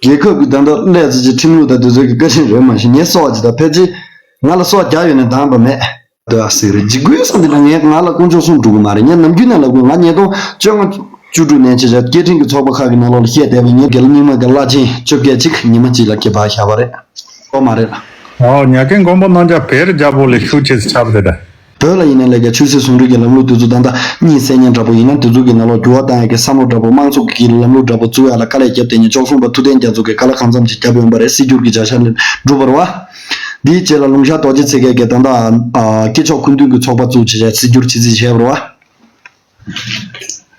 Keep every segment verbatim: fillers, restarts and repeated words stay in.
རྒྱལ་ཁབ་ཀྱི་ད་ལྟ་སླད་ཙི་ཅི་ཁྲིམས་ལུགས་དང་དེ་ཚོའི་གི་བཀའ་དྲིན་རེད། མ་གཞི་ངས་སོགས་ཀྱི་ད་ཕལ་ཆེར་ང་ལ་སོགས་རྒྱག་ཡོད་ན་འདང་པ་མེད། ལྟོས་ཨ་ཟེར་རེད། འཇིགས་དགོས་བསམ་དེ་འདྲ་ངས་ང་ལ་དཀོན་མཆོག་གསུམ་འགྲོ་གི་མ་རེད། ངས་ནམ་རྒྱུན་ནས་ལབ་དགོས། ང་ཉིས་སྟོང་བཅོ་ལྔ་བཅུ་དྲུག་ནས་ཆེ་ཆ་སྐད་འཕྲིན་གྱི་ཚོགས་པ་ཁག་གི་ནང་ལོགས་ལ་བཤད་བསྡད་པའི་ངའི་དགེ་ལ་རྙིང་མ་གི་བླ་ཆེན་བཅོ་བརྒྱད་ཅིག་ཉི་མ་གཅིག་ལ་སྐྱེས་པ་བཞག་པ་རེད། ཨོ་མ་རེད་ལ། ཨོ་ཉ་རྒན་མགོན་པོ་རྣམ་རྒྱལ་བེར་རྒྱལ་པོ་ལས་ཤུགས་ཆེ་ཆགས་པ་རེད། བོད་ལ་ཡིན་ན་ལས་ཀ་ཆོས་སྲིད་ཟུང་འབྲེལ་གྱི་ལམ་ལུགས་དེ་ཚོ་ད་ལྟ་གཉིད་སད་མཁན་འདྲ་པོ་ཡིན་ན་དེ་ཚོ་གི་ནང་ལོགས་འགྱུར་བ་བཏང་ཡ་གི་བསམ་བློ་འདྲ་པོ་དམངས་གཙོ་གི་ལམ་ལུགས་འདྲ་པོ་བཙུགས་ཡ་ལ་དཀའ་ལས་བརྒྱབ་བསྡད་མཁན་ཆོལ་གསུམ་པ་ཐུབ་བསྟན་རྒྱ་མཚོ་གིས་དཀའ་ལས་གང་འཚམ་ཅིག་བརྒྱབ་ཡོང་པ་རེད། སྲིད་སྒྱུར་གྱི་བྱ་གཞག་ལས་འགྲུབ་པ་རེད་བ། འདིའི་རྗེས་ལ་ལུང་ཤར་རྡོ་རྗེ་ཚེ་རྒྱལ་གྱིས་ད་ལྟ་ཨ་སྐྱེས་མཆོག་སྐུ་མདུན་གྱི་ཚོགས་པ་བཙུགས་བྱས་བྱས་སྲིད་སྒྱུར་བྱེད་རྩིས་བྱས་པ་རེད་བ།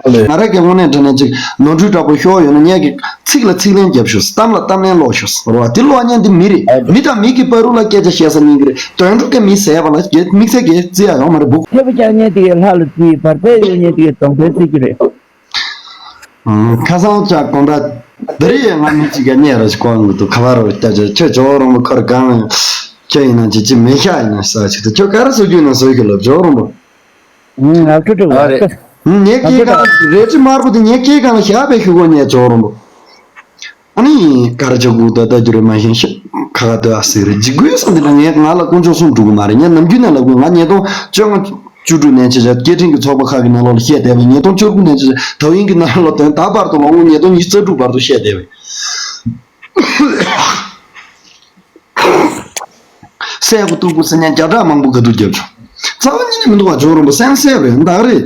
ང་རང་གི་དངོས་གནས་དྲང་གནས་ཅིག་ནོར་འཁྲུལ་འདྲ་པོ་ཤོར་ཡོད་ན་ངས་ཀྱི་ཚིག་ལ་ཚིག་ལན་རྒྱབ་ཤོག་གཏམ་ལ་གཏམ་ལན་སློག་ཤོག་རེད་བ། དེ་སློག་མཁན་དེ་མི་རེད། མི་དང་མི་གི་བར་དུ་ལ་སྐད་ཆ་བཤད་ས་ཉན་གི་རེད། དོན་འགྲོ་གི་མི་ཟས་པ་ལ་དམིགས་བསལ་གྱི་རྩི་ཡ་ཡོང་མ་རེད་བུ། ཐེ་བོ་རྒྱག་མཁན་དེ་གའི་ལྷ་ལ་རྩི། བར་ཆད་ཡོད་མཁན་དེ་གའི་གདོང་པའི་རྩི་གི་རེད། ཁ་སང་ཅག་དགོང་དག་འདི་རེད། ང་མི་གཅིག་ག་ཉལ་ར་ཞིག་ཀོང་གི་འདུག་ཁ་བ་རོ་སྐྱ་ཆ་ཁྱོད་ཇོ་རོང་པོ་ཁར་གང་ཁྱོད་ཡིན་ན་ཅི་ཅི་མེ་ཤ་ཡིན་ན་ས་ཞིག་ཏུ་ཁྱོད་ག་རེ་བཟོ་རྒྱུ་ཡིན་ན་བཟོ་གི་ལབ་ཇོ་རོང་པོ། ང་ཁྲུ་ཁྲུ་བ་རེད། ངས་སྐྱེས་སྐར་རལ་གྲི་དམར་པོ་དེ་ངས་སྐྱེས་སྐར་ལ་བཞག་པའི་ཞུ་སྒོ་ཉལ་ཇོ་རོང་པོ། ཨ་ནི་ག་རེ་ཅོ་གུ་ད་ལྟ་རྒྱུ་རེད་མ་ཤེས་ཤི་ཁ་ཁ་ཏོ་ཨ་སི་རེད། འཇིགས་དགོས་བསམ་དེ་ལ་ངས་ང་ལ་དཀོན་མཆོག་གསུམ་འགྲོ་གི་མ་རེད། ངས་ནམ་རྒྱུན་ནས་ལབ་དགོས། ང་ཉིས་སྟོང་བཅོ་ལྔ་བཅུ་དྲུག་ནས་བྱས་བྱས་སྐད་འཕྲིན་གྱི་ཚོགས་པ་ཁག་གི་ནང་ལོགས་ལ་བཤད་བསྡད་པའི། ཉིས་སྟོང་བཅུ་དགུ་ནས་བྱས་བྱས་ད་ཡིན་གྱི་ནང་ལོགས་དོན་དག་བར་དུ་ལོ་ངོ་ཉིས་སྟོང་ཉི་ཤུ་རྩ་དྲུག་བར་དུ་བཤད་བསྡད་པའི། སྲས་སྐུ་སྟུག་པོ་ཟེར་མཁན་བརྒྱ་ཕྲག་མང་པོ་ག་དུས་རྒྱབ་བྱུང་། རྩ་བ་ཉིད་ནས་མི་འདུག་བ། ཇོ་རོང་པོ་སེམས་གསལ་རེད། འདག་རེད།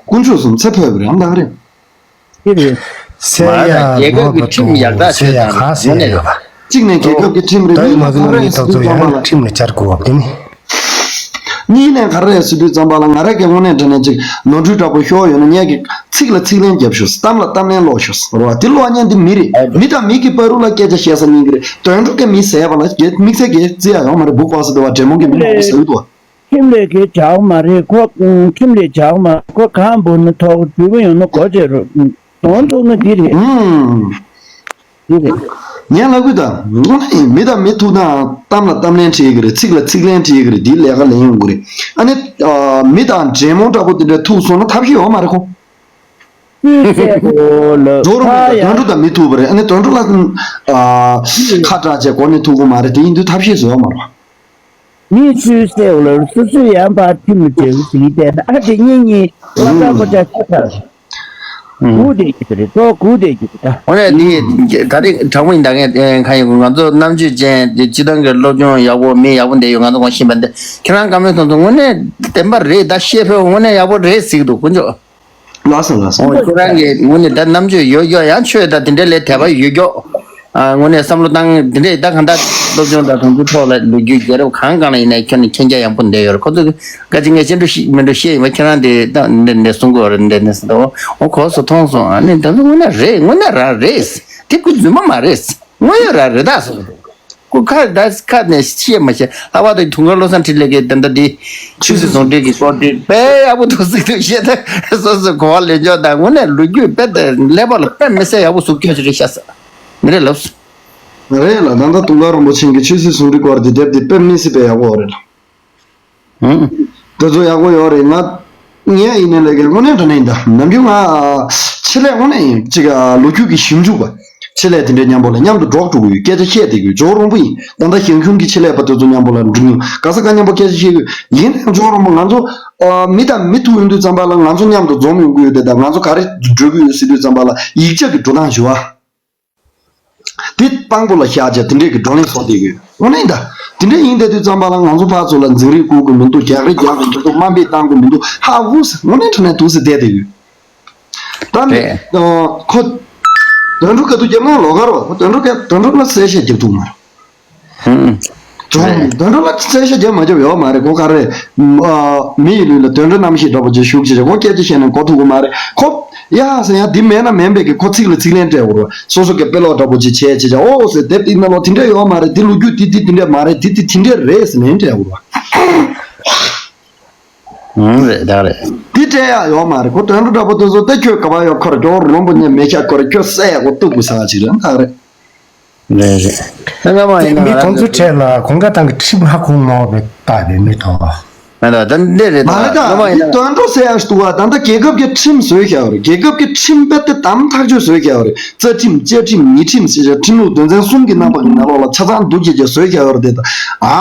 དཀོན་མཆོག་གསུམ་ཚེ་འཕོས་པ་རེད། འདག་རེད། ཅི་རེད། སེ་ཡ་མ་རེད། རྒྱལ་ཁབ་ཀྱི་ཁྲིམས་ཡག་ཐག་ཆོད་ཙང་ངོ་ནས། གཅིག་ནས་རྒྱལ་ཁབ་ཀྱི་ཁྲིམས་རེད། གཉིས་ནས་ཁོང་རང་སྲིད་དོན་ཚོགས་པ་ལ། ཁྲིམས་ལ་བཅར་དགོས་པ་དེ་ནི། གཉིས་ནས་ག་རེ་རེད་ཟེར་དུས་ཙམ་པ་ལ་ང་རང་གི་དངོས་གནས་དྲང་གནས་ཅིག་ནོར་འཁྲུལ་འདྲ་པོ་ཤོར་ཡོད་ན་ངས་ཀྱི་ཚིག་ལ་ཚིག་ལན་རྒྱབ་ཤོག་གཏམ་ལ་གཏམ་ལན་སློག་ཤོག་རེད་བ། དེ་སློག་མཁན་དེ་མི་རེད། མི་དང་མི་གི་བར་དུ་ལ་སྐད་ཆ་བཤད་ས་ཉན་གི་རེད། དོན་འགྲོ་གི་མི་ཟས་པ་ལ་དམིགས་བསལ་གྱི་རྩི་ཡ་ཡོང་མ་རེད། སྦུག་པ་ཟེར་དུ་བ་འབྲས་མོ་གི་མི་མང་པོ་ཟེར་གི་འདུག་བ། ཁྲིམས་ལས་ཀྱི་བྱའོ་མ་རེད་ཁོ། ཁྲིམས་ལས་བྱའོ་མ་ཁོ་གང་འབུར་ན་ཐོག་འབུལ་གི་ཡོང་ན་གོ་བྱེད་རོགས། གདོང་ཐུག་ན་འདི་རེད། ཨུམ། འདི་རེད། ངས་ལབ་གི་ད། དངོས་གནས་མི་དང་མི་ཐུག་ན་གཏམ་ལ་གཏམ་ལན་འཁྲི་གི་རེད། ཚིག་ལ་ཚིག་ལན་འཁྲི་གི་རེད། འདིའི་ལས་ཀ་ལེན་ཡོང་གི་རེད། ཨ་ནི། མི་དང་འབྲེལ་མོ་འདྲ་པོ་དེ་འདྲ་ཐུག་སོང་ན་ཐབས་ཤེས་ཡོད་མ་རེད་ཁོ། སུས་བཤད་གོ་ལ་ཁ་ཡ། དོན་འགྲོ་དང་མི་ཐུག་པ་རེད། ཨ་ནི་དོན་འགྲོ་ལ། ཁ་གྲག་བྱས་གོ་ནས་ཐུག་གི་མ་རེད། དེ་ཡིན་དུས་ཐབས་ཤེས་བཟོ་ཡོད་མ་རེད། མིས་ཚུར་བསད་འོ་ལ་སོ་སོས་ཡང་བར་ཐིམ་ལ་འབྲས་བུ་ཟིན་བསྡད་ན་ཨ་དེ་གཉིས་གཉིས་ལ་ཀ་ཀོ་ཅག་ཤ་ཚ་རེད། སྒུག་བསྡད་རྒྱུ་རེད། ཏོག་སྒུག་བསྡད་རྒྱུ་རེད་ད། འོ་ན་འདི་ག་རེ་དྲང་པོ་ཡིན་ད། ངས་ཁ་ཡོང་ང་ཚོ་རྣམ་དཔྱོད་ཅན་དེ་སྤྱི་བཏང་གི་སློབ་སྦྱོང་ཡག་པོ་མི་ཡག་པོ་འདི་ཡོད། ང་ཚོ་གོང་ཤེས་པ་འདི་ཁྱེད་རང་བཀའ་མོལ་གཏོང་ཚོ་དངོས་གནས་བདེན་པ་རེད་ད། བཤད་ཕོད་དངོས་གནས་ཡག་པོ་རེད་ཟེར་གི་འདུག་དཀོན་མཆོག་ལགས་སོ་ལགས་སོ། ཨོ་ཁྱེད་རང་གི་ངོས་ནས་ད་རྣམ་དཔྱོད་ཡོད་ཡོད་ཡང་ཆོས་ད་དེ་འདྲ་ལས་དད་པ་ཡོད་ཀྱོག་ཨ་ངོས་ནས་བསམ་བློ་བཏང་དེ་འདྲས་ད་གང་ལྟར་སློབ་སྦྱོང་དང་དོན་ཚན་ཐོག་ལ་ལོ་རྒྱུས་རྒྱལ་རབས་གང་གང་ལ་ཡིན་ནའི་ཁྱོད་ནི་མཁྱེན་རྒྱ་ཡངས་པོ་འདྲ་ཡོད་རེད། ཁོ་ཚོ་ག་ཅི་ངས་ཤེས་འགྲོ་ཤེས་མི་འགྲོ་ཤེས་ཡིན་པ་ཁྱེད་རང་དེ་ད་འདི་འདྲས་གསུང་གི་ཡོད་རེད། འདི་འདྲས་ཟེར་འདུག་ཨོ་གོ་སོང་མཐོང་སོང་། ཨ་ནི་ད་ཚོ་དངོས་གནས་རེད། དངོས་གནས་རང་རེད། དེ་ཁོ་རྫུན་མ་མ་རེད། དངོས་ཡོད་རང་རེད་ད་ཟེར། ཁོ་ཁ་ད་ཁ་ནས་བཤད་མ་བཤད། ལྷག་པར་དུ་དུང་དཀར་བློ་བཟང་འཕྲིན་ལས་ཀྱི་ད་ལྟ་འདི་ཆོས་སྲིད་ཟུང་འབྲེལ་གྱི་སྐོར་འདི་དཔེ་ཡག་པོ་འདུག་ཟེར་དུས་བཤད་ད་སོ་སོའི་གོ་བ་ལེན་ཕྱོགས་དང་དངོས་གནས་ལོ་རྒྱུས་དཔེ་དེ་ཀླད་པ་ལ་དཔེ་མི་སྲིད་ཡག་པོ་ཟུག་སྐྱོན་ཞིག་རེད་ཤག་ཟེར། མི་རེད་ལབ་སོང་། རེད་ལ་ད་ལྟ་དུང་དཀར་རིན་པོ་ཆེ་གི་ཆོས་སྲིད་ཟུང་འབྲེལ་སྐོར་འདི་དེབ་འདི་དཔེ་མི་སྲིད་པའི་ཡག་པོ་རེད་ལ། ཧུམ། དེ་ཚོ་ཡག་པོ་ཡོད་རེད། ང་ངས་ཡིན་ནའི་ལས་ཀའི་དངོས་གནས་དྲང་གནས་ཡིན་ད། ནམ་རྒྱུན་ང་ཆེད་ལས་དངོས་གནས་ཡིན་གཅིག་ལོ་རྒྱུས་ཀྱི་ཞིབ་འཇུག་པ། ཆེད་ལས་དེ་འདྲའི་མཉམ་པོ་ལ་མཉམ་དུ་འགྲོགས་འགྲོ་གི་ཡོད། སྐད་ཆ་བཤད་བསྡད་ཀྱི་ཡོད། ཇོ་རོང་པོ་ཡིན། ད་ལྟ་ཞང་ཞུང་གི་ཆེད་ལས་པ་དེ་ཚོ་མཉམ་པོ་ལ་འགྲིག་མྱོང་། ག་ས་ག་མཉམ་པོ་སྐད་ཆ་བཤད་ཀྱི་ཡོད། ཡིན་ནའང་ཇོ་རོང་པོ་ང་ཚོ་མི་དང་མི་ཐུག་ཡོང་དུས་ཙམ་པ་ལ་ང་ཚོ་མཉམ་དུ་འཛོམས་ཡོང་གི་ཡོད་དེ། ད་ང་ཚོ་ག་རེ་འགྲོ་གི་ཡོད་ཟེར་དུས་ཙམ་པ་ལ་ཡིག་ཆ་གི་འགྲོ་སྟངས་ཞུ་བ། དེ་དཔང་པོ་ལ་བཞག་བྱས་དེ་འདྲས་ཀྱི་བགྲོ་གླེང་བཟོ་བསྡད་ཡོད། དངོས་གནས་ད། དེ་འདྲས་ཡིན་བསྡད་དུས་ཙམ་པ་ལ་ང་ཚོ་ཕར་ཚུར་ལ་འཛིང་རེས་བསྐུལ་དགོས་མི་འདུག་རྒྱག་རེས་རྒྱག་དགོས་མི་འདུག་དམའ་འབེབས་བཏང་དགོས་མི་འདུག་ཧ་ཧུ་ཟེར་དངོས་གནས་དྲང་གནས་འདུག་ཟེར་བསྡད་བསྡད་ཡོད། ད་ནི། རེད། ཨ། ཁོ། དོན་གྲུབ་དཀའ་སྡུག་རྒྱབ་ན་ལོགས་ཀ་རེད་བ། ཁོ་དོན་གྲུབ་དཀའ་དོན་གྲུབ་ལ་གསལ་བཤད་རྒྱབ་ཐུབ་མ་རེད། ཧུམ། ད་རེད། དོན་གྲུབ་ལ་གསལ་བཤད་རྒྱབ་མ་རྒྱབ་ཡོད་མ་རེད། ཁོ་ག་རེ། ཨ། མི་ཡི་ལུས་ལ་དོན་གྲུབ་རྣམ་ཤེས་འདྲ་པོ་ཅིག་ཞུགས་བྱས་བྱས་ཁོ་སྐད་ཆ་བཤད་ན་གོ་ཐུབ་ཀྱི་མ་རེད། ཁོ། ཡ་ཟེར་ཡ་འདི་མེད་ན་མེད་པའི་གི་ཁོ་ཚིག་ལ་ཚིག་ལན་སྤྲད་དགོས་རེད། སོ་སོ་གི་དཔེ་ཀློག་འདྲ་པོ་ཅིག་བྱས་བྱས་བྱས་ཨོ་ཟེར་དེབ་འདི་ནང་ལོགས་དེ་འདྲ་ཡོད་མ་རེད། འདི་ལོ་རྒྱུས་འདི་འདི་འདི་འདྲ་མ་རེད། འདི་འདི་དེ་འདྲ་རེད་ཟེར་ལན་སྤྲད་དགོས་རེད། ཧུམ། རེད་ད་རེད། འདི་སྤྲད་ཡ་ཡོད་མ་རེད། ཁོ་དོན་གྲུབ་འདྲ་པོ་དེ་ཚོ་ད་ཁྱོད་ག་པར་ཡོད། ཁོ་ར་ཁྱོད་རོང་པོ་ཉན་མེད་ཤག་ཁོ་ར་ཁྱོད་སྲས་ཡག་པོ་གཏུག་དགོས་ས་ཅིག་རེད་ད་རེད། རེད་རེད། ད་སྔ་མ་ཡིན་ན་མི་ང་རང་ཚོ་ཚོའི་གྲས་ལ་གོང་ཁ་ཏང་གི་ཁྲིམས་ཧ་གོ་མ་བ་བའི་ལྟ་བའི་མི་དོ། མེད་ད་ད་འདི་རེད་མ་རེད་ད། ད་ང་མ་ཡིན་ན། དོན་འགྲོ་ཟེར་ཡག་ཞིག་འདུག་བ། ད་ལྟ་རྒྱལ་ཁབ་ཀྱི་ཁྲིམས་བཟོས་བཞག་ཡོད་རེད། རྒྱལ་ཁབ་ཀྱི་ཁྲིམས་དཔེ་དེ་དམ་ཐག་ཆོད་བཟོས་བཞག་ཡོད་རེད། རྩ་ཁྲིམས་བཅའ་ཁྲིམས་ཉེས་ཁྲིམས་ཟེར་བཞག་ཁྲིམས་ལུགས་དོན་ཚན་གསུམ་གྱི་རྣམ་པ་གི་ནང་ལོགས་ལ་ཆ་ཚང་འདུ་བྱེད་ཀྱི་བཟོས་བཞག་ཡོད་རེད་དེ། ད་ཨ་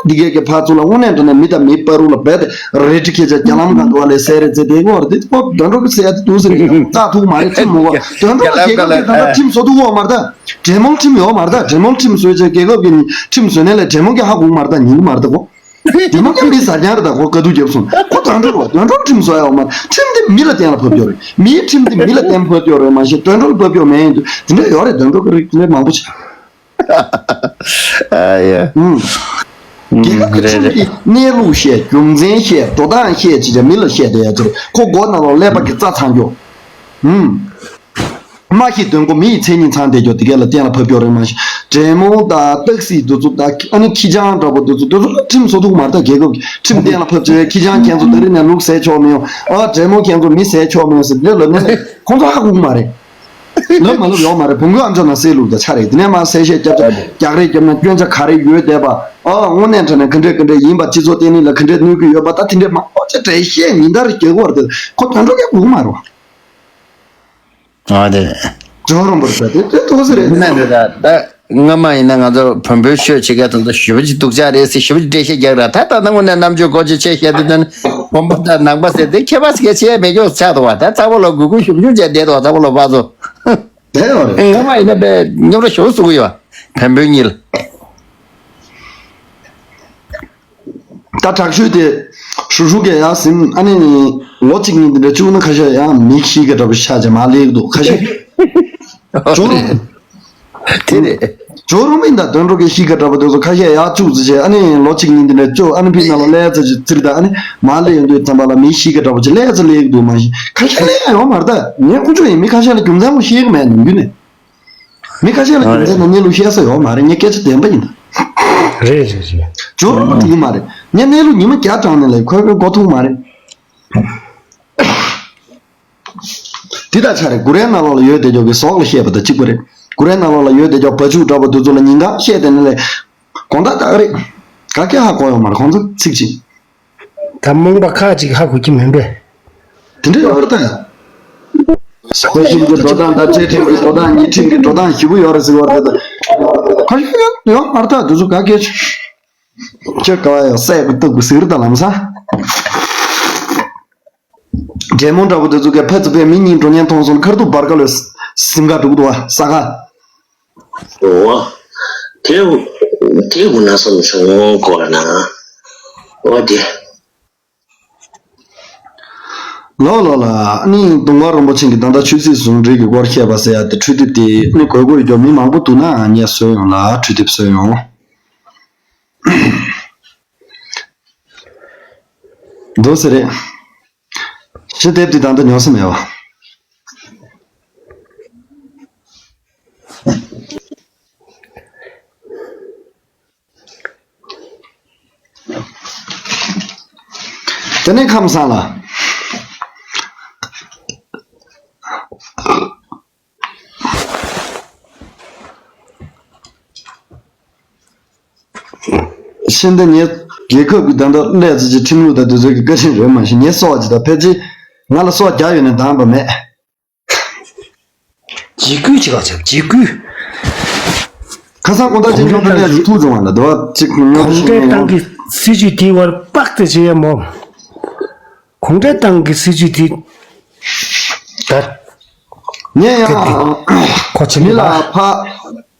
འདི་གས་ཀྱི་ཕར་ཚུར་ལ་དངོས་གནས་དྲང་གནས་མི་དང་མི་བར་དུ་ལ་རྦད་དེ་རལ་གྲི་ཁྱེར་བྱས་རྒྱ་ལམ་སྒང་དུ་བ་ལས་ཟེར་རེད་ཟེར་དེ་གོ་རེད་དེ། ཁོ་དོན་འགྲོ་གི་ཟེར་ཡག་དེ་འདུག་ཟེར་རེད། བཏགས་ཐུབ་མ་རེད། ཁྲིམས་མུ་ག་དོན་འགྲོ་གི་རྒྱལ་ཁབ་ཀྱི་ད་ལྟ་ཁྲིམས་བཟོ་ཐུབ་ཡོད་མ་རེད་ད། འབྲེལ་མོལ་ཁྲིམས་ཡོད་མ་རེད་ད། འབྲེལ་མོལ་ཁྲིམས་བཟོས་བྱས་རྒྱལ་ཁབ་ཀྱི་ཁྲིམས་བཟོས་ནས་ལས་འབྲེལ་མོལ་གྱི་ཧ་གོ་གི་མ་རེད་ད། ཉན་གི་མ་རེད་ད་གོ། དེ་མ་ཁྱབ་མི་ཟ་རྐྱང་རེད་ད་གོ། དཀའ་སྡུག་རྒྱབ་སོང་། ཁོ་དོན་འགྲོ་རེད་བ། དོན་འགྲོ་ཁྲིམས་བཟོ་ཡ་ཡོད་མ་རེད། ཁྲིམས་དེ་མི་ལ་གཏན་ལ་ཕབ་རྒྱུ་རེད། མིའི་ཁྲིམས་དེ་མི་ལ་གཏན་ཕབ་རྒྱུ་རེད་མ་གཞི་དོན་འགྲོ་ལ་ཕབ་རྒྱུ་མེད་ཡིན་དུས་དེ་འདྲ་ཡོད་རེད། དོན་འགྲོ་གི་རིགས་དེ་འདྲ་མང་པོ་ཆགས། ཨ་ཡ། ཨུམ། རྒྱལ་ཁབ་ཀྱི་ཁྲིམས་ཀྱི་གནས་ལུགས་བཤད། རྒྱུ་མཚན་བཤད། འགྲོ་སྟངས་བཤད་བྱས་བྱས་མི་ལ་བཤད་བསྡད་ཡ་ཚོར་ཁོ་མགོ་ནང་ལ་ཀླད་པ་གི་རྩ་ཚང་རྒྱུ། ཨུམ། མ་ཤེས་དོན་གོ་མི་ཡི་མཚན་ཉིད་ཚང་བསྡད་རྒྱུ་དེ་གས་ལ་གཏན་ལ་ཕབ་རྒྱུ་རེད་མ་གཞི། འབྲེལ་མོལ་དང་རྟགས་གསལ་འདི་ཚོ་དང་ཨ་ནི་ཁྱི་སྤྱང་འདྲ་པོ་འདི་ཚོ་འདི་ཚོ་ལ་ཁྲིམས་བཟོ་ཐུབ་མ་རེད་ད། རྒྱལ་ཁབ་ཀྱི་ཁྲིམས་གཏན་ལ་ཕབ་བྱས་ཁྱི་སྤྱང་ཁྱེད་ཚོ་ད་རིང་ནས་ལུག་ཟས་ཆོག་མི་ཡོང་། ཨ་འབྲེལ་མོལ་ཁྱེད་ཚོ་མི་ཟས་ཆོག་མི་ཡོང་ཟེར་འདི་ལབ་ནས་ཁོང་ཚོ་ཧ་གོ་གི་མ་རེད། ལབ་མ་ལབ་ཡོད་མ་རེད། བོང་གུ་ཨམ་ཅོག་ནང་གསལ་ལུགས་དང་ཆ་རེད། དེ་ནས་མར་གསལ་བཤད་རྒྱབ་ཆ་རྒྱག་རེས་རྒྱབ་ན་སྐྱོན་ཆ་ག་རེ་ཡོད་བསྡད་པ། ཨ་དངོས་གནས་དྲང་གནས་ག་འདྲས་ག་འདྲས་ཡིན་པ། སྤྱི་ཚོགས་བརྟན་ལྷིང་ལ་ག་འདྲས་གནོད་ཀྱི་ཡོད་པ། ད་དེ་འདྲས་མང་པོ་ཅིག་འགྲེལ་བཤད་ཉིན་ལྟར་རྒྱག་གི་ཡོད་རེད་དེ་ཁོ་དོན་འགྲོ་གས་གོ་གི་མ་རེད་བ། ཨ་དེ། ཇོ་རོང་པོར་ཟ་དེ་དེ་ཐོག་སེ་རེད། མིན་ན་འདི་ད་ད་སྔ་མ་ཡིན་ན་ང་ཚོ་བོན་པོའི་ཤོད་བྱེད་མཁན་དེ་ཚོ་ཞེ་པོ་ཅིག་སྡུག་ཅག་རེད་ཟེར་ཞེ་པོ་ཅིག་འགྲེལ་བཤད་རྒྱག་ར། ད་ད་ལྟ་དངོས་གནས་རྣམ་དཔྱོད་སྒོ་ཕྱེ་བཤད་དེ་ད་ནི་བོན་པོ་དང་ནང་པ་ཟེར་དེ་ཁྱད་པར་ཟེར་མཁན་ཆེ་མེད་ཀྱོག་ཆགས་འདུག་བ། ད་ཚ་བོ་ལ་གུ་གུ་ཞུམ་ཞུམ་བྱས་བསྡད་འདུག་བ། ཚ་བོ་ལ་བ་ཚོ། དེ་ཡོད་རེད། སྔ་མ་ཡིན་ན་དཔེ་སྙོམ་ར་ཞེ་པོ་ཟུག་གི་ཡོད། བོན་པོའི་གཉིས་ལ། ད་དྲག་ཤོས་དེ་ཧྲུག་ཧྲུག་གི་ཡར་ཟིན། ཨ་ནི་ལོ་གཅིག་གཉིས་འདི་འདྲ་བཅུག་ན་ཁ་ཤས་ཡང་མི་ཤི་གི་འདྲ་པོ་ཤ་ཆ་མ་ལེགས་འདུག་ཁ་ཤས། ཇོ་རུ། དེ་རེད། ཇོ་རུ་མིན་ད་དོན་འགྲོ་གི་ཤི་གི་འདྲ་པོ་དེ་ཚོ་ཁ་ཤས་ཡར་བཅུག་ཙི་བྱས། ཨ་ནི་ལོ་གཅིག་གཉིས་འདི་འདྲ་བཅུག་ཨ་ནི་ཕི་ན་ལོ་ལས་ཙི་ཅིག་ཙིར་ད། ཨ་ནི་མ་ལེགས་འདུག་ཙམ་པ་ལ་མི་ཤི་གི་འདྲ་པོ་ཅིག་ལས་ཙི་ལེགས་འདུག་མ་གཞི་ཁ་ཤས་ལས་ཡོད་མ་རེད། ད་ངས་ཁོ་ཚོ་ཡིན་མི་ཁ་ཤས་ལ་རྒྱུ་མཚན་མོ་ཤེས་གི་མེད་ནམ་རྒྱུན་ནས། མི་ཁ་ཤས་ལ་རྒྱུ་མཚན་ནམ་གནས་ལུགས་བཤད་ས་ཡོད་མ་རེད། ངས་སྐད་ཆ་བདེན་པ་ཡིན་ད། རེད་རེད་རེད། ཇོ་རུ་མ་དེ་ཡིན་མ་རེད། ངས་གནས་ལུགས་ཉི་མ་བརྒྱ་དྲངས་ནས་ལས་ཁོས་ཁོའི་མགོ་ཐུག་མ་རེད། དེ་དག་ཆ་རེད། གུ་རའི་ནང་ལོགས་ལ་ཡོད་བསྡད་ཀྱོག་གི་ཟོག་ལ་བཤད་པ་དང་གཅིག་པ་རེད། གུ་རའི་ནང་ལོགས་ལ་ཡོད་བསྡད་ཀྱོག་བ་ཕྱུགས་འདྲ་པོ་དེ་ཚོ་ལ་ཉིན་གང་བཤད་བསྡད་ནས་ལས། དགོངས་དག་དག་རེད། ག་གེ་ཧ་གོ་ཡོད་མ་རེད་ཁོང་ཚོ་ཚིག་ཅིག་ད་རྨོངས་པ་ཁག་ཅིག་ཧ་གོ་གི་མིན་པས། དེ་འདྲ་ཡོད་རེད་ད། ས་ཁྲིམས་ཀྱི་འགྲོ་སྟངས་དང་བཅའ་ཁྲིམས་ཀྱི་འགྲོ་སྟངས་ཉེས་ཁྲིམས་ཀྱི་འགྲོ་སྟངས་ཞེ་པོ་ཡོད་རེད་ཟེར་བ་རེད་ད། ཁ་ཤས་ཡོད་མ་རེད་ད་དེ་ཚོ་ག་གེ། ཁྱོད་ག་བ་ཡོད་སའི་གི་སྟུག་གི་ཟེར་ད་ལམ་སང་། འབྲེལ་མོ་འདྲ་པོ་དེ་ཚོ་གས་ཕ་ཚུ་པའི་མི་གཉིས་འགྲོ་ཉེན་མཐོང་སོང་། ཁར་ཐུག་བར་ག་ལོས་སིམ་ག་འགྲོ་གི་འདུག་བ་ས་ག་འོ། དེ་དེ་འུ་ན་སོང་བྱུང་གོ་ན། འོ་དེ། ལོ་ལོ་ལ་ཨ་ནི་གདུང་བ་རིན་པོ་ཆེ་གི་ད་ལྟ་ཆོས་སྲིད་ཟུང་འབྲེལ་གྱི་སྐོར་བཤད་པ་ཟེར་ཡ་དེ་འཕྲོས་དེབ་དེ་ཨ་ནི་དགོས་དགོས་ཡོད་ཀྱང་མི་མང་པོ་འདུག་ན་ངས་བཟོས་ཡོང་ལ་འཕྲོས་དེབ་བཟོས་ཡོང་། འདུག་ཟེར་རེད། ཞི་དེབ་དེ་ད་ལྟ་ཉོ་ས་མེད་བ། དེ་ནས་ཁམས་སངས་ལ། ཤིན་ཏུ་ངའི་རྒྱལ་ཁབ་ཀྱི་ད་ལྟ་ཀླད་ཙི་ཅི་ཁྲིམས་ལུགས་དང་དེ་ཚོའི་གི་བཀའ་དྲིན་རེད་མ་གཞི་ངའི་སྲོག་ཅིག་དང་ཕལ་ཆེར་ང་ལ་སྲོག་རྒྱག་ཡོད་ནས་འདང་པ་མེད། འཇིགས་སྐུལ་ཅིག་ལ་བྱབ་འཇིགས་སྐུལ། ཁ་སང་གོང་ཐག་ཅན་ཁྱོད་ཚོ་ཀླད་ཙི་ཐུག་བྱུང་བ་ལ་དུ་བ་ཅིག་ཉོ་གོང་ཤིག་འབྲེལ་ཉོ་ཏང་གི་སྲིད་ཇུས་དེའི་བར་དཔག་ཏུ་བྱེད་ཡ་མོ། གོང་འབྲེལ་ཏང་གི་སྲིད་ཇུས་དེ་ད་ངས་ཡང་ཁོ་ཆེ་མི་མི་ལ་ལ་ཕ།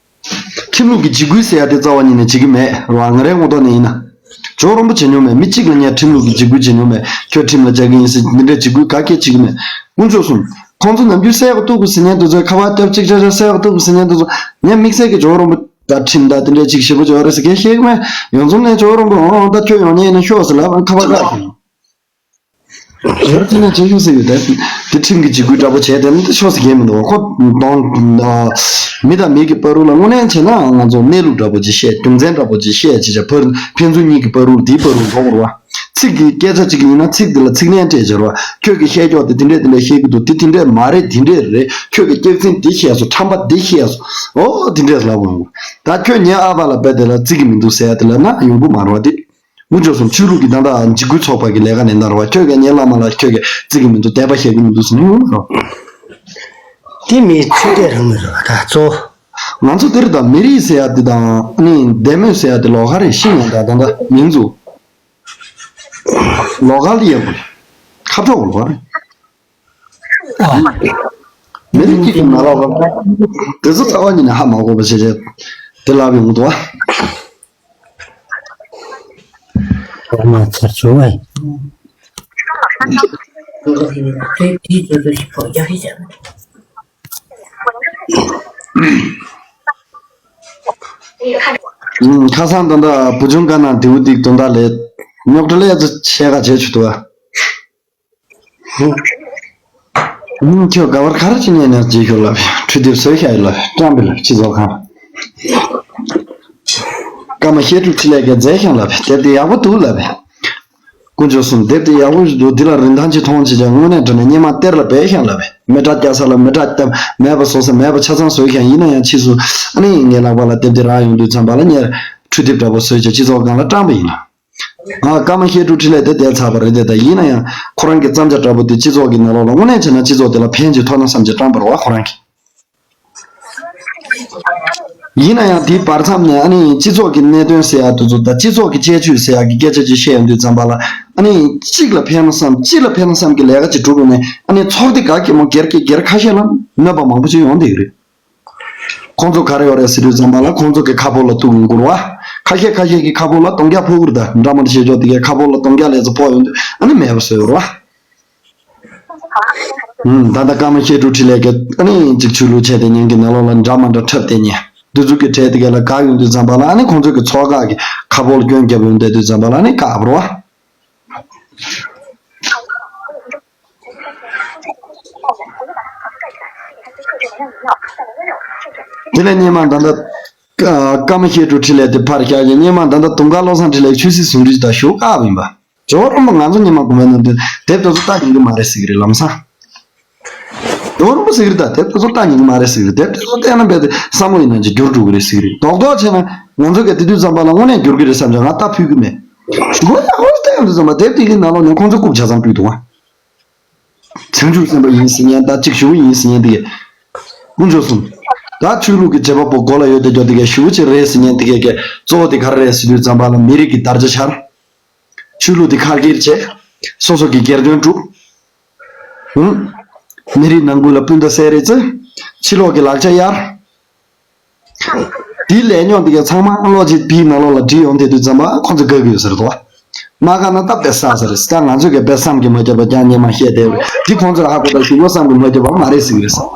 ཁྲིམས་ལུགས་ཀྱི་འཇིགས་སྐུལ་ཟེར་ཡ་དེ་རྩ་བ་ཉིད་ནས་བྱེད་ཀྱི་མེད་ར། ང་རའི་ངོ་ཐོག་ནས་ཡིན་ན། ཇོ་རོང་པོ་བྱེད་མྱོང་མེད། མི་གཅིག་ལ་ངས་ཁྲིམས་ལུགས་ཀྱི་འཇིགས་སྐུལ་བྱེད་མྱོང་མེད། ཁྱོད་ཁྲིམས་ལ་བཅའ་གི་ཡིན་ཟེར་འདི་འདྲའི་འཇིགས་སྐུལ་ག་གེ་བྱེད་ཀྱི་མེད། དཀོན་མཆོག་གསུམ། ཁོང་ཚོ་ནམ་རྒྱུན་གསལ་པོ་གཏུག་དགོས་ཟེར་མཁན་དེ་ཚོའི་ཁ་པར་རྒྱབ་ཅིག་ཅག་ཅག་གསལ་པོ་གཏུག་དགོས་ཟེར་མཁན་དེ་ཚོ་ངས་དམིགས་བསལ་གྱི་ཇོ་རོང་པོ་ད་ཁྲིམས་ད་དེ་འདྲའི་ཅིག་ཞེ་པོ་ཅིག་ཡོད་རེད་ཟེར་གང་ཤེས་ཀྱི་མེད། ཡོངས་རྫོགས་ནས་ཇོ་རོང་པོ་འོང་ད་ཁྱོད་ཡོང་མཁན་ཡིན་ན་ཤོག་ཟེར་ལབ་ཁ་པར་བཀག་ཤིང་། ཡོད་ཅི་ན་བྱེད་ཤོག་ཟེར་ཡོད་དེ། དེ་ཁྲིམས་ཀྱི་འཇིགས་སྐུལ་འདྲ་པོ་བྱས་དེ་ནི་ཤོག་ཟེར་མཁན་མི་འདུག་ཁོ་གདོང་། མི་དང་མི་གི་བར་དུ་ལ་དངོས་གནས་བྱས་ན་ང་ཚོ་གནས་ལུགས་འདྲ་པོ་ཅིག་བཤད། རྒྱུ་མཚན་འདྲ་པོ་ཅིག་བཤད་ཅེས་བྱ་བར་ཕན་ཚུན་གཉིས་ཀྱི་བར་དུ་དེའི་བར་དུ་འགྲོ་དགོས་རེད་བ། ཚིག་གི་སྐད་ཆ་གཅིག་ཡིན་ན་ཚིག་དེ་ལ་ཚིག་ལན་སྤྲད་བྱ་རེད་བ། ཁྱོད་ཀྱིས་བཤད་ཀྱོག་དེ་དེ་འདྲས་དེ་འདྲས་བཤད་ཀྱི་འདུག་དེ་དེ་འདྲས་མ་རེད། དེ་འདྲས་རེད། ཁྱོད་ཀྱིས་སྐྱག་རྫུན་དེ་བཤད་སོང་། ཁྲམ་པ་དེ་བཤད་སོང་། ཨོ་དེ་འདྲས་ལབ་འོང་། ད་ཁྱོད་ངའི་ཨ་ཕ་ལ་རྦད་དེ་ལ་བརྩི་གི་མི་འདུག་ཟེར་ཡ་དེ་ལབ་ན་ཡོང་གི་མ་རེད་བ་དེ། མུ་ཇོ་སོང་ཆོས་ལུགས་ཀྱི་ད་ལྟ་འཇིགས་སྐུལ་ཚོགས་པ་གི་ལས་ཀ་ནས་གནང་རོགས། ཁྱོད་ཀྱིས་ངའི་བླ་མ་ལ་ཁྱོད་ཀྱིས་བརྩི་གི་མི་འདུག་དད་པ་བྱེད་ཀྱི་མི་འདུག་ཟེར་ནས་ཡོང་མ་རོགས། དེ་མི་ཆོས་དད་རང་མི་རོགས་ད་གཙོ། ང་ཚོ་འདིར་ད་མི་རིགས་ཟེར་ཡ་དེ་དང་ཨ་ནི་འདས་མོས་ཟེར་ཡ་དེ་ལོགས་ཀ་རེད། ཤེས་ཡོང་ད་ད་ད་མིང་ཚོ་ལོགས་ཀ་ལ་ཡོད་པ་རེད། ཁ་ཕྱོགས་ལོགས་ཀ་རེད། མི་རིགས་གཅིག་གི་ནང་ལོགས་ལ་དེ་ཚོ་རྩ་བ་ཉིད་ནས་ཧ་མ་གོ་བ་བྱས་བྱས་དེ་ལབ་ཡོང་གི་འདུག་བ། ཨ་མ་ཚར་བྱུང་ཨེ། ཁ་སང་ད་ལྟ་བུ་ཆུང་དཀར་ནག་དེའུ་ཏིག་དོན་དག་ལས་རྙོག་དྲ་ལས་ཚོ་ཆེ་ག་བྱས་ཆུ་དུ་བ། ཁྱོད་ག་བར་ག་རེ་ཅི་ཉན་ཉན་ཅི་ཤོར་ལབ། འཕྲུལ་དེབ་བཟོས་ཤག་ཡིན་ལབ། སྤྲང་པོ་ལབ། སྤྱི་ཚོགས་ཁང་། ཀརྨ་བཤད་སྒྲུབ་འཕྲིན་ལས་ཀྱིས་མཛད་ཤག་ལབ། དེབ་དེ་ཡག་པོ་འདུག་ལབ། དཀོན་མཆོག་གསུམ། དེབ་དེ་ཡག་པོ་ཞིག་འདུག་འདི་ལ་རིན་ཐང་ཅིག་མཐོང་བྱེད་ཀྱང་དངོས་གནས་དྲང་གནས་སྙེ་མ་གཏེར་ལ་སྦས་ཤག་ལབ། མེ་སྲེག་རྒྱག་ས་ལ་མེ་སྲེག་བཏབ། མེད་པ་བཟོ་ས་མེད་པ་ཆ་ཚང་བཟོས་ཤག་ཡིན་ན་ཡང་ཕྱིས་སུ་ཨ་ནི་ངའི་ལག་པ་ལ་དེབ་དེ་རག་ཡོང་དུས་ཙམ་པ་ལ་ངས་འཕྲུལ་དེབ་འདྲ་པོ་བཟོས་བྱས་སྤྱི་ཚོགས་སྒང་ལ་སྤྲང་པོ་ཡིན་ལབ། ཨ། ཀརྨ་བཤད་སྒྲུབ་འཕྲིན་ལས་དེ་བསྡད་ཚར་བ་རེད་དེ། ད་ཡིན་ན་ཡང་ཁོ་རང་གི་བརྩམས་བྱ་འདྲ་པོ་དེ་སྤྱི་ཚོགས་ཀྱི་ནང་ལོགས་ལ་དངོས་གནས་བྱས་ན་སྤྱི་ཚོགས་དེ་ལ་ཕན་ཅིག་ཐོགས་ན་བསམ་བྱས་བཀྲམ་པ་རེད་བ་ཁོ་རང་གིས། ཡིན་ན་ཡང་དེའི་བར་མཚམས་ནས་ཨ་ནི་སྤྱི་ཚོགས་ཀྱི་གནད་དོན་ཟེར་ཡག་དེ་ཚོ་དང་སྤྱི་ཚོགས་ཀྱི་ཁྱད་ཆོས་ཟེར་ཡག་གི་སྐད་ཆ་ཅིག་བཤད་ཡོང་དུས་ཙམ་པ་ལ་ཨ་ནི་གཅིག་ལ་ཕན་ན་བསམ་གཅིག་ལ་ཕན་ན་བསམ་གྱི་ལས་ཀ་ཅིག་སྒྲུབ་དགོས་ནས་ཨ་ནི་ཚོགས་སྡེ་ག་གེ་མོ་སྒེར་གྱི་སྒེར་ཁ་ཤས་ལ་གནོད་པ་མང་པོ་ཅིག་ཡོང་བསྡད་ཀྱི་རེད། ཁོང་ཚོ་ག་རེ་ཡོད་རེད་ཟེར་དུས་ཙམ་པ་ལ་ཁོང་ཚོ་གི་ཁ་ཕོར་ལ་གཏུག་ཡོང་གི་རེད་བ། ཁ་ཤས་ཁ་ཤས་ཀྱི་ཁ་ཕོར་ལ་སྟོང་རྒྱག་ཕོག་གི་རེད། ད་འདྲ་མ་འདྲ་བྱེད་ཆོག་དེ་གའི་ཁ་ཕོར་ལ་སྟོང་རྒྱག་ལས་ཚོ་ཕོག་ཡོང་དུས་ཨ་ནི་མེད་པ་བཟོས་ཡོད་རེད་བ། ཨུམ། ད་ལྟ་ཀརྨ་བཤད་སྒྲུབ་འཕྲིན་ལས་ཀྱི་ཨ་ནི་གཅིག་ཆོས་ལུགས་ཆེད་དེ་ཉིན་གྱི་ནང་ལོགས་ལ་འདྲ་མ་འདྲ་འཁྲབ་བསྡད་ཉན་འདི་ཚོ་གི་གྲས་དེ་གའི་ལ་དགའ་ཡོང་དུས་ཙམ་པ་ལ་ཨ་ནི་ཁོང་ཚོ་གི་ཚོགས་ཁག་གི་ཁ་ཕོར་ལ་སྐྱོན་རྒྱབ་ཡོང་བསྡད་དུས་ཙམ་པ་ལ་ཨ་ནི་དགའ་བ་རེད་བ། དེ་ལས་སྔོན་མ་ད་ལྟ་ཀ་ཀརྨ་བཤད་སྒྲུབ་འཕྲིན་ལས་དེ་ཕར་བཞག་ཡིན། སྔོན་མ་ད་ལྟ་དུང་དཀར་བློ་བཟང་འཕྲིན་ལས་ཆོས་སྲིད་ཟུང་འབྲེལ་དང་ཞུ་བཀག་ཡིན་པ། ཇོ་རོང་པ་ང་ཚོ་སྔོན་མ་གོ་མེད་ནང་དུ་དེབ་དེ་ཚོ་ལྟ་ཡོང་གི་མ་རེད་ཟེར་གི་རེད་ལམ་སང་། ཇོ་རོང་པ་ཟེར་གི་རེད། ད་དེབ་དེ་ཚོ་ལྟ་ཡོང་གི་མ་རེད་ཟེར་གི་རེད། དེབ་དེ་ཚོ་བལྟས་ན་རྦད་དེ་བསམ་བློ་ཡིན་ན་ཅིག་འགྱུར་འགྲོ་གི་རེད་ཟེར་གི་རེད། རྡོག་རྡོག་བྱས་ན་ང་ཚོ་གི་དེ་དུས་ཙམ་པ་ལ་དངོས་གནས་འགྱུར་གི་རེད་བསམ་བྱས་ང་ལྟ་ཕོད་གི་མེད། ཞུ་བ་ཡག་པོ་ལྟ་ཡོང་དུས་ཙམ་པ་དེབ་དེ་གི་ནང་ལོགས་ནས་ཁོང་ཚོ་རྐུབ་ཆ་ཚང་ཕུད་འདུག་ཨ། བྱང་ཆུབ་སེམས་དཔའ་ཡིན་ཟེར་མཁན་དང་གཅིག་ཞུ་བ་ཡིན་ཟེར་མཁན་དེ་གས། དཀོན་མཆོག་གསུམ། ད་ཆོས་ལུགས་ཀྱི་བྱེད་པ་པོ་མགོ་ལ་ཡོད་དེ་འཇོག་དེ་གས་ཞུ་བ་ཅིག་རེད་ཟེར་མཁན་དེ་གས་གས་གཙོ་བོ་དེ་ག་རེ་རེད་ཟེར་དུས་ཙམ་པ་ལ་མི་རིགས་ཀྱི་དར་ཆ་འཕྱར། ཆོས་ལུགས་དེ་ཁ་སྒེར་བྱས། སོ་སོ་གི་སྒེར་དོན་སྒྲུབ། ཧུམ། མི་རིགས་ནང་ཁུལ་ལ་སྤུན་ཟླ་བསད་རེས་བྱས། ཕྱི་ལོགས་ཀྱི་ལག་ཆ་གཡར། དེའི་ལས་རྙོག་འདི་ག་ཚང་མ་བློ་གཅིག་བིའི་ནང་ལོགས་ལ་བྲིས་ཡོང་དེ་དུས་ཙམ་པ་ཁོང་ཚོ་དགའ་གི་ཡོད་ཟེར་དོ། མ་དགའ་ན་སྟབས་བདེ་ས་ཟེར། ད་ང་ཚོས་གི་བེད་བསམ་གྱིས་མ་ཁྱབ་པ་ཀྱང་སྔོན་མ་བཤད་དེ་རེད། འདི་ཁོང་ཚོར་ཧ་གོ་དང་ཞུ་བ་བསམ་གྱིས་མ་ཁྱབ་པ་མ་རེད་ཟེར་གི་རེད་ཟེར།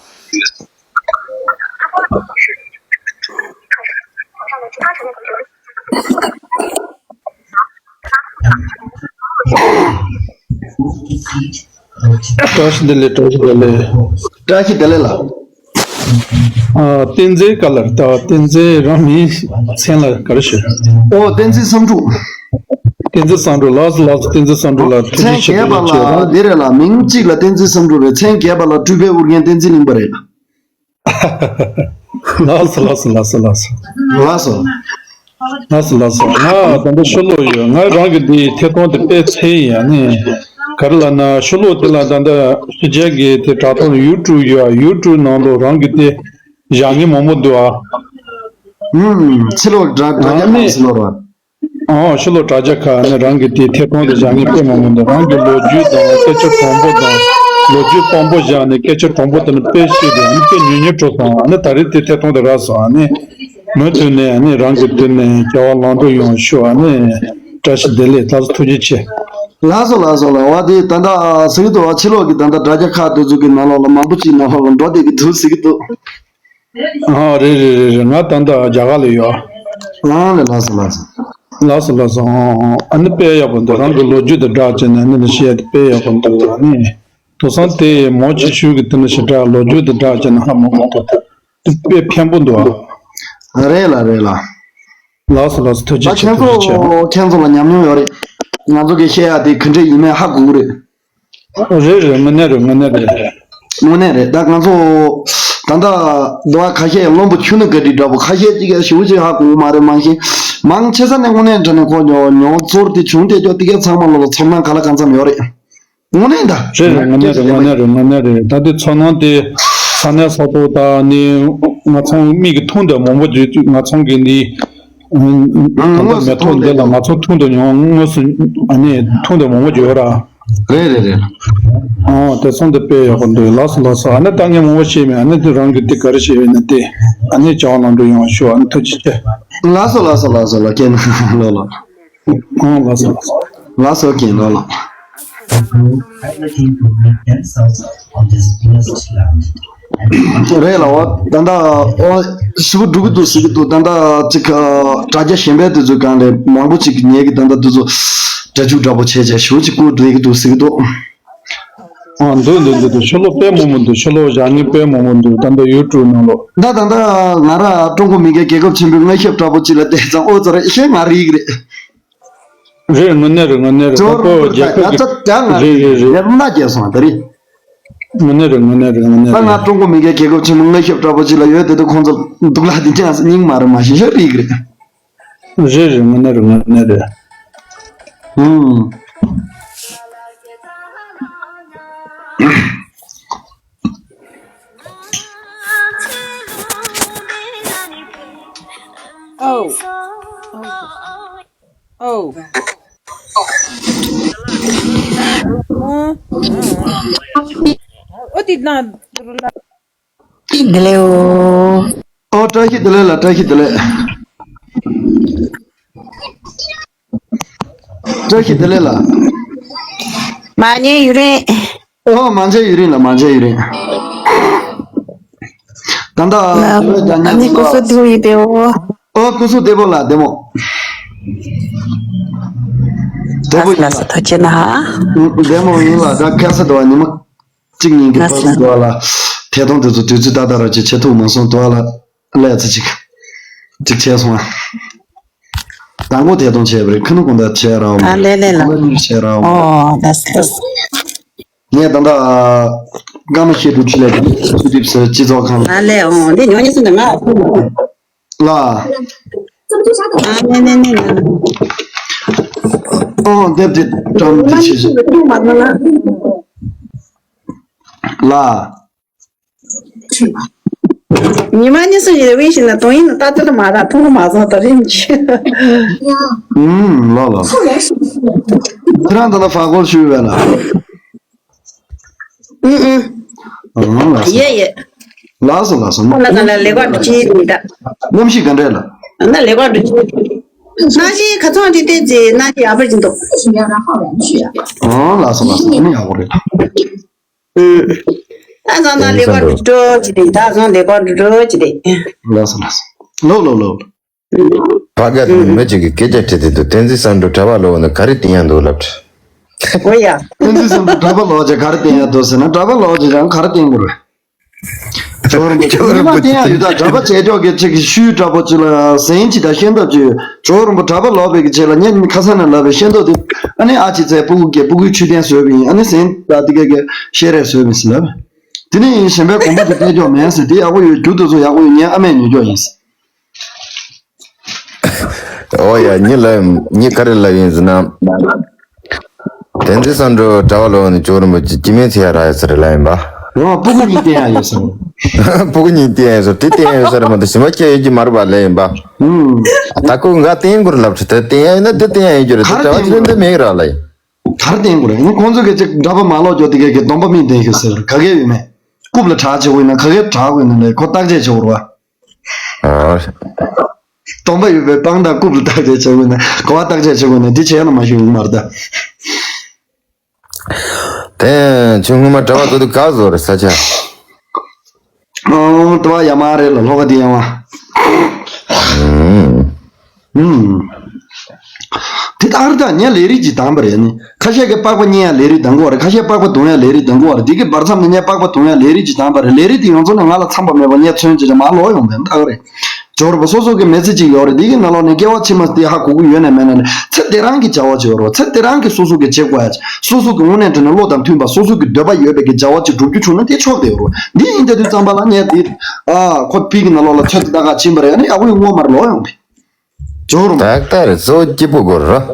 བཀྲ་ཤིས་བདེ་ལེགས། བཀྲ་ཤིས་བདེ་ལེགས། བཀྲ་ཤིས་བདེ་ལེགས་ལགས། ཨ། བསྟན་འཛིན་ག་ལ་རེད། ད་བསྟན་འཛིན་རང་མིང་མཚན་ལ་ག་རེ་ཞུ། ཨོ། བསྟན་འཛིན་བསམ་འགྲུབ། བསྟན་འཛིན་བསམ་འགྲུབ། ལགས་སོ་ལགས་སོ། བསྟན་འཛིན་བསམ་འགྲུབ་ལགས། ཐུགས་རྗེ་ཆེ། མཚན་རྒྱས་པ་ལ་འདི་རེད་ལགས། མིང་གཅིག་ལ་བསྟན་འཛིན་བསམ་འགྲུབ་རེད། མཚན་རྒྱས་པ་ལ་སྤྲུལ་པའི་ཨོ་རྒྱན་བསྟན་འཛིན་གླིང་པ་རེད། ལགས་སོ་ལགས་སོ་ལགས་སོ་ལགས་སོ། ལགས་སོ། ལགས་སོ་ལགས་སོ། ང་ད་ལྟ་ཤོ་ལོ་ཡོད། ང་རང་གི་འདི་ཐད་གཏོང་དེ་དཔེ་ཚད་ཡིན། ཨ་ནི་ག་རེ་ལབ་ན་ཤོ་ལོ་དེ་ལ་ད་ལྟ་ཕྱི་རྒྱལ་གྱི་དེ་དྲ་ཐོག་ཡུ་ཊུབ་ཡོད། ཡུ་ཊུབ་ནང་དུ་རང་གི་དེ་བཞག་མཁན་མང་པོ་འདུག་ཨ། ཨུམ། ཕྱི་ལོགས་དྲ་དྲ་རྒྱ་ཨ་ནི་ཁག་ཕྱི་ལོགས་ར། ཨོ། ཤོ་ལོ་དྲ་རྒྱ་ཁག་ནས་རང་གི་དེའི་ཐད་གཏོང་དུ་བཞག་མཁན་དཔེ་མང་པོ་འདུག་རང་གི་ལོ་རྒྱུས་དང་སྐད་ཆ་དྲང་པོ་དང་ལོ་རྒྱུས་དཔང་པོ་བཞག་ནས་སྐད་ཆ་དྲང་པོ་དེ་ནི་དཔེ་བཤད་དེ་ཨ་ནི་དཔེ་ཉུང་ཉུང་འགྲོ་སོང་། ཨ་ནི་ད་རེས་དེ་ཐད་གཏོང་དུ་རག་སོང་། ཨ་ནི་མུ་མཐུད་ནས་ཨ་ནི་རང་གི་དེ་ནས་རྒྱལ་བ་ལམ་འགྲོ་ཡོང་ཤོག་ཨ་ནི་བཀྲ་ཤིས་བདེ་ལེགས། ལགས་སོ། ཐུགས་རྗེ་ཆེ། ལགས་སོ་ལགས་སོ་ལགས། འོ་དེ་ད་ལྟ་ཟེར་གི་འདུག་ཕྱི་ལོགས་ཀྱི་ད་ལྟ་དྲ་རྒྱ་ཁག་དེ་ཚོ་གི་ནང་ལོགས་ལ་མང་པོ་ཅིག་ནང་ལོགས་ལ་འགྲོ་བསྡད་ཀྱི་འདུག་ཟེར་གི་འདུག་ཨ། རེད་རེད་རེད་རེད། ང་ད་ལྟ་རྒྱ་གར་ལ་ཡོད། ཨ་ལེ། ལགས་སོ་ལགས་སོ། ལགས་སོ་ལགས་སོ། ཨོ་ཨོ། ཨ་ནི་དཔེ་ཡག་པོ་འདུག་རང་གི་ལོ་རྒྱུས་དང་སྦྲགས་བྱས་ནས་ཨ་ནི་ལ་བཤད་དེ་དཔེ་ཡག་པོ་འདུག་ཨ་ནི་དེང་སང་དེ་མོ་ཆེ་ཤོས་ཀྱི་དེ་ནི་ཞེ་དྲག་ལོ་རྒྱུས་དང་སྦྲགས་བྱས་ན་ཧ་མ་གོ་འདུག་དེ་དཔེ་ཕན་པོ་འདུག་ཨ། རེད་ལ་རེད་ལ། ལགས་སོ་ལགས་སོ། ཐུགས་རྗེ་ཆེ། ད་ཁྱེད་ཐུགས་རྗེ་ཆེ། ཚོ་ཁྱེད་ཚོ་ལ་ཉམས་མྱོང་ཡོད་རེད། ང་ཚོ་གི་བཤད་ཡག་དེ་ག་འདྲས་ཡིན་མིན་ཧ་གོ་གི་རེད། རེད་རེད། དངོས་གནས་རེད། དངོས་གནས་རེད། དངོས་གནས་རེད། ད་ང་ཚོ་ད་ལྟ་འདི་བ་ཁ་ཤས་བློན་པོ་ཆུ་ནི་ག་འདྲི་འདྲ་པོ་ཁ་ཤས་ཅིག་ཞེ་པོ་ཅིག་ཧ་གོ་གི་མ་རེད། མ་གཞི་ མང་ཆེ་ས་ནས་དངོས་གནས་དྲང་གནས་ཁོ་ཉོ་ཉོ་ཚོར་དེ་བྱུང་དེ་ཅོ་དེ་གའི་ཚང་མ་ལོ་ལ་ཚོར་སྣང་ག་ལ་གང་འཚམ་ཡོད་རེད། དངོས་གནས་ད། རེད་རེད། དངོས་གནས་རེད། དངོས་གནས་རེད། དངོས་གནས་རེད། ད་དེ་ཚོར་སྣང་དེ་ས་གནས་ས་ཐོག་ད་ནི་ང་ཚོ་མིག་གིས་མཐོང་དུ་མང་པོ་བརྗོད་ང་ཚོ་གི་འདི་ད་ལྟ་མེ་ཏོག་འདི་ལ་ང་ཚོ་མཐོང་དུ་མྱོང་དངོས་སུ་ཨ་ནི་མཐོང་དུ་མང་པོ་བརྗོད་ར། རེད་རེད་རེད། ཨོ་དེ་ཚོ་འདི་དཔེ་ཡག་པོ་འདུག་ལགས་སོ་ལགས་སོ། ཨ་ནི་ད་ངས་མང་པོ་བཤད་མེད། ཨ་ནི་དེ་རང་གི་དེ་ག་རེ་བཤད་ཡོད་ན་དེ་ཨ་ནི་བྱ་བ་ལམ་འགྲོ་ཡོང་བ་ཞུ། ཨ་ནི་ཐུགས་རྗེ་ཆེ། ལགས་སོ་ལགས་སོ་ལགས་སོ་ལགས་ཀྱེ་ལོ་ལོ། ཨོ་ལགས་སོ་ལགས་སོ། ལགས་སོ་ཀྱེ་ལོ་ལོ། Everything to make themselves on this blessed land. རེད་ལ་འོ་ད་ལྟ་འོ་ཞིབ་པོ་འགྲོ་གི་འདུག་ཟེར་གི་འདུག་ད་ལྟ་ཅིག་དྲ་རྒྱ་གཞན་པའི་དུས་ཚོད་གང་ལས་མང་པོ་ཅིག་ཉལ་གི་ད་ལྟ་དུས་ཚོད་སྒྲ་འཇུག་འདྲ་པོ་བྱས་བྱས་ཞིབ་པོ་ཅིག་བསྐུར་འགྲོ་གི་འདུག་ཟེར་གི་འདུག་ཨ་འདུག་འདུག་འདུག་འདུག་ཤོ་ལོ་དཔེ་མང་པོ་འདུག་ཤོ་ལོ་བཞག་ཉིན་དཔེ་མང་པོ་འདུག་ད་ལྟ་ཡུ་ཊུབ་ནང་ལོ། ད་ད་ལྟ་ང་ར་ཀྲུང་གོ་མི་སྒེར་རྒྱལ་ཁབ་ཆེན་པོའི་མངའ་ཞབས་འདྲ་པོ་ཅིག་ལ་བལྟས་ཙང་ཨོ་ཙི་རེད་ཤེས་ང་རིག་རེད། རེད། དངོས་གནས་རེད། དངོས་གནས་རེད། ཇོ་ད་རུ་པོ་པོ་རྒྱལ་ད་ཁབ་ཡ་ཙ་ཀྱི་ད་ང་རེད་རེད་རེད། ཡར་མ་རྒྱལ་སོང་ད་རེད། དངོས་གནས་རེད། དངོས་གནས་རེད། དངོས་གནས་ད་ང་རེད། ཀྲུང་གོ་མི་སྒེར་རྒྱལ་ཁབ་ཆེན་པོའི་མངའ་ཞབས་འདྲ་པོ་ཅིག་ལ་ཡོད་དེ་དུས་ཁོང་ཚོ་སྡུག་ལག་དེ་ཅང་སྙིང་མ་རེད་མ་གཞི་ཤ་རིག་རེད། རེད་རེད། དངོས་གནས་རེད། དངོས་གནས་རེད། ཨུམ། Oh. Oh. Oh. Oh, did not. བདེ་ལེགས་འོ། ཨོ་བཀྲ་ཤིས་བདེ་ལེགས་ལ། བཀྲ་ཤིས་བདེ་ལེགས། བཀྲ་ཤིས་བདེ་ལེགས་ལ། མ་ཉེས་ཡུན་རིང་། ཨོ་མ་མཇལ་ཡུན་རིང་ལ། མ་མཇལ་ཡུན་རིང་། ད་ལྟ་ལ་ཨ་ནི་སྐུ་གཟུགས་བདེ་པོ་ཡིན་པས་འོ། ཨོ་སྐུ་གཟུགས་བདེ་པོ་ལ་བདེ་མོ། བདེ་པོ་ཡིན་ལ། ལགས་སོ་ཐུགས་རྗེ་གནང་། བདེ་མོ་ཡིན་ལ། ད་ཁ་ས་དུ་བ་ཉི་མ། གཅིག་གཉིས་ཀྱི་ལགས་སོ། ཕར་ཚུར་འགྲོ་བ་ལ་ཐད་གཏོང་དེ་ཚོ་དུས་ཚོད་ཏག་ཏག་ར་ཅིག་བྱེད་ཐུབ་མ་སོང་། དུ་བ་ལ་ཀླད་ཚ་ཅིག་ཅིག་བྱས་སོང་ཨ། དང་པོ་ཐད་གཏོང་བྱས་པ་རེད། ཁ་ནུ་དགོང་དག་བྱས་ར་འོང་། ཨ་ལེ་ལེ་ལ། ཁ་ནུ་བྱས་ར་འོང་། ཨོ་ལགས་སོ་ལགས་སོ། ངས་ད་ལྟ་ཀརྨ་ཤེས་སྒྲུབ་ཆེད་ལས་ཚུལ་ཁྲིམས་སྤྱི་ཚོགས་ཁང་ཨ་ལེ་ཨོ་འདི་ཉོ་ཉེ་སུ་འདི་ང་ལ། ཨ་ནེ་ནེ་ནེ་ནེ། ཨོ་འདེབས་དེ་བཀྲམ་དེ་ཆེ་ཆེ། ལ། ཉི་མ་གཉིས་གསུམ་ཞིག་དབེན་ཞིག་ན་དོན་ཡིན་ན་ལྟ་ལྟ་མ་དང་མཐོང་མ་སོང་དོ་རིན་གྱི། ཨུམ་ལོ་ལོ། ཁྱེད་རང་ད་ལྟ་ཧྥ་གོར་ཞུས་པས་ན། ཨུམ་ཨུམ། ཨུམ་ལགས་སོ། ཡེ་ཡེ། ལགས་སོ་ལགས་སོ། ཁོ་ན་ད་ལ་ལེགས་པར་འགྲོ་ཅི་ཡིན་ད། གནམ་གཤིས་ག་འདྲས་ལ། ན་ལེགས་པར་འགྲོ་ཅི། ན་ཞིག་ཁ་ཚོང་དེ་བལྟས་ཚེ་ན་ཞིག་ཡག་པོ་ཅིག་འདུག་ཨོ་ལགས་སོ་ལགས་སོ། ཨ་ནི་ཡག་པོ་རེད་ད། ཨུམ། ད་བཟང་ན་ལེགས་པར་འགྲོ་ཅི་རེད། ད་བཟང་ལེགས་པར་འགྲོ་ཅི་རེད། ལགས་སོ་ལགས་སོ། ལོ་ལོ་ལོ། ཕ་ག་དེ་མི་གཅིག་གིས་སྐད་ཆ་དྲིས་ཏེ་འདུག་བསྟན་འཛིན་བསམ་གྲུབ་གྲྭ་པ་ལོག་ནས་ག་རེ་བསྟན་ཡ་འདུག་ལབ་དྲི། འོ་ཡ། བསྟན་འཛིན་བསམ་གྲུབ་གྲྭ་པ་ལོག་ཅེས་ག་རེ་བསྟན་ཡ་འདུག་ཟེར་ན། གྲྭ་པ་ལོག་ཅེས་ཀྱང་ག་རེ་བསྟན་དགོས་རེད། ཇོ་རིན་པོ་ཇོ་རིན་པོ་ཆེ་བསྟན་ཡ་ཡོད་ད། གྲྭ་པ་བྱེད་ཕྱོགས་ཀྱི་ཅིག་ཤུལ་འདྲ་པོ་ཅིག་ལ་ཟན་ཅིག་དང་ཤེས་འདབ་ཅིག་ཇོ་རིན་པོ་གྲྭ་པ་ལོག་པའི་གི་ཆེད་ལ་ངས་ཁ་སང་ནས་ལབ་པའི་ཤེས་འདབ་དེ་ཨ་ནི་ཨ་ཅེ་ཚའི་སྤུ་གུ་གི་སྤུ་གུའི་མཆོད་རྟེན་བཟོས་པ་ཡིན། ཨ་ནི་ཟན་དང་དེ་ག་གི་ཤེས་རས་བཟོས་པ་ཡིན་ཟེར་ལབ། དེ་ནི་གཞན་པའི་དགོན་པ་གི་བསྟན་ཕྱོགས་མིན་ཟེར། དེ་ཡག་པོ་ཡོད། རྒྱུ་དེ་ཚོ་ཡག་པོ་ཡོད། ངའི་ཨ་མས་ཉོ་ཕྱོགས་ཡིན་ཟེར། ཨོ་ཡ། ཉི་ལ་ཉི་ག་རེ་ལབ་ཡིན་ཟེར་ན། བསྟན་འཛིན་བསམ་གྲུབ་གྲྭ་པ་ལོག་ནས་ཇོ་རིན་པོ་ཆེ་སྐྱེ་དམན་ཚེ་ཡ་རག་ཡོད་ས་རེད་ལབ་ཡིན་པ། རང་སྤུ་གུ་གཉིས་བསྟན་ཡ་ཡོད་ས་རེད། སྤུ་གུ་གཉིས་བསྟན་ཡ་ཡོད་ས་རེད། དེ་བསྟན་ཡ་ཡོད་ས་རེད་མ་གཏོགས་གཞན་པ་སྐྱེ་ཡོད་ཀྱི་མ་རེད་པ་ལབ་ཡིན་པ། ཨུམ། ད་ཁོ་ང་བསྟན་དགོས་རེད་ལབ་དུས། དེ་བསྟན་ཡ་ཡོད་ན་དེ་བསྟན་ཡ་ཡོད་རྒྱུ་རེད། དེ་ག་རེ་གྲྭ་པ་བསྟན་ཆེ་དགོས་དེ་མེད་ར་ལབ་ཡིན། ག་རེ་བསྟན་དགོས་རེད། ཁོང་ཚོ་གི་ཅིག་གྲྭ་པ་མ་ལོག་རྒྱུ་དེ་ག་གི་སྡོམ་པ་མིན་བསྟན་ཤོག་ཟེར་ག་གེ་ཡོད་མེད། རྐུབ་ལ་བྲག་བྱེད་དགོས་ན་ག་གེ་བྲག་དགོས་ན་ལས་ཁོ་བརྟག་དཔྱད་བྱེད་དགོས་རེད་པ། ཨ། སྟོང་པ་ཡོད་པའི་སྤང་དང་རྐུབ་ལ་བརྟག་དཔྱད་བྱེད་དགོས་ན་ག་པར་བརྟག་དཔྱད་བྱེད་དགོས་ན་འདི་བྱས་ན་མ་ཤེས་ཡོང་མ་རེད་ད། དེ་ཁྱོད་སྔོན་མ་གྲྭ་པ་ཚོ་དུ་ག་བཟོ་རེད་ས་ཆ། ཨོ་ད་བ་ཡ་མ་རེད་ལ་ལྷོ་ཁ་དེ་ཡང་བ། ཨུམ། ཨུམ། དེ་ལྟར་ད་ངས་ལས་རིགས་ཀྱི་དང་པ་རེད་ནི། ཁ་ཤས་ཀྱིས་པགས་པ་རྙིང་ཡ་ལས་རིགས་དང་པོ་རེད། ཁ་ཤས་པགས་པ་བརྡུང་ཡ་ལས་རིགས་དང་པོ་རེད། འདི་གི་བར་མཚམས་ནས་ངས་པགས་པ་བརྡུང་ཡ་ལས་རིགས་ཀྱི་དང་པ་རེད། ལས་རིགས་དེ་ཡོངས་རྫོགས་ནས་ང་ལ་འཚམས་པ་མེད་པ་ངས་མཚོན་བྱེད་ཀྱི་མར་ལོག་ཡོང་པའི་རྟགས་རེད། ཇོ་རིན་པོ་སོ་སོ་གི་མི་ཚེ་གཅིག་ཡོད་རེད། འདི་གི་ནང་ལོགས་ནས་སྐྱེ་བ་ཕྱི་མ་དེ་ཧ་གོ་གི་ཡོད་ནས་མེད་ན་ནས་ཚེ་འདི་རང་གི་བྱ་བ་བྱེད་རོགས། ཚེ་འདི་རང་གི་སོ་སོ་གི་བྱེད་དགོས་ཡ། སོ་སོ་གི་དངོས་གནས་དྲང་གནས་བློ་དང་མཐུན་པ་སོ་སོ་གི་འདོད་པ་ཡོད་པའི་གི་བྱ་བ་ཅིག་སྒྲུབ་རྒྱུ་བྱུང་ན་དེ་ཆོག་དེ་རོགས། འདི་ཡིན་དེ་དུས་ཙམ་པ་ལ་ངས་དེ་ཨ་ཁོ་ཕི་གི་ནང་ལོགས་ལ་ཚོད་ལྟ་ག་ཕྱིན་པ་རེད། ཨ་ནི་ཡག་པོ་ཡོང་ངོ་མར་ལོག་ཡོང་དེ། ཇོ་རུ། ཏག་ཏག་རེད། གཙོ་བོ་སྐྱིད་པོ་དགོས་རེད།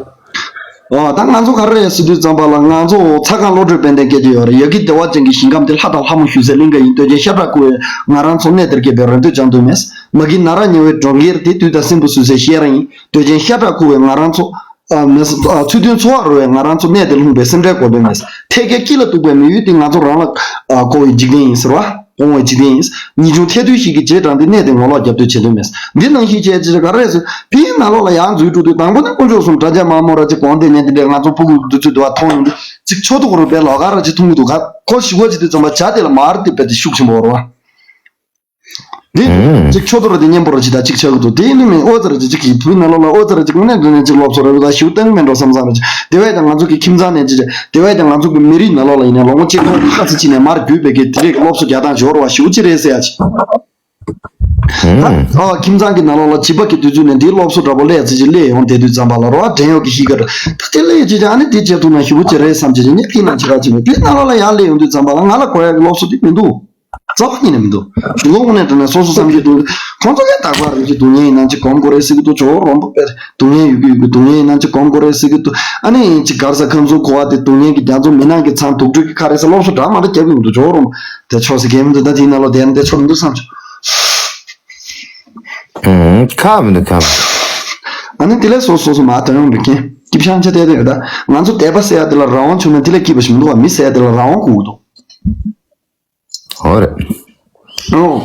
ཨོ་ད་ང་ཚོ་ག་རེ་རེད་ཟེར་དུས་ཙམ་པ་ལ། ང་ཚོ་ཚ་ཁང་བློ་གྲོས་དཔལ་ལྡན་སྐད་ཆ་ཡོད་རེད། ཡ་གི་བདེ་བ་ཅན་གྱི་ཞིང་ཁམས་དེ་ལྷ་དང་ལྷ་མོ་བཞུགས་སའི་གླིང་ག་ཡིན། སྟོད་ཆེན་ཤ་ཁྲག་ཁུ་བའི་ང་རང་ཚོ་གནས་དེར་སྐྱེས་པའི་རེ་འདོད་བྱང་དུ་མེད། མ་གི་ན་ར་ཉེ་བའི་གྲོང་ཁྱེར་དེ་དུས་དང་སྲིན་པོ་བཟོད་སའི་ཤེས་ར་ཡིན། སྟོད་ཆེན་ཤ་ཁྲག་ཁུ་བའི་ང་རང་ཚོ། ཨ་མེད་ས། ཨ་ཚུལ་མཐུན་འཚོ་བ་རོལ་བའི་ང་རང་ཚོ་གནས་དེ་ལྷུང་པའི་སེམས་ཁྲལ་དགོས་པའི་མེད། ཐད་ཀའི་སྐྱིད་ལ་གཏུགས་པའི་མི་ཡུལ་དེ་ང་ཚོ་རང་ལ་ཨ་གོ་བའི་འཇིག་རྟེན་ཡིན་ཟེར་བ། གོང་བའི་འཇིག་རྟེན་ཡིན། ཉིན་ཆུང་ཐལ་རྡུལ་ཞིག་གི་རྗེས་འབྲངས་ཏེ་གནས་དེ་ངོ་ལོག་རྒྱབ་འདོད་བྱེད་དོན་མེད། འདི་ནང་བཞིན་བྱས་ཅི་རེད་ག་རེ་ཟེར། དེའི་ནང་ལོགས་ལ་ཡང་འཛུལ་འགྲོ་དུས། དང་པོ་ནས་དཀོན་མཆོག་གསུམ་དགྲ་རྒྱ་དམར་མོ་ར་ཅིག་གོང་དེ་ཉན་དེ་འདྲས་ང་ཚོ་ཕྲུ་གུ་འདི་ཚོས་འདི་བ་མཐོང་ཡོང་དུས་ཅིག་ཆོག་ཏུ་གོ་རུ་པའི་ལོག་ག་ར་ཅིག་མཐོང་གི་འདུག་ག་ཁོ་ཞི་བ་བྱེད་དུས་ཙམ་པ་བྱ་དེ་ལ་མར་དེ་པད་དེ་ཤུགས་ཆེན་པོ་རུ་བ། འདི་ཅིག་ཆོག་ཏུ་ར་དེ་མཉམ་པོ་ར་ཅིག་དང་ཅིག་ཆགས་ཀྱི་འདུག་དེ་ནི་མིན་ཨོ་ཙི་ར་ཅིག་ཅིག་གིས་དུས་ནང་ལོགས་ལ་ཨོ་ཙི་ར་ཅིག་དངོས་གནས་དྲང་གནས་ཅིག་སློབ་གསོ་ར་བ་ཞུ་སྟངས་མེད་འགྲོ་བསམ་བསམ་ར་ཅིག་དེ་བས་ཀྱང་ང་ཚོ་གི་ཁྱིམ་ཚང་ནས་ཅིག་དེ་བས་ཀྱང་ང་ཚོ་གི་མི་རིགས་ནང་ལོགས་ལ་ཡིན་ན་ལོ་ངོ་གཅིག་ལོ་ཁ་ཚིག་ཅིག་ནས་མར་བརྒྱུད་པའི་གི་དེ་རིགས་སློབ་གསོ་རྒྱག་སྟངས་འབྱོར་བ་ཞུ་ཅི་རེད་ཟེར་ཡ་ཅིག་ད་ཨ་ཁྱིམ་ཚང་གི་ནང་ལོགས་ལ་བྱིས་པ་གི་དུས་ཚོད་ནས་འདིའི་སློབ་གསོ་འདྲ་པོ་སླེབས་ཚེ་ཅིག་སླེབས་ཡོང་བསྡད་དུས་ཙམ་པ་ལ་རོ་བ་དྲན་ཡོད་ཀྱི་ཤི་ཀ་ར་ད་དེ་སླེབས་ཅིག་ཅིག་ཨ་ནི་དེ་བྱེད་ཐུབ་ན་ཞུ་བོ་ཅི་རེད་བསམ་ཅིག་ཅིག་ནས་ཕི་ནང་ཅི་ར་ཅིག་མེད། དེ་ནང་ལོགས་ལ་ཡར་སླེབས་ཡོང་དུས་ཙམ་པ་ལ་ང་ལ་གོ་ཡ་གི་སློབ་གསོ་དེ་མི་འདུག་རྩ་བ་ཉིད་ནས་མི་འདུག་ཞུ་བོ་དངོས་གནས་དྲང་གནས་སོ་སོ་བསམ་གྱི་འདུག་ཁོང་ཚོ་ལས་རྟག་པར་རེ་ཅིག་སྡུག་བསྔལ་ཡིན་ན་ཅིག་གོམས་དགོས་རེད་ཟེར་གི་འདུག་ཇོ་བོ་རོང་པོ་པས་སྡུག་བསྔལ་ཡོད་ཀྱི་ཡོད་ཀྱི་སྡུག་བསྔལ་ཡིན་ན་ཅིག་གོམས་དགོས་རེད་ཟེར་གི་འདུག་ཨ་ནི་ཅིག་གར་ས་ཁང་བཟོ་དགོས་བ་དེ་སྡུག་བསྔལ་གྱི་རྒྱ་མཚོ་མི་ནག་གི་ཚང་དུག་སྦྲུལ་གྱི་ཁ་རེད་ཟེར་སློབ་གསོ་འདྲ་མ་འདྲ་རྒྱབ་ཀྱི་མི་འདུག་ཇོ་བོ་རོང་པོ་དེ་ཆོག་ཟེར་གྱི་མི་འདུག་ད་དེའི་ནང་ལོགས་བསྡད་ན་དེ་ཆོག་མི་འདུག་བསམ་བྱུང་། ཨུམ། ཁག་མི་འདུག་ཁག་མི་འདུག་ཨ་ནི་དེ་ལས་སོ་སོ་སོ་མ་དོན་ཡོང་འགྲོ་མཁན་སྐྱིད་ཤང་ཆ་དེ་དེ་ཡོད་ད། ང་ཚོ་དད་པ་ཟེར་ཡ་དེ་ལ་རང་དབང་བྱུང་ན་དེ་ལས་སྐྱིད་པ་ཞིག་མི་འདུག་བ། མི་ཟེར་ཡ་དེ་ལ་རང་དབང་དགོས་ཀྱི་འདུག་ཨོ་རེད། ཨོ།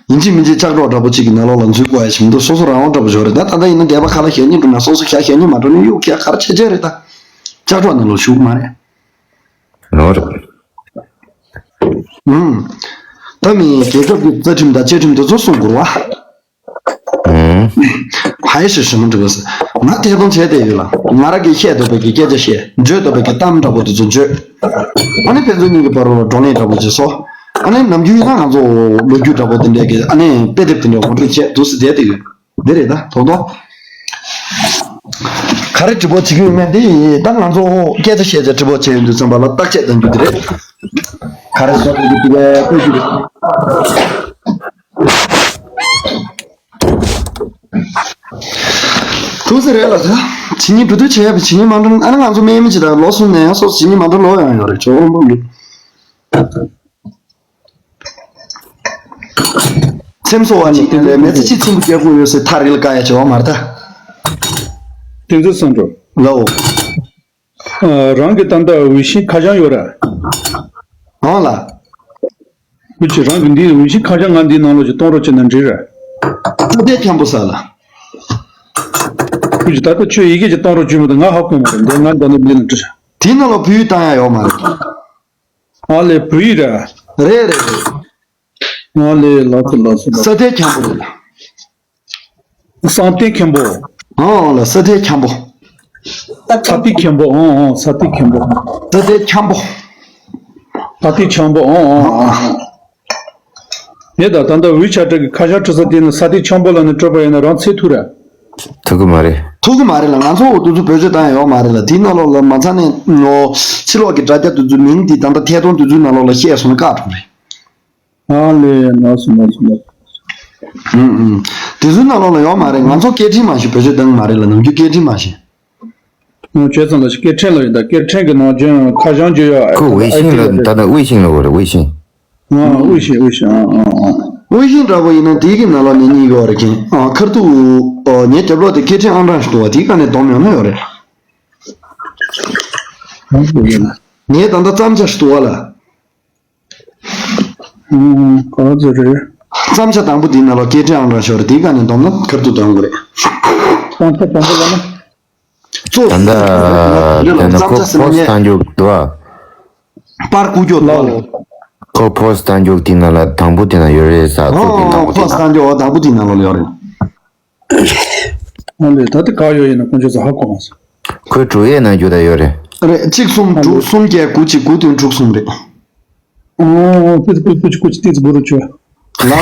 ཡིན་གཅིག་མིན་གཅིག་ལྕགས་སྒྲོག་འདྲ་པོ་གཅིག་གི་ནང་ལོགས་ལ་འཛུལ་དགོས་ཡ་ཞིག་མི་འདུག་སོ་སོ་རང་དབང་འདྲ་པོ་ཞིག་རེད་ད། ད་ལྟ་ཡིན་ན་སྡེ་པ་ཁ་ལ་ཞེ་གཉིས་འགྲོ་ན་སོ་སོ་ཞེ་གཉིས་མ་འགྲོ་ན་གཡུག་ཁྱེར་ག་རེ་བྱེད་བྱེད་རེད་ད། ལྕགས་སྒྲོག་ནང་ལོགས་ཞུགས་མ་རེད། ཨོ་རེད། ཨུམ། ད་མི་རྒྱལ་ཁབ་ཀྱི་རྩ་ཁྲིམས་དང་བཅའ་ཁྲིམས་དེ་ཚོ་སྲུང་དགོས་རེད་བ། ཧའི་ཞེས་ཞེ་མོ་འདྲི་བ་ཟེར། ང་ཐད་གཏོང་བྱས་བསྡད་ཡོད་ལ། ང་རང་གིས་བཤད་འདོད་པའི་གི་སྐད་ཆ་བཤད། བརྗོད་འདོད་པའི་གི་གཏམ་འདྲ་པོ་དེ་ཚོ་བརྗོད། ཨ་ནི་ཕན་ཚུན་གཉིས་ཀྱི་བར་ལ་བགྲོ་གླེང་འདྲ་པོ་ཅིག་བཟོ། ཨ་ནི་ནམ་རྒྱུན་ཡིན་ན་ང་ཚོ་ལོ་རྒྱུས་འདྲ་པོ་དེ་འདྲས་ཀྱི་ཨ་ནི་དཔེ་དེབ་དེ་འདྲ་ངོ་སྤྲོད་བྱས་འདུག་སེ་བསྡད་དེ་ཡོད། འདི་རེད་ད་དོ་དོ། ག་རེ་དྲི་བ་བྱེད་ཀྱི་ཡོད་མེད་འདི་ད་ང་ཚོ་སྐད་ཆ་བཤད་བྱས་དྲི་བ་བྱས་ཡོང་དུས་ཙམ་པ་ལ་བརྟག་དཔྱད་གཏང་རྒྱུ་དེ་རེད། ག་རེ་བཟོ་དགོས་ཀྱི་འདུག་གས་ལྟོས་རྒྱུ་རེད། ཐུགས་སེ་རེད་ལ་ད། ཇི་སྙེད་འགྲོ་དུས་བྱས་པའི་ཇི་སྙེད་མ་འགྲོ་ཨ་ནི་ང་ཚོ་སྨན་མི་ཇི་ལྟར་ལོ་གསུམ་ནས་ཡང་སོ་སོ་ཇི་སྙེད་མ་འགྲོ་ལོ་ཡང་ཡོད་རེད་ཇོ་བོ་རོང་པོ་མི། ཚེམ་སོ་བ་ནི་དེ་ལས་མེ་ཚེ་ཅི་ཚིམ་པོ་རྒྱག་དགོས་ཡོད་སའི་ཐག་རིལ་ཀ་ཡ་བྱེད་བ་མ་རེད་ད། དེ་ཚོ་སོང་འགྲོ། ལའོ། ཨ། རང་གི་ད་ལྟ་འོས་ཤིང་ཁ་བྱང་ཡོད་ར། ཨང་ལ། ཁུ་ཆུ་རང་གི་འདིའི་འོས་ཤིང་ཁ་བྱང་ང་འདིའི་ནང་ལོགས་ཀྱི་གཏོང་རོགས་བྱས་ན་འགྲིག་ར། ས་དེ་འཁྱམ་པོ་ས་ལ། ཁུ་ཆུ་ད་ལྟ་ཁྱོད་ཡི་གེ་ཅིག་གཏོང་རོགས་བྱོས་མི་འདུག་ང་ཧ་གོ་མ་རེད་འདི་ང་འདི་ནི་འདི་ལ་འདྲི། དེའི་ནང་ལ་བོད་ཡིག་བཏང་ཡ་ཡོད་མ་རེད། ཨ་ལེ་བོད་ཡིག་ར། རེད་རེད་རེད། ཨ་ལེ་ལགས་སོ་ལགས་སོ་ལགས་སོ། ས་དེ་འཁྱམ་པོ་རེད་ལ། ས་སྟེང་མཁན་པོ། ཨོ་ལ་ས་སྟེང་མཁན་པོ། ས་སྟེང་མཁན་པོ་ཨོ་ཨོ་ས་སྟེང་མཁན་པོ། ས་སྟེང་མཁན་པོ། ས་སྟེང་མཁན་པོ་ཨོ་ཨོ་ཨོ། ངས་ད་ད་ལྟ་ཝི་ཆ་ཊི་གི་ཁ་བྱང་འབྲི་ས་དེ་ནི་ས་སྟེང་མཁན་པོ་ལ་ནི་སྤྲོད་པ་ཡིན་ན་རང་ཚེ་ཐུག་ར། ཐུག་གི་མ་རེད། ཐུག་གི་མ་རེད་ལ་ང་ཚོ་འོ་དུས་ཚོད་བེད་སྤྱོད་བཏང་ཡ་ཡོད་མ་རེད་ལ་དེའི་ནང་ལོགས་ལ་མ་ཚང་ནས་ནོ་ཕྱི་ལོགས་ཀྱི་དྲ་རྒྱ་དུས་ཚོད་མིང་འདི་ད་ལྟ་ཐད་གཏོང་དུས་ཚོད་ནང་ལོགས་ལ་བཤད་སོང་ན་བཀག་འགྲོ་རེད། ཨ་ལེ་ལགས་སོ་ལགས་སོ་ལགས། ཨུམ་ཨུམ། དེ་ཚོའི་ནང་ལོགས་ལ་ཡོད་མ་རེད་ང་ཚོ་སྐད་འཕྲིན་མ་ཤེས་བེད་སྤྱོད་གཏང་གི་མ་རེད་ལ་ནམ་རྒྱུན་སྐད་འཕྲིན་མ་ཤེས། ཨོ་བྱས་ཙང་ལ་སྐད་འཕྲིན་ལ་ཡིན་ད་སྐད་འཕྲིན་གྱི་ནང་རྒྱུན་ཁ་བྱང་བརྗོད་ཡ་ཁོ་ཝེ་ཤིང་ལ་ད་ལྟ་ཝེ་ཤིང་ལ་འོ་རེད་ཝེ་ཤིང་། ཨ་ཝེ་ཤིང་ཝེ་ཤིང་ཨ་ཨ་ཨ། ཝེ་ཤིང་འདྲ་པོ་ཡིན་ན་དེའི་གི་ནང་ལོགས་ནས་རྙེད་ཀྱི་ཡོད་རེད་མཁན་ཨ་ཁར་ཐུག་ཨོ་ངའི་རྒྱབ་ལོགས་དེ་སྐད་འཕྲིན་ཨང་གྲངས་ཤིག་འདུག་བ་དེའི་སྒང་ནས་སྡོམ་ཡོང་ན་ཡོད་རེད། ཨ་ཝེ་ཤིང་། ངའི་ད་ལྟ་བརྩམས་བྱ་ཞིག་འདུག་བ་ལ། ཨང་ག་ཚོད་རེད། བརྩམས་བྱ་དང་པོ་དེའི་ནང་ལ་སྐད་འཕྲིན་ཨང་གྲངས་ཤོར་རེད་དེའི་སྒང་ནས་འདོམས་ན་ཁར་ཐུག་འདོན་དགོས་རེད། བརྩམས་བྱ་དང་པོ་ལ་ན། གཙོ་ད་ལྟ་ད་ལྟ་ཁོ་བརྩམས་བྱ་ཟེར་ན་པོ་སི་ངས་བཏང་རྒྱུ་འདུག་ཨ། པར་བརྐུ་རྒྱུ་འདུག་ཨ། ཁོ་པོ་སི་བཏང་རྒྱུ་དེའི་ནང་ལ་དང་པོ་དེ་ན་ཡོད་རེད་ས་ཨོ་ཁོ་གི་ཨོ་དང་པོ་པོ་སི་དེ་ན། བཏང་རྒྱུ་ཨོ་དང་པོ་དེའི་ནང་ལ་ཡོད་རེད། ཨ་ལས་ད་ལྟ་ག་ཡོད་ཡིན་ན་དཀོན་མཆོག་ཚོ་ཧ་གོ་མ་སོང་། ཁོའི་དྲུག་ཡས་ན་རྒྱུ་ད་ཡོད་རེད། རེད་གཅིག་གསུམ་ཨ་དྲུག་ལས་གསུམ་བརྒྱད་དགུ་གཅིག་དགུ་བདུན་དྲུག་གསུམ་རེད། ཨོ་ཏི་ཏི་ཀུ་ཅི་ཀུ་ཅི་ཏི་ཙི་བུ་རུ་ཆོ། ལགས།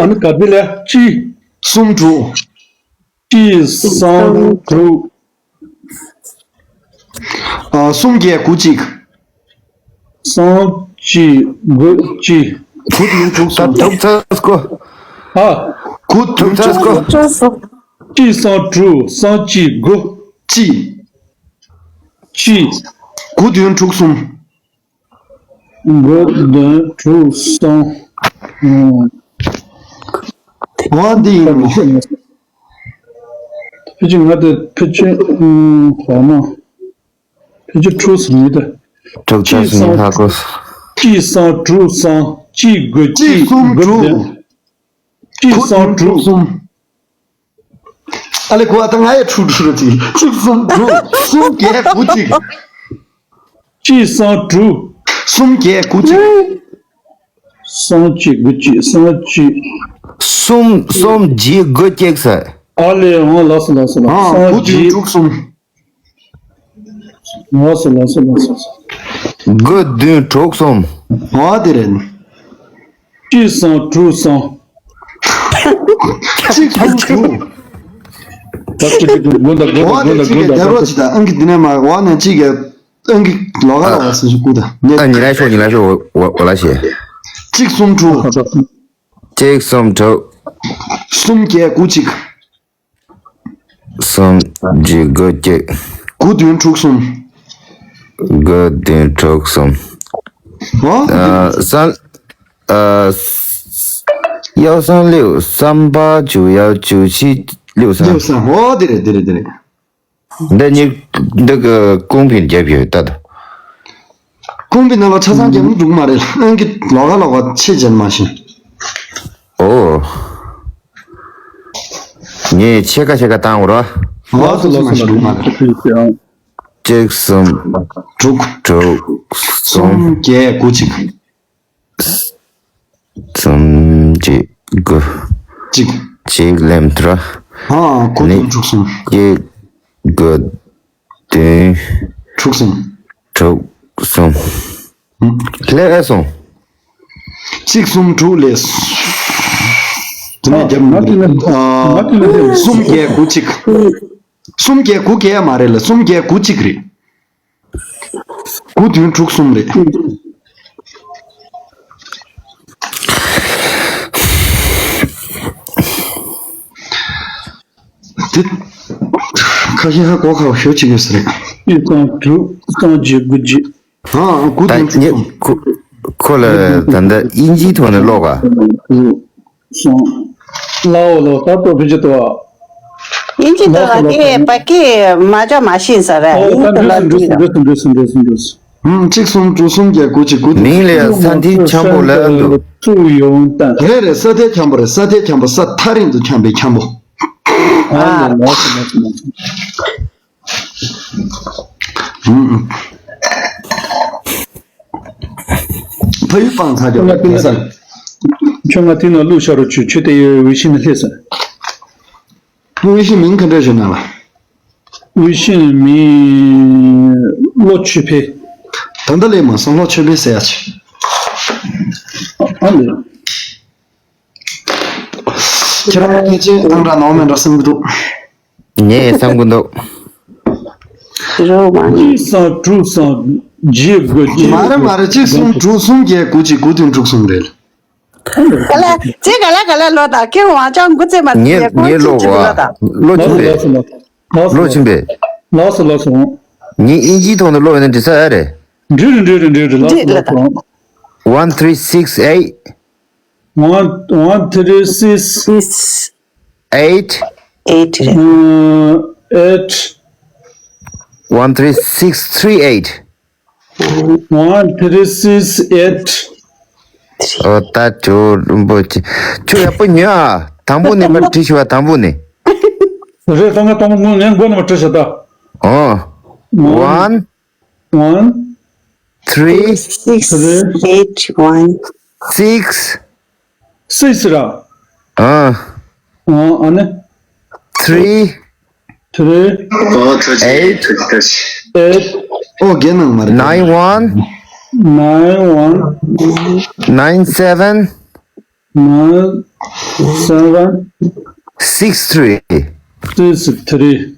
ཨ་ནི་ག་དེ་ལས་གཅིག་གསུམ་དྲུག་གཅིག་གསུམ་དྲུག་ཨ་གསུམ་བརྒྱད་དགུ་གཅིག་གསུམ་གཅིག་དགུ་གཅིག་དགུ་དེ་ཡིན་དྲུག་གསུམ། ད་དྲུག་ཚར་སྐོ། ཧ། དགུ་ དགུ་བདུན་དྲུག་གོ། གཅིག་གསུམ་དྲུག་གསུམ་གཅིག་དགུ། གཅིག་གཅིག་དགུ་བདུན་དྲུག་གསུམ། དགུ་བདུན་དྲུག་གསུམ། ཨོ་འདི་ཡིན་ནོ། ཕལ་ཆེར་ང་དེ་ཕལ་ཆེར་ཨུམ་ཧོ་མ། ཕལ་ཆེར་དྲུག་ཟིན་ནི་ད། དྲུག་ཅག་ཟིན་ཧ་གོ། གཅིག་གསུམ་དྲུག་གསུམ་གཅིག་དགུ་གཅིག་དགུ་བདུན། གཅིག་གསུམ་དྲུག་གསུམ། ཨ་ལེ་གོ་ཨ་ད་ང་ཡ་དྲུག་དྲུག་ར་ཅིག་གཅིག་གསུམ་དྲུག་གསུམ་བརྒྱད་དགུ་གཅིག་གཅིག་གསུམ་དྲུག་གསུམ་བརྒྱད་དགུ་གཅིག་གསུམ་གཅིག་དགུ་གཅིག་གསུམ་གཅིག་གསུམ་གསུམ་བརྒྱད་དགུ་གཅིག་ཟེར། ཨ་ལེ་འོང་ལགས་སོ་ལགས་སོ་ལགས་སོ། ཨ་གསུམ་དགུ་བདུན་བརྒྱད་དྲུག་གསུམ། ལགས་སོ་ལགས་སོ་ལགས་སོ། དགུ་བདུན་དྲུག་གསུམ། འོ་དེ་རེད། གཅིག་གསུམ་དྲུག་གསུམ། གཅིག་གསུམ་དྲུག་ད་གཅིག་གི་དུ་དགུ་དང་དགུ་དང་དགུ་དང་དགུ་དང་དགུ་དང་། ཨང་ཀི་འདི་ནས་མ་འོ་ནས་གཅིག་གི་ཨང་ཀི་ལོག་ག་ལོག་ག་སུ་ཞིག་སྐུ་དང་ནས། ཨ་ཉི་ལ་ཤོག་ཉི་ལ་ཤོག་འོ་འོ་ལ་ཤེ། གཅིག་གསུམ་དྲུག་གཅིག་གསུམ་དྲུག་གསུམ་བརྒྱད་དགུ་གཅིག་གསུམ་གཅིག་དགུ་གཅིག་དགུ་བདུན་དྲུག་གསུམ། དགུ་བདུན་དྲུག་གསུམ། ཨོ། ཨ་སན། ཨ་ཡའོ་སན་ལིའུ་སམ་པ་ཇུ་ཡའོ་ཇུ་ཆི་ལིའུ་སན། ལིའུ་སན། ཨོ་དེ་རེད་དེ་རེད་དེ་རེད། འདི་གཉིས་འདི་གི་ཀུང་ཕིན་རྒྱབ་ཡོད་ད། ཀུང་ཕིན་ནང་ལ་ཆ་ཚང་རྒྱབ་ན་འགྲིག་མ་རེད། ཨང་ཀི་ལོག་ག་ལོག་ག་ཆེ་ཅན་མ་ཤེས། ཨོ། ངས་ཕྱེད་ཀ་ཕྱེད་ཀ་བཏང་བ་ར། ལགས་སོ་ལགས་སོ་ལགས་སོ། གཅིག་གསུམ། དྲུག་དྲུག་གསུམ། གསུམ་བརྒྱད་དགུ་གཅིག་གསུམ་གཅིག་དགུ། གཅིག་གཅིག་ལེམ་ཐུ་ར། ཨ་དགུ་བདུན་དྲུག་གསུམ། གཅིག་དགུ་བདུན། དྲུག་གསུམ། དྲུག་གསུམ། ལས་ཨེ་སོང་། གཅིག་གསུམ་དྲུག་ལས། དེ་ནས་རྒྱབ་ང་དེ་ནས་ང་དེ་ནས་གསུམ་བརྒྱད་དགུ་གཅིག་གསུམ་བརྒྱད་དགུ་བརྒྱད་མ་རེད་ལ་གསུམ་བརྒྱད་དགུ་གཅིག་རེད། དགུ་བདུན་དྲུག་གསུམ་རེད། དེ་ཁ་ཤས་ཧ་གོ་ཁག་ཤོས་ཅིག་ཡོད་ས་རེད། གཉིས་གསུམ་དྲུག་གསུམ་བརྒྱད་དགུ་བརྒྱད། ཨ་དགུ་བདུན་དྲུག་གསུམ། ཁོ་ཁོ་ལ་ད་ལྟ་དབྱིན་ཇིའི་ཐོག་ནས་ཀློག་ག་སོང་། ལའོ་ལོ་ད་ལྟོ་བི་ཇི་ཏོ། ཡིན་གཅིག་ཏུ་ལ་ཏེ་བ་ཀི་མ་ཅོ་མ་ཤེས་ས་རེད། ཨོ་ད་ཡིན་ཏུ་ལ་འགྲོས་སོང་ཏེ་འགྲོས་སོང་འགྲོས་སོང་འགྲོས་སོང་འགྲོས་སོང་། ཧུམ། གཅིག་གསུམ་དྲུག་གསུམ་བརྒྱད་དགུ་གཅིག་དགུ་དེ། མིང་ལ་ཡང་ས་མཐིལ་འཁྱམ་པོ་ལབ་འདུག་ཀྲུའུ་ཡོང་ཏན། རེད་རེད། ས་མཐིལ་འཁྱམ་པོ་རེད། ས་མཐིལ་འཁྱམ་པོ་ས་ཐག་རིང་དུ་འཁྱམ་པའི་འཁྱམ་པོ། ཨ་ལ་ལ་ལ་ལ་ལ། ཧུམ། ཕ་ཡུལ་སྤང་ཚར་ཁྱོད་ང་དེ་ན་ཁྱོད་ང་དེ་ན་ལུག་ཤ་རུ་ཆུ་ཆུ་དེ་ཡོད་ཝི་ཤིན་ལྷེ་ས། ཝི་ཤིན་མིང་ག་འདྲ་ཞིག་ན་ལ། ཝི་ཤིན་མིང་ལོ་ཆུ་ཕེ། ད་ལྟ་ལས་མ་སོང་ལོ་ཆུ་ཕེ་ཟེར་ཡ་ཆེ། ཨ་ལེ། ཁྱེད་རང་ཕལ་ཆེར་ཨང་གྲངས་ནོར་མེད་འགྲོ་བསམ་གྱི་འདུག་ངས་བསམ་གྱི་འདུག་རོ་མ་ནི། གཅིག་གསུམ་དྲུག་གསུམ་བརྒྱད་དགུ་གཅིག་མ་རེད་མ་རེད། གཅིག་གསུམ་དྲུག་གསུམ་བརྒྱད་དགུ་གཅིག་དགུ་བདུན་དྲུག་གསུམ་རེད། ག་ལ་ཅི་ག་ལ་ག་ལ་ལོ་དང་ཁྱེད་ཝང་ཅང་གུ་ཙེ་མ་ངས་ངས་ཀློག་གོ་ཨ། ལོ་ཆུང་པས། ལོ་ཆུང་པས། ལགས་སོ་ལགས་སོ། ངས་ཨིན་ཇིའི་ཐོག་ནས་ཀློག་ཡོད་ན་འགྲིག་ས་ཨེ་རེད། འགྲིག་རེད་འགྲིག་རེད་འགྲིག་རེད། ལགས་སོ་ལགས་སོ། One three six eight. One, one three six six eight. Eight. Eight. One three six three eight. One three six eight. ཨོ་ད་ཁྱོད་རིན་པོ་ཆེ། ཁྱོད་ཡག་པོ་ཉོས་ཨ། དང་པོ་ནས་མར་བྲིས་ཤོག་ཨ། དང་པོ་ནས། རེད། ད་ང་དང་པོ་ངོ་ངས་མགོ་ནས་མར་བྲིས་ཤོག་ད། ཨོ། One. One. Three. Six. Three. Eight. One. Six. Six ར། ཨ། ཨ་ཨ་ནི། Three. Three. ཨོ་ཐུགས་རྗེ་ཆེ། Eight. Eight. ཨོ་རྒན་ནང་མ་རེད། Nine one. Nine one. Nine seven. Nine seven. Six three. Six three.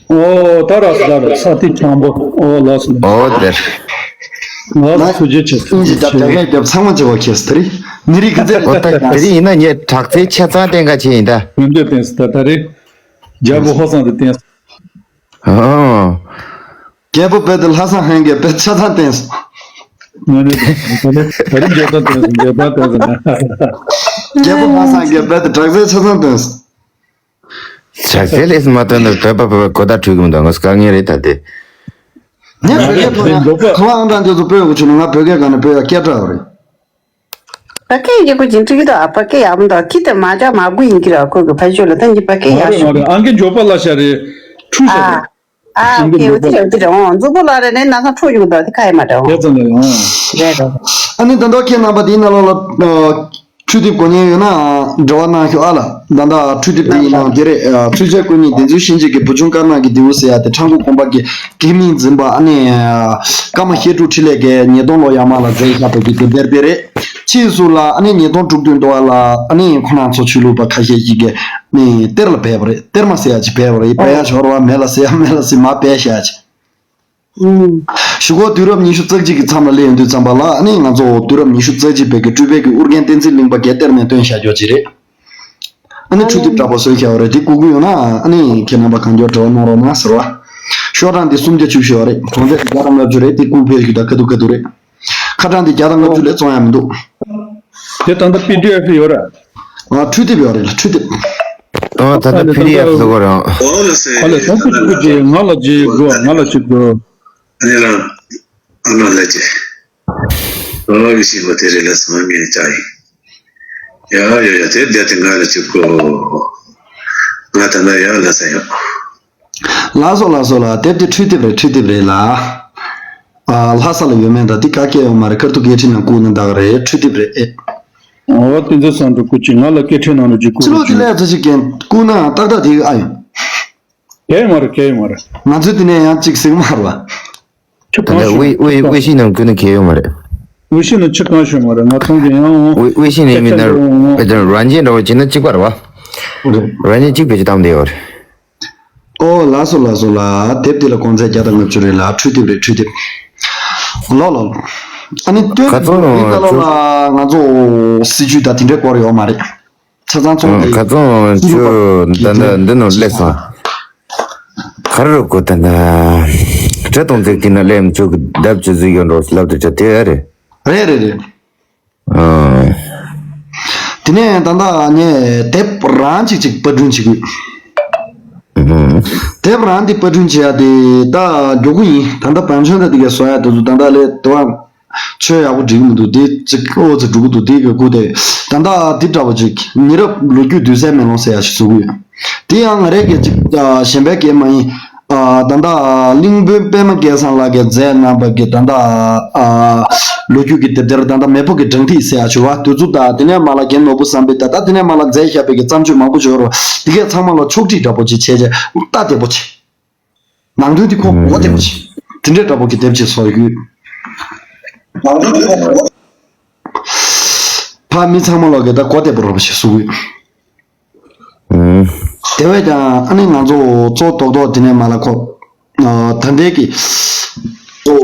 ཨོ་ད་རག་སོང་ད་རག་སོང་། ས་མཐིལ་འཁྱམ་པོ། ཨོ་ལགས་སོ་ལགས་སོ། ཨོ་དེར། ང་ལ་ཐུགས་རྗེ་ཆེ། ཨིན་ཇི་རྒྱབ་རྒྱ་སྐད་རྒྱབ་ཚང་མ་བྱེད་པ་ཁེལ་སོང་། དེ་རིང་མི་རིགས་ཀྱི་རྩེ་ལ་ཨོ་ད་དེ་རིང་ཡིན་ན་ངས་དྲག་རྩལ་ཆ་ཚང་བསྟན་ག་བྱས་ཡིན་ད། དོན་འདོད་བསྟན་སོང་། ད་ད་རེས་རྒྱལ་པོ་ཧོ་སང་དུ་བསྟན་སོང་། ཨོ། རྒྱལ་པོ་བོད་དུ་ལྷ་བཟང་ཧན་གྱིས་བོད་ཆ་ཚང་བསྟན་སོང་། ང་ནི་ད་རེས་ད་རེས་རྒྱལ་པོ་བསྟན་སོང་། རྒྱལ་པོ་བསྟན་སོང་། རྒྱལ་པོ་ལྷ་བཟང་གིས་བོད་དུ་དྲག་རྩལ་ཆ་ཚང་བསྟན་སོང་། ཇག་སེ་ལེས་མ་བཏོན་ན་བོད་པ་བོད་པ་གོ་བརྡ་འཕྲོད་ཀྱི་མི་འདུག་ང་དཀའ་ངལ་རེད་ད་དེ། ངས་བོད་སྐད་ཐོག་ཡང་ཁ་ལག་ཨང་གྲངས་དེ་ཚོ་སྤོས་དགོས་བྱུང་ན། ང་བོད་སྐད་སྒང་ནས་སྤོས་ཡ་སྐད་གྲགས་ཡོད་རེད། བོད་སྐད་ཡག་པོ་ཅིག་འགྲིག་གི་འདུག་ཨ་བོད་སྐད་ཡག་པོ་འདུག་ཁྱི་དེ་མ་ཇག་མ་དགུ་ཡིན་གྱི་རེད། ཁོ་གི་ཕ་ཆོས་ལ་ད་ཉི་བོད་སྐད་ཡག་ཤོས། ཨང་ཀི་འབྱོར་པ་ལ་ཤ་རེད། ཁྲུ་ཤ་རེད། ཨ་ཨ་ཨོ་ཁེ་འོ་དེ་རེད་འོ་དེ་རེད། འོ་མཛུབ་གུ་ལ་རེད་ནས་ན་ཚ་འཕྲོ་ཡོང་འདུག་དེ་ཁ་ཡི་མ་འདྲ་འོ། དེ་ཙམ་ལ་ཡང་། རེད་རེད། ཨ་ནི་ད་ལྟ་ཁྱེད་རྣམ་པ་དེའི་ནང་ལོགས་ལ་འཕྲུལ་དེབ་གོ་མཁན་ཡོད་ན་འབྲེལ་བ་གནང་ཤོག་ཨ་ལ། ད་ལྟ་འཕྲུལ་དེབ་དེ་ཡིན་ནའང་དེ་རེད། ཚུལ་འཆལ་སྐུ་ཉིད་བདེན་རྫུན་ཤན་འབྱེད་ཀྱི་བུ་ཆུང་དཀར་ནག་གི་རྡེའུ་ཟེར་ཡ་དེ་ཁྲ་འགུ་དགོན་པ་གི་དགེ་མིང་འཛིན་པ་ཨ་ནི་ཀརྨ་བཤད་སྒྲུབ་འཕྲིན་ལས་ཀྱི་ཉིས་སྟོང་ལོ་ཡར་མར་ལ་མཛད་བཞག་པའི་གི་དེབ་དེ་རེད། ཕྱིས་སུ་ལ་ཨ་ནི་ཉིས་སྟོང་དྲུག་བདུན་དུ་བ་ལ་ཨ་ནི་ཁོ་རང་ཚོ་ཆོས་ལུགས་པ་ཁ་ཤས་ཤིག་གིས་ནི་གཏེར་ལ་སྦས་པ་རེད། གཏེར་མ་ཟེར་ཡ་ཅིག་སྦས་པ་རེད། སྦས་ཡ་ཞོར་བ་མེད་ལ་ཟེར་ཡ་མེད་ལ་ཟེར་མ་སྦས་བཞག་ཅིག་གཞུག་གུ་དུས་རབས་ཉི་ཤུ་རྩ་གཅིག་གི་མཚམས་ལ་སླེབས་ཡོང་དུས་ཙམ་པ་ལ་ཨ་ནི་ང་ཚོ་དུས་རབས་ཉི་ཤུ་རྩ་གཅིག་པའི་གི་སྤྲུལ་པའི་གི་ཨོ་རྒྱན་བསྟན་འཛིན་གླིང་པ་གིས་གཏེར་ནས་བཏོན་བཞག་རྒྱུ་ཅིག་རེད། ཨ་ནི་འཕྲུལ་དེབ་འདྲ་པོ་བཟོས་བཞག་པ་རེད། དེ་བསྐུར་གི་ཡོད་ན་ཨ་ནི་ཁྱེད་རྣམ་པ་གང་མགྱོགས་འབྲེལ་བ་གནང་རོགས་གནང་ཟེར་བ། ཤོག་གྲངས་འདི་སུམ་བརྒྱ་བཅུ་བཞི་པ་རེད། གྲངས་ཚད་བརྒྱ་དང་ལྔ་བཅུ་རེད། དེ་བསྐུར་ཕེབས་རྒྱུ་དང་ཁ་ཐུག་ཁ་ཐུག་རེད། ཁ་གྲངས་འདི་བརྒྱ་དང་ལྔ་བཅུ་ལས་བཙོང་ཡ་མི་འདུག་དེ་ད་ལྟ་པི་ཌི་ཨེཕ་ཡོད་ར། ཨ་འཕྲུལ་དེབ་ཡོད་རེད་ལ། འཕྲུལ་དེབ། ཨ་ད་ལྟ་པི་ཌི་ཨེཕ་ལ་གོ་རང་། ཨོ་ལ་སེ། ཨ་ལ་ད་ཁུ་ཅི་ཁུ་ཅི་ང་ལ་ཅི་དགོས། ང་ལ་ཅི་དགོས། ཨ་ནི་རང་། ཨ་མ་ལ་ཅི། ཨོ་གི་ཤིང་པ་དེ་རེད་ལ་སང་ངས་ཅག་ཡིན། ཡ་ཡ་ཡ་དེ་བསྡད་དེ་ང་ལ་ཅི་དགོས། ང་ད་ལྟ་ཡ་ལ་ས་ཡོད། ལགས་སོ་ལགས་སོ་ལགས། དེབ་དེ་འཕྲུལ་དེབ་རེད། འཕྲུལ་དེབ་རེད་ལགས། ཨ་ལྷ་ས་ལ་ཡོད་མེད་ད་དེ་ག་གེ་ཡོད་མ་རེད། ཁ་ཐུག་སྐད་འཕྲིན་ནང་བསྐུར་ན་འདག་རེད། འཕྲུལ་དེབ་རེད་ཨེ། འོ་དེ་ཚོ་སང་དུ་སྐུ་ཅི་ང་ལ་སྐད་འཕྲིན་ནང་ལ་ཅིག་བསྐུར་ཕྱི་ལོགས་དེ་ཅིག་ལས་ཚོ་ཞིག་གན་བསྐུར་ན་ཏག་ཏག་དེ་ཨ་ཡོང་། གལ་ཡོད་མ་རེད། གལ་ཡོད་མ་རེད། ང་ཚོས་དེ་ནས་ཡང་ཅིག་ཟིག་མ་རེད་པ། ཁྱོད་ད་གང་ལྟ་ཤོད་དབུས་དབུས་དབུས་ཤིང་ནང་བསྐུར་ན་གལ་ཡོད་མ་རེད། དབུས་ཤིང་ནང་ཁྱོད་གང་ཤོད་མ་རེད། ང་ཚང་གི་ཡང་འོང་། དབུས་དབུས་ཤིང་ནང་མི་ནར་སྐད་ཆ་འགྲོ་འོང་། འོང་། རང་བཞིན་འདྲ་བོ་བྱས་ན་གཅིག་པ་རེད་པ། རེད། རང་བཞིན་གཅིག་བེད་སྤྱོད་བཏང་བསྡད་ཡོད་རེད། ཨོ་ལགས་སོ་ལགས་སོ་ལགས། དེབ་འདི་ལ་གོང་ཚད་བརྒྱ་དང་ལྔ་བཅུ་རེད་ལགས། འཕྲུལ་དེབ་རེད། འཕྲུལ་དེབ། ལོ་ལོ། ཨ་ནི་སྟོན་ཁ་སང་འདི་ལྟ་ལོ་ལ་ང་ཚོ་སྲིད་ཇུས་དང་དེ་འདྲའི་སྐོར་ཡོད་མ་རེད། ཆ་ཚང་ཚོང་གི་ཁ་སང་ཚུར་ད་ལྟ་འདི་ནང་སླེབས་སོང་། ག་རེ་རེད་གོ་ད་ལྟ་གྲ་གཏོང་ཚིག་དེ་ན་སླེབས་མཆོག་གི་ལྡབ་ཅི་ཟིག་ཡོད་འགྲོ་ལབ་དེ་ཆ་དེ་རེད། རེད་རེད་རེད། ཨ། དེ་ནས་ད་ལྟ་ངས་དེབ་རང་ཅིག་ཅིག་པར་སྐྲུན་བྱེད་དགོས། ཨ། དེབ་རང་དེ་པར་སྐྲུན་བྱེད་ཡ་དེ་ད་མགྱོགས་པོ་ཡིན། ད་ལྟ་བང་ཆེན་ད་དེ་གས་བཟོ་ཡ་དེ་ཚོ་ད་ལྟ་ལས་དེ་བ་ཆོས་ཡག་པོ་འགྲིག་མི་འདུག་དེ་ཅིག་ཨོ་ཙི་འགྲོ་གི་འདུག་དེ་གས་སྐུ་དེ་ད་ལྟ་དེ་འདྲ་བ་ཅིག་ཉེ་རབས་ལོ་རྒྱུས་དུས་གསལ་མེ་ལོང་ཟེར་ཡ་ཞིག་བཟོ་གི་ཡོད། དེ་ཡང་ང་རང་གིས་ཅིག་གཞན་པའི་སྐད་མ་ཡིན། ཨ་ད་ལྟ་གླིང་བུ་པད་མ་སྐལ་བཟང་ལགས་ཀྱིས་མཛད་གནང་བ་གི་ད་ལྟ་ཨ་ལོ་རྒྱུས་ཀྱི་དེབ་ཐེར་ད་ལྟ་མེས་པོ་གི་སྦྲང་ཐིག་ཟེར་ཡ་བྱུང་བ་དེ་ཚོ་དང་དེ་ནས་མ་ལ་རྒན་ནོར་བུ་བསམ་འཕེལ་ད་ལྟ་དེ་ནས་མ་ལ་མཛད་བཞག་པའི་གི་བརྩམས་ཆོས་མང་པོ་ཡོད་རེད། དེ་གས་ཚང་མ་ལ་ཕྱོགས་སྒྲིག་འདྲ་པོ་ཅིག་བྱས་རྗེས་ལྟ་བདེ་པོ་ཅིག་ནང་དོན་དེ་ཁོ་གོ་བདེ་པོ་ཅིག་དེ་འདྲའི་འདྲ་པོ་གི་དེབ་ཅིག་བཟོ་ཡོད། ཕ་མི་ཚང་མ་ལོག་གི་ད་གོ་བདེ་པོ་རོ་པ་ཞིག་གསུང་གི། ཨུམ། དེ་བས་ཀྱང་ཨ་ནི་ང་ཚོ་གཙོ་རྡོག་རྡོག་དེ་ནས་མ་ལ་ཁོ། ཨ་ད་ལྟའི་གི་གཙོ།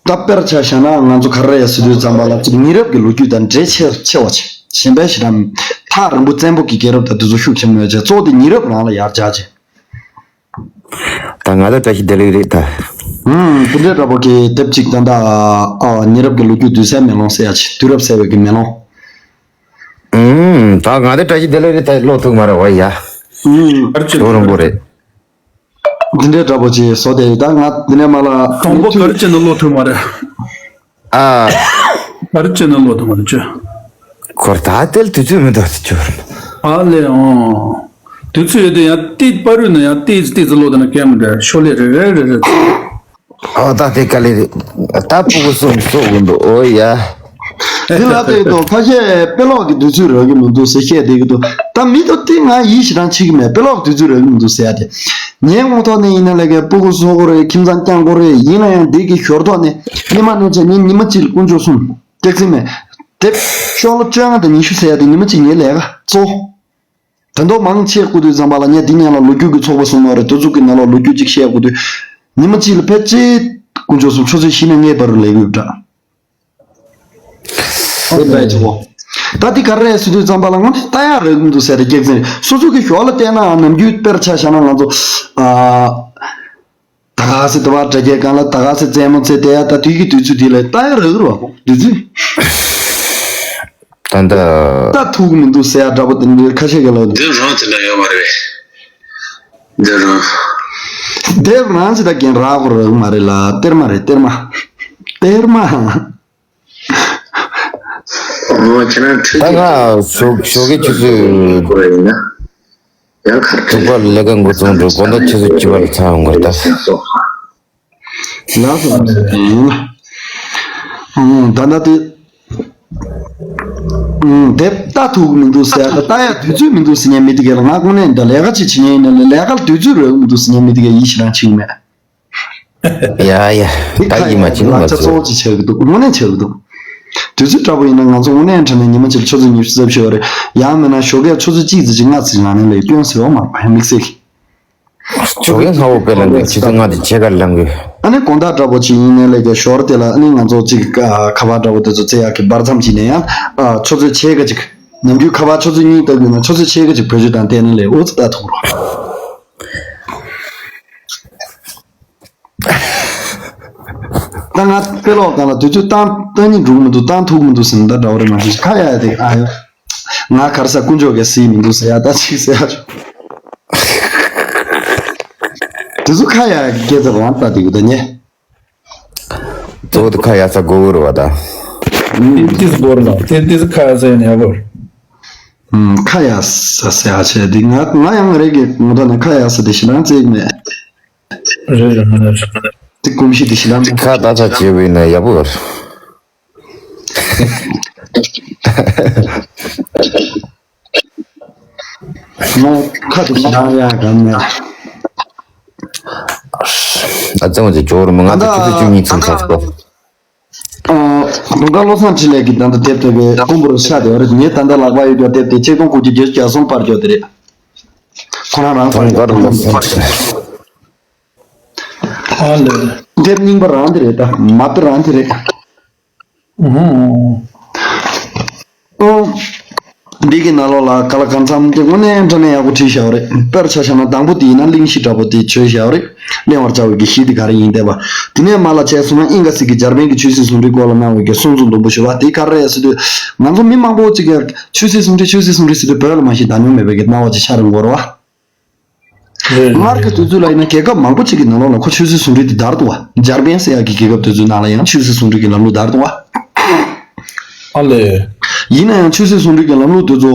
ད་དཔེར་ཆ་བཞག་ན་ང་ཚོ་ག་རེ་ཟེར་དུས་ཙམ་པ་ལ་ཅིག་ཉེ་རབས་ཀྱི་ལོ་རྒྱུས་དང་འབྲེལ་ཆེ་ཆེ་བ་ཆེ་གཞན་པའི་ཞེ་དྲག་ཐག་རིང་པོ་བཙན་པོ་གི་རྒྱལ་རབས་དང་དེ་ཚོ་ཤུགས་ཆེན་མོ་ཡོད་ཅེ་གཙོ་དེ་ཉེ་རབས་རང་ལ་ཡར་བཅར་ཅེ། ད་ང་ལ་བཀྲ་ཤིས་བདེ་ལེགས་རེད་ད། ཨུམ། དེ་འདྲའི་འདྲ་པོ་གི་དེབ་ཅིག་ད་ལྟ་ཨ་ཉེ་རབས་ཀྱི་ལོ་རྒྱུས་དུས་གསལ་མེ་ལོང་ཟེར་ཡ་ཅིག་དུས་རབས་གསལ་བའི་གི་མེ་ལོང་། ཨུམ། ད་ང་ལ་བཀྲ་ཤིས་བདེ་ལེགས་རེད་ད་ཀློག་ཐུབ་མ་རེད་བ་ཡ། ཨུམ། ག་རེ་བྱེད་ཐུག་རིང་པོ་རེད། འདི་འདྲའི་འདྲ་པོ་ཅིག་བཟོ་དེ་ད་ང་འདི་ནས་མ་ལ་དང་པོ་ག་རེ་བྱས་ནས་ཀློག་ཐུབ་མ་རེད། ཨ། ག་རེ་བྱས་ནས་ཀློག་ཐུབ་མ་རེད་ཅེ། ཁོར་ད་ལྟའི་དུས་ཚོད་མི་འདུག་ཟེར་གྱི་ཡོད་རེད། ཨ་ལས་ཨང་། དུས་ཚོད་ཡོད་དུས་ཡང་ཏིས་པ་རུ་ན་ཡང་ཏིས་ཏིས་ཀློག་དེ་ན་སྐད་མི་འདྲ་ཤོ་ལེ་རེ་རེ་རེ་རེ། ཨ་ད་དེ་དཀའ་ལས་རེད། ད་སྤུ་གུ་གསུམ་གསོ་དགོས་འདུག་ཨོ་ཡ། འདི་ལ་བལྟས་འདུག་ཁ་ཤས་དཔེ་ཀློག་གི་དུས་ཚོད་རག་གི་མི་འདུག་ཟེར་བཤད་བསྡད་ཀྱི་འདུག་ད་མི་དེ་ང་ཡིད་ཞེ་དྲག་ཆེས་ཀྱི་མེད། དཔེ་ཀློག་གི་དུས་ཚོད་རག་གི་མི་འདུག་ཟེར་ཡ་དེ། ངའི་དངོས་ཐོག་ནས་ཡིན་ན་ལས་ཀའི་སྤུ་གུ་གསོ་དགོས་རེད། ཁྱིམ་ཚང་བསྐྱང་དགོས་རེད། ཡིན་ན་ཡང་འདི་གི་ཞོར་ཐོག་ནས་སྔོན་མ་ནས་བྱས་ངས་ཉི་མ་གཅིག་ལ་དཀོན་མཆོག་གསུམ་སྐྱག་རྫུན་མེད། དེབ་ཤོག་ལོ་བཅོ་ལྔ་དང་ཉི་ཤུ་ཟེར་ཡ་དེ་ཉི་མ་གཅིག་ངའི་ལས་ཀ་གཙོ་བོ། དོན་དག་མང་ཆེ་བསྐུར་དུས་ཙམ་པ་ལ་ངས་འདི་ཉན་ལ་ལོ་རྒྱུས་ཀྱི་ཚོགས་པ་གསུང་ནོ་རེད། དེ་ཚོ་གི་ནང་ལ་ལོ་རྒྱུས་ཅིག་བཤད་དགོས་དུས། ཉི་མ་གཅིག་ལ་ཕལ་ཆེར་ དཀོན་མཆོག་གསུམ་ཆུ་ཚོད་བཞི་ནས་ལྔའི་བར་དུ་ལས་དགོས་འདྲ། དེ་འདྲ་ཡིན་ཆོག་གོ། ད་འདི་ག་རེ་རེད་ཟེར་དུས་ཙམ་པ་ལ་དངོས་གནས་ལྟ་ཡག་རེད་མི་འདུག་ཟེར་ཏེ་སྐྱག་རྫུན་རེད། སོ་སོ་གི་ཞོར་ལ་བལྟས་ན་ནམ་རྒྱུན་དཔེར་ཆ་བཞག་ན་ང་ཚོ་ཨ། ད་ག་སེ་དུ་བ་དྲ་རྒྱའི་སྒང་ལ་ད་ག་སེ་རྩེད་མོ་རྩེ་བསྡད་ཡ། ད་དུས་ཀྱི་དུས་ཚོད་འདི་ལ་ལྟ་ཡག་རེད་རོ། དུས་ཚོད། ད་ད། ལྟ་ཐུབ་ཀྱི་མི་འདུག་ཟེར་ཡ་འདྲ་པོ་དེ་འདྲའི་ཁ་ཤས་ཀྱིས་ལབ་འདུག། འདི་རང་དེ་འདྲ་ཡོད་མ་རེད་པས། འདི་རང་། དེབ་རང་ཅི་ད་རྒན་རག་གོ་རག་མ་རེད་ལ། གཏེར་མ་རེད། གཏེར་མ། གཏེར་མ། ཨོ་ཁྱེད་རང་ཁྲུས་ད་ཀྱི་ང་ཞོགས་ཞོགས་ཀའི་ཆུ་ཚོད་ཁོ་ར་ཡིན་ན། ཡང་ཁར་དྲུག་པ་ལས་ཀ་འགོ་བཙུགས་འགྲོ། དགོང་དག་ཆུ་ཚོད་བཅུ་པ་ལ་ཚར་ཡོང་གི་རེད་ད། ལགས་སོ། ཡིན་ལ། ཨང་། ད་ལྟ་དེ། ཨང་། དེབ་ལྟ་ཐུབ་ཀྱི་མི་འདུག་ཟེར། ལྟ་ཡག་དུས་ཚོད་མི་འདུག་ཟེར་མཁན་མི་དེ་གས་ལ། ང་དངོས་གནས་འདྲ་ལས་ཀ་ཅིག་བྱེད་མཁན་ཡིན་ན་ལས་ཀ་ལ་དུས་ཚོད་རག་གི་མི་འདུག་ཟེར་མཁན་མི་དེ་གས་ཡིད་ཆེས་རང་བྱེད་ཀྱི་མེད། ཡ་ཡ། དེ་ད་ཁ་ཡིན་མ་ཡ་བྱིན་མ་ལག་ཆ་གཙོ་བོ་ཚོད་ཅིག་ཆགས་ཀྱི་འདུག། དངོས་གནས་ཆགས་ཀྱི་འདུག། དུས་ཚོད་འདྲ་པོ་ཡིན་ན་ང་ཚོ་དངོས་གནས་དྲང་གནས་ཉི་མ་གཅིག་ལ་ཆུ་ཚོད་ཉི་ཤུ་རྩ་བཞི་ཡོད་རེད། ཡང་མིན་ན་ཞོགས་ཀས་ཆུ་ཚོད་གཅིག་ཙམ་ཅིག་ལྔ་ཙམ་ལངས་ནས་ལས་སྐྱོན་ཟེར་བ་མ་རེད་པ། ཡང་དམིགས་བསལ་གྱི། ཆུ་ཚོད་ལྔ་པོ་དཔེ་ལ་འདུག། ཆུ་ཚོད་ལྔ་དེ་ཕྱེད་ཀ་ལངས་དགོས། ཨ་ནི་དགོང་དག་འདྲ་པོ་ཅིག་ཡིན་ནའི་ལས་ཀའི་ཞོར་དེ་ལ་ཨ་ནི་ང་ཚོ་གཅིག་ཨ། ཁ་པར་འདྲ་པོ་དེ་ཚོ་རྩེ་ཡག་གི་བར་མཚམས་ཅིག་ནས་ཡང་ཨ། ཆུ་ཚོད་ཕྱེད་ཀ་ཅིག། ནམ་རྒྱུན་ཁ་པར་ཆུ་ཚོད་གཉིས་ལྟ་དགོས་ན་ཆུ་ཚོད་ཕྱེད་ཀ་ཅིག་བེད་སྤྱོད་བཏང་བལྟས་ན་ལས་འོ་ཙི་ལྟ་ཐུབ་རོགས། ད་ང་དཔེ་ཀློག་སྒང་ལ་དུས་ཚོད་བཏང་བཏང་སྙིང་འདོད་མི་འདུག། བཏང་ཐུབ་མི་འདུག་ཟེར་ན་ད་འདྲ་པོ་རེད། མ་གཞི་ཁ་ཡ་དེ་ཨ་ཡོ། ང་ག་རེ་ཟ། དཀོན་མཆོག་གིས་གཟིགས་མི་འདུག་ཟེར་ཡ་ད་ཅིག་ཟེར་ཡ་ཆོག། དེ་ཚོ་ཁ་ཡ་སྐད་ཆ་རང་ལྟ་དེ་གི་ད་ཉེ། གཙོ་བོ་དེ་ཁ་ཡ་ས་དགོས་རེད་བ་ད། ཏི་ཏི་སི་བོར་ན་ཏི་ཏི་སི་ཁ་ཡ་ས་ཡ་ན་ཡ་བོར། ཨུམ། ཁ་ཡ་ས་ཟེར་ཡ་བྱས་དེ་ང་ང་ཡང་རེད་གི། ངོ་ཐོག་ནས་ཁ་ཡ་ས་དེ་ཞེ་དྲག་བརྩི་གི་མེད། རེད་རེད། ང་རེད་རེད། དེ་གོམས་གཤིས་དེ་ཞེ་དྲག་དེ་མེད། ཁ་ཏག་ཏག་བྱས་པ་ཡིན་ན་ཡག་པོ་རེད། ང་ཁ་དེ་ཞེ་དྲག་ཡག་ག་མེད། ཨ་ཙང་བ་ཅིག་འབྱོར་མི་ང་ཚོ་ཆུ་ཚོད་བཅུ་གཉིས་ཚུན་ཚར་སོང་། ཨ། དགོང་དག་བློ་བཟང་འཕྲིན་ལས་ཀྱིས་ད་ལྟ་དེབ་དེ་བའི་དཔོན་པོར་ཤ་དེ་བ་རེད། ངས་ད་ལྟ་ལག་པ་ཡོད་རྒྱུ་དེབ་དེ་ཆིག་སྟོང་དགུ་བརྒྱ་བརྒྱད་ཅུ་གྱ་གསུམ་པར་སྐྱོར་དེ་རེད། ཁོ་རང་རང་དུང་དཀར་བློ་བཟང་འཕྲིན་ལས། ཨ་ལེ། དེབ་རྙིང་པ་རང་དེ་རེད། ད་མ་དཔེ་རང་དེ་རེད། ཨོ། འདི་གི་ནང་ལོགས་ལ་ག་ལ་གང་འཚམ་དེ་དངོས་གནས་དྲང་གནས་ཡག་པོ་བྲིས་བཞག་པ་རེད། དཔེར་ཆ་བཞག་ན་དང་པོ་དེ་ཡིན་ན་གླེང་གཞི་འདྲ་པོ་དེ་བྱས་བཞག་པ་རེད། གླེང་བར་བྱ་བའི་གི་གཞི་དེ་ག་རེ་ཡིན་བལྟས་པ། དེ་ནས་མར་ལ་བྱས་སོང་ན་དབྱིན་སྐད་ཟིག་གི་འཇར་པན་གྱི་ཆོས་སྲིད་ཟུང་འབྲེལ་སྐོར་ལ་གནང་བའི་གི་གསུང་ཚུལ་འདོན་པོ་ཞུ་བ་དེ་ག་རེ་རེད་ཟེར་དུས། ང་ཚོ་མི་མང་པོ་ཅིག་གིས་ཆོས་སྲིད་ཟུང་འབྲེལ་ཆོས་སྲིད་ཟུང་འབྲེལ་ཟེར་དུས་བོད་ལ་མ་གཞི་བདག་སྙོམས་མེད་པའི་གི་སྣང་བ་ཅིག་ཤར་འགྲོ་གི་རེད་བ། རེད་རེད། སྔར་གྱི་དུས་ཚོད་ལ་ཡིན་ན་རྒྱལ་ཁབ་མང་པོ་ཅིག་གི་ནང་ལོགས་ལ་ཁོ་ཆོས་སྲིད་ཟུང་འབྲེལ་དེ་དར་འདུག་བ། འཇར་པན་ཟེར་ཡག་གི་རྒྱལ་ཁབ་དེ་ཚོའི་ནང་ལ་ཡང་ཆོས་སྲིད་ཟུང་འབྲེལ་གྱི་ལམ་ལུགས་དར་འདུག་བ། ཨ་ལས། ཡིན་ན་ཡང་ཆོས་སྲིད་ཟུང་འབྲེལ་གྱི་ལམ་ལུགས་དེ་ཚོ་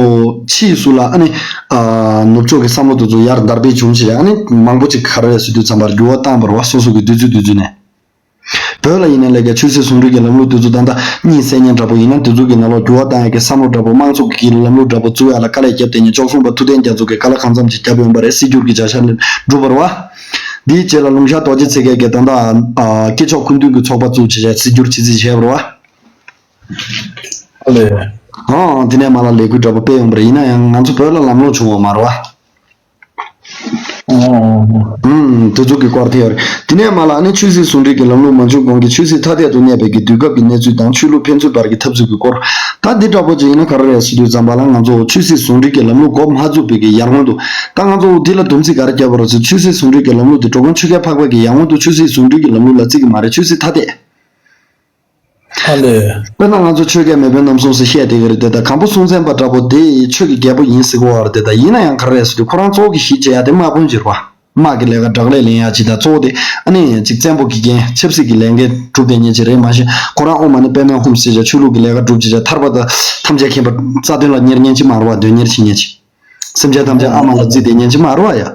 ཕྱིས་སུ་ལ་ཨ་ནི། ཨ། ནུབ་ཕྱོགས་ཀྱི་བསམ་བློ་དེ་ཚོ་ཡར་དར་སྤེལ་བྱུང་བྱས་ཨ་ནི་མང་པོ་ཅིག་ག་རེ་རེད་ཟེར་དུས་ཙམ་པར་འགྱུར་བ་བཏང་བ་རེད་བ། སོ་སོ་གི་དུས་ཚོད་དུས་ཚོད་ནས། བོད་ལ་ཡིན་ན་ལས་ཀའི་ཆོས་སྲིད་ཟུང་འབྲེལ་གྱི་ལམ་ལུགས་དེ་ཚོ་ད་ལྟ་གཉིད་སད་མཁན་འདྲ་པོ་ཡིན་ན་དེ་ཚོ་གི་ནང་ལོགས་འགྱུར་བ་བཏང་ཡག་གི་བསམ་བློ་འདྲ་པོ་དམངས་གཙོ་གི་ལམ་ལུགས་འདྲ་པོ་བཙུགས་ཡག་ལ་དཀའ་ལས་བརྒྱབ་བསྡད་མཁན་ཅོག་གསུམ་པ་ཐུབ་བསྟན་རྒྱ་མཚོ་གིས་དཀའ་ལས་གང་འཚམ་ཅིག་བརྒྱབ་ཡོང་པ་རེད། སྲིད་སྒྱུར་གྱི་བྱ་གཞག་ལ་གྲུབ་པ་རེད་བ། འདིའི་རྗེས་ལ་ལུང་ཤར་རྡོ་རྗེ་ཚེ་རྒྱལ་གྱིས་ད་ལྟ་ཨ་སྐྱེས་མཆོག་སྐུ་མདུན་གྱི་ཚོགས་པ་བཙུགས་བྱས་བྱས་སྲིད་སྒྱུར་ཆེད་རྩིས་བྱས་པ་རེད་བ། ཨ་ལས། ཨང་། དེ་ནས་མར་ལ་ལས་འགུལ་འདྲ་པོ་སྤེལ་ཡོང་པ་རེད། ཡིན་ན་ཡང་ང་ཚོ་བོད་ལ་ལམ་ལྷོང་བྱུང་བ་མ་རེད་བ། ཨོ། ཨུམ། དེ་ཚོ་གི་སྐོར་དེ་ཡོད་རེད། དེ་ནས་མར་ལ་ཨ་ནི་ཆོས་སྲིད་ཟུང་འབྲེལ་གྱི་ལམ་ལུགས་མ་བྱུང་གོང་གི་ཆོས་སྲིད་ཐ་དད་དུ་གནས་པའི་གི་དུས་སྐབས་ཀྱི་གནས་ཚུལ་དང་ཆོས་ལུགས་ཕན་ཚུན་བར་གྱི་འཐབ་རྩོད་ཀྱི་སྐོར། ད་འདི་འདྲ་པོ་ཅིག་ཡིན་ན་ག་རེ་རེད་ཟེར་དུས་ཙམ་པ་ལ་ང་ཚོ་ཆོས་སྲིད་ཟུང་འབྲེལ་གྱི་ལམ་ལུགས་འགོ་མ་བཙུགས་པའི་གི་ཡར་སྔོན་དུ། ད་ང་ཚོ་འདི་ལ་སྡོམ་ཚིག་ག་རེ་བརྒྱབ་པ་རེད་ཟེར། ཆོས་སྲིད་ཟུང་འབྲེལ་གྱི་ལམ་ལུགས་དེ་འགྲོ་མགོན་ཆོས་རྒྱལ་འཕགས་པ་གིས་ཡར་སྔོན་དུ་ཆོས་སྲིད་ཟུང་འབྲེལ་གྱི་ལམ་ལུགས་ལ་བརྩི་གི་མ་རེད། ཆོས་སྲིད་ཐ་དད། ཨ་ལས། དཔེར་ན་ང་ཚོ་ཆོས་རྒྱལ་མེས་དབོན་རྣམ་གསུམ་ཟེར་བཤད་བསྡད་ཀྱི་རེད་དེ། ད་སྒམ་པོ་སྲོང་བཙན་པ་འདྲ་པོ་དེ་ཆོས་ཀྱི་རྒྱལ་པོ་ཡིན་ཟེར་གི་ཡོད་རེད་དེ། ད་ཡིན་ན་ཡང་ག་རེ་རེད་ཟེར་དུས་ཁོ་རང་གཙོ་བོ་གི་གཞི་བྱེད་ཡ་དེ་དམག་དཔོན་ཅིག་རེད་བ། དམག་གི་ལས་ཀ་དྲག་ལས་ལེན་ཡ་ཅིག་དང་གཙོ་བོ་དེ་ཨ་ནི་ཅིག་བཙན་པོ་གི་འགན་ཆབ་སྲིད་ཀྱི་ལས་འགན་སྒྲུབ་བསྡད་མཁན་ཅིག་རེད། མ་གཞི་ཁོ་རང་ཨོཾ་མ་ཎི་པདྨེ་ཧཱུྃ་ཟེར་བྱས་ཆོས་ལུགས་ཀྱི་ལས་ཀ་སྒྲུབ་བྱས་བྱས་ཐར་པ་དང་ཐམས་ཅད་མཁྱེན་པ་རྩ་དོན་ལ་གཉེར་མཁན་ཅིག་མ་རེད་བ། དོན་གཉེར་བྱེད་མཁན་ཅིག། སེམས་ཅན་ཐམས་ཅད་ཨ་མ་ལ་བརྩིས་བསྡད་མཁན་ཅིག་མ་རེད་བ་ཡ།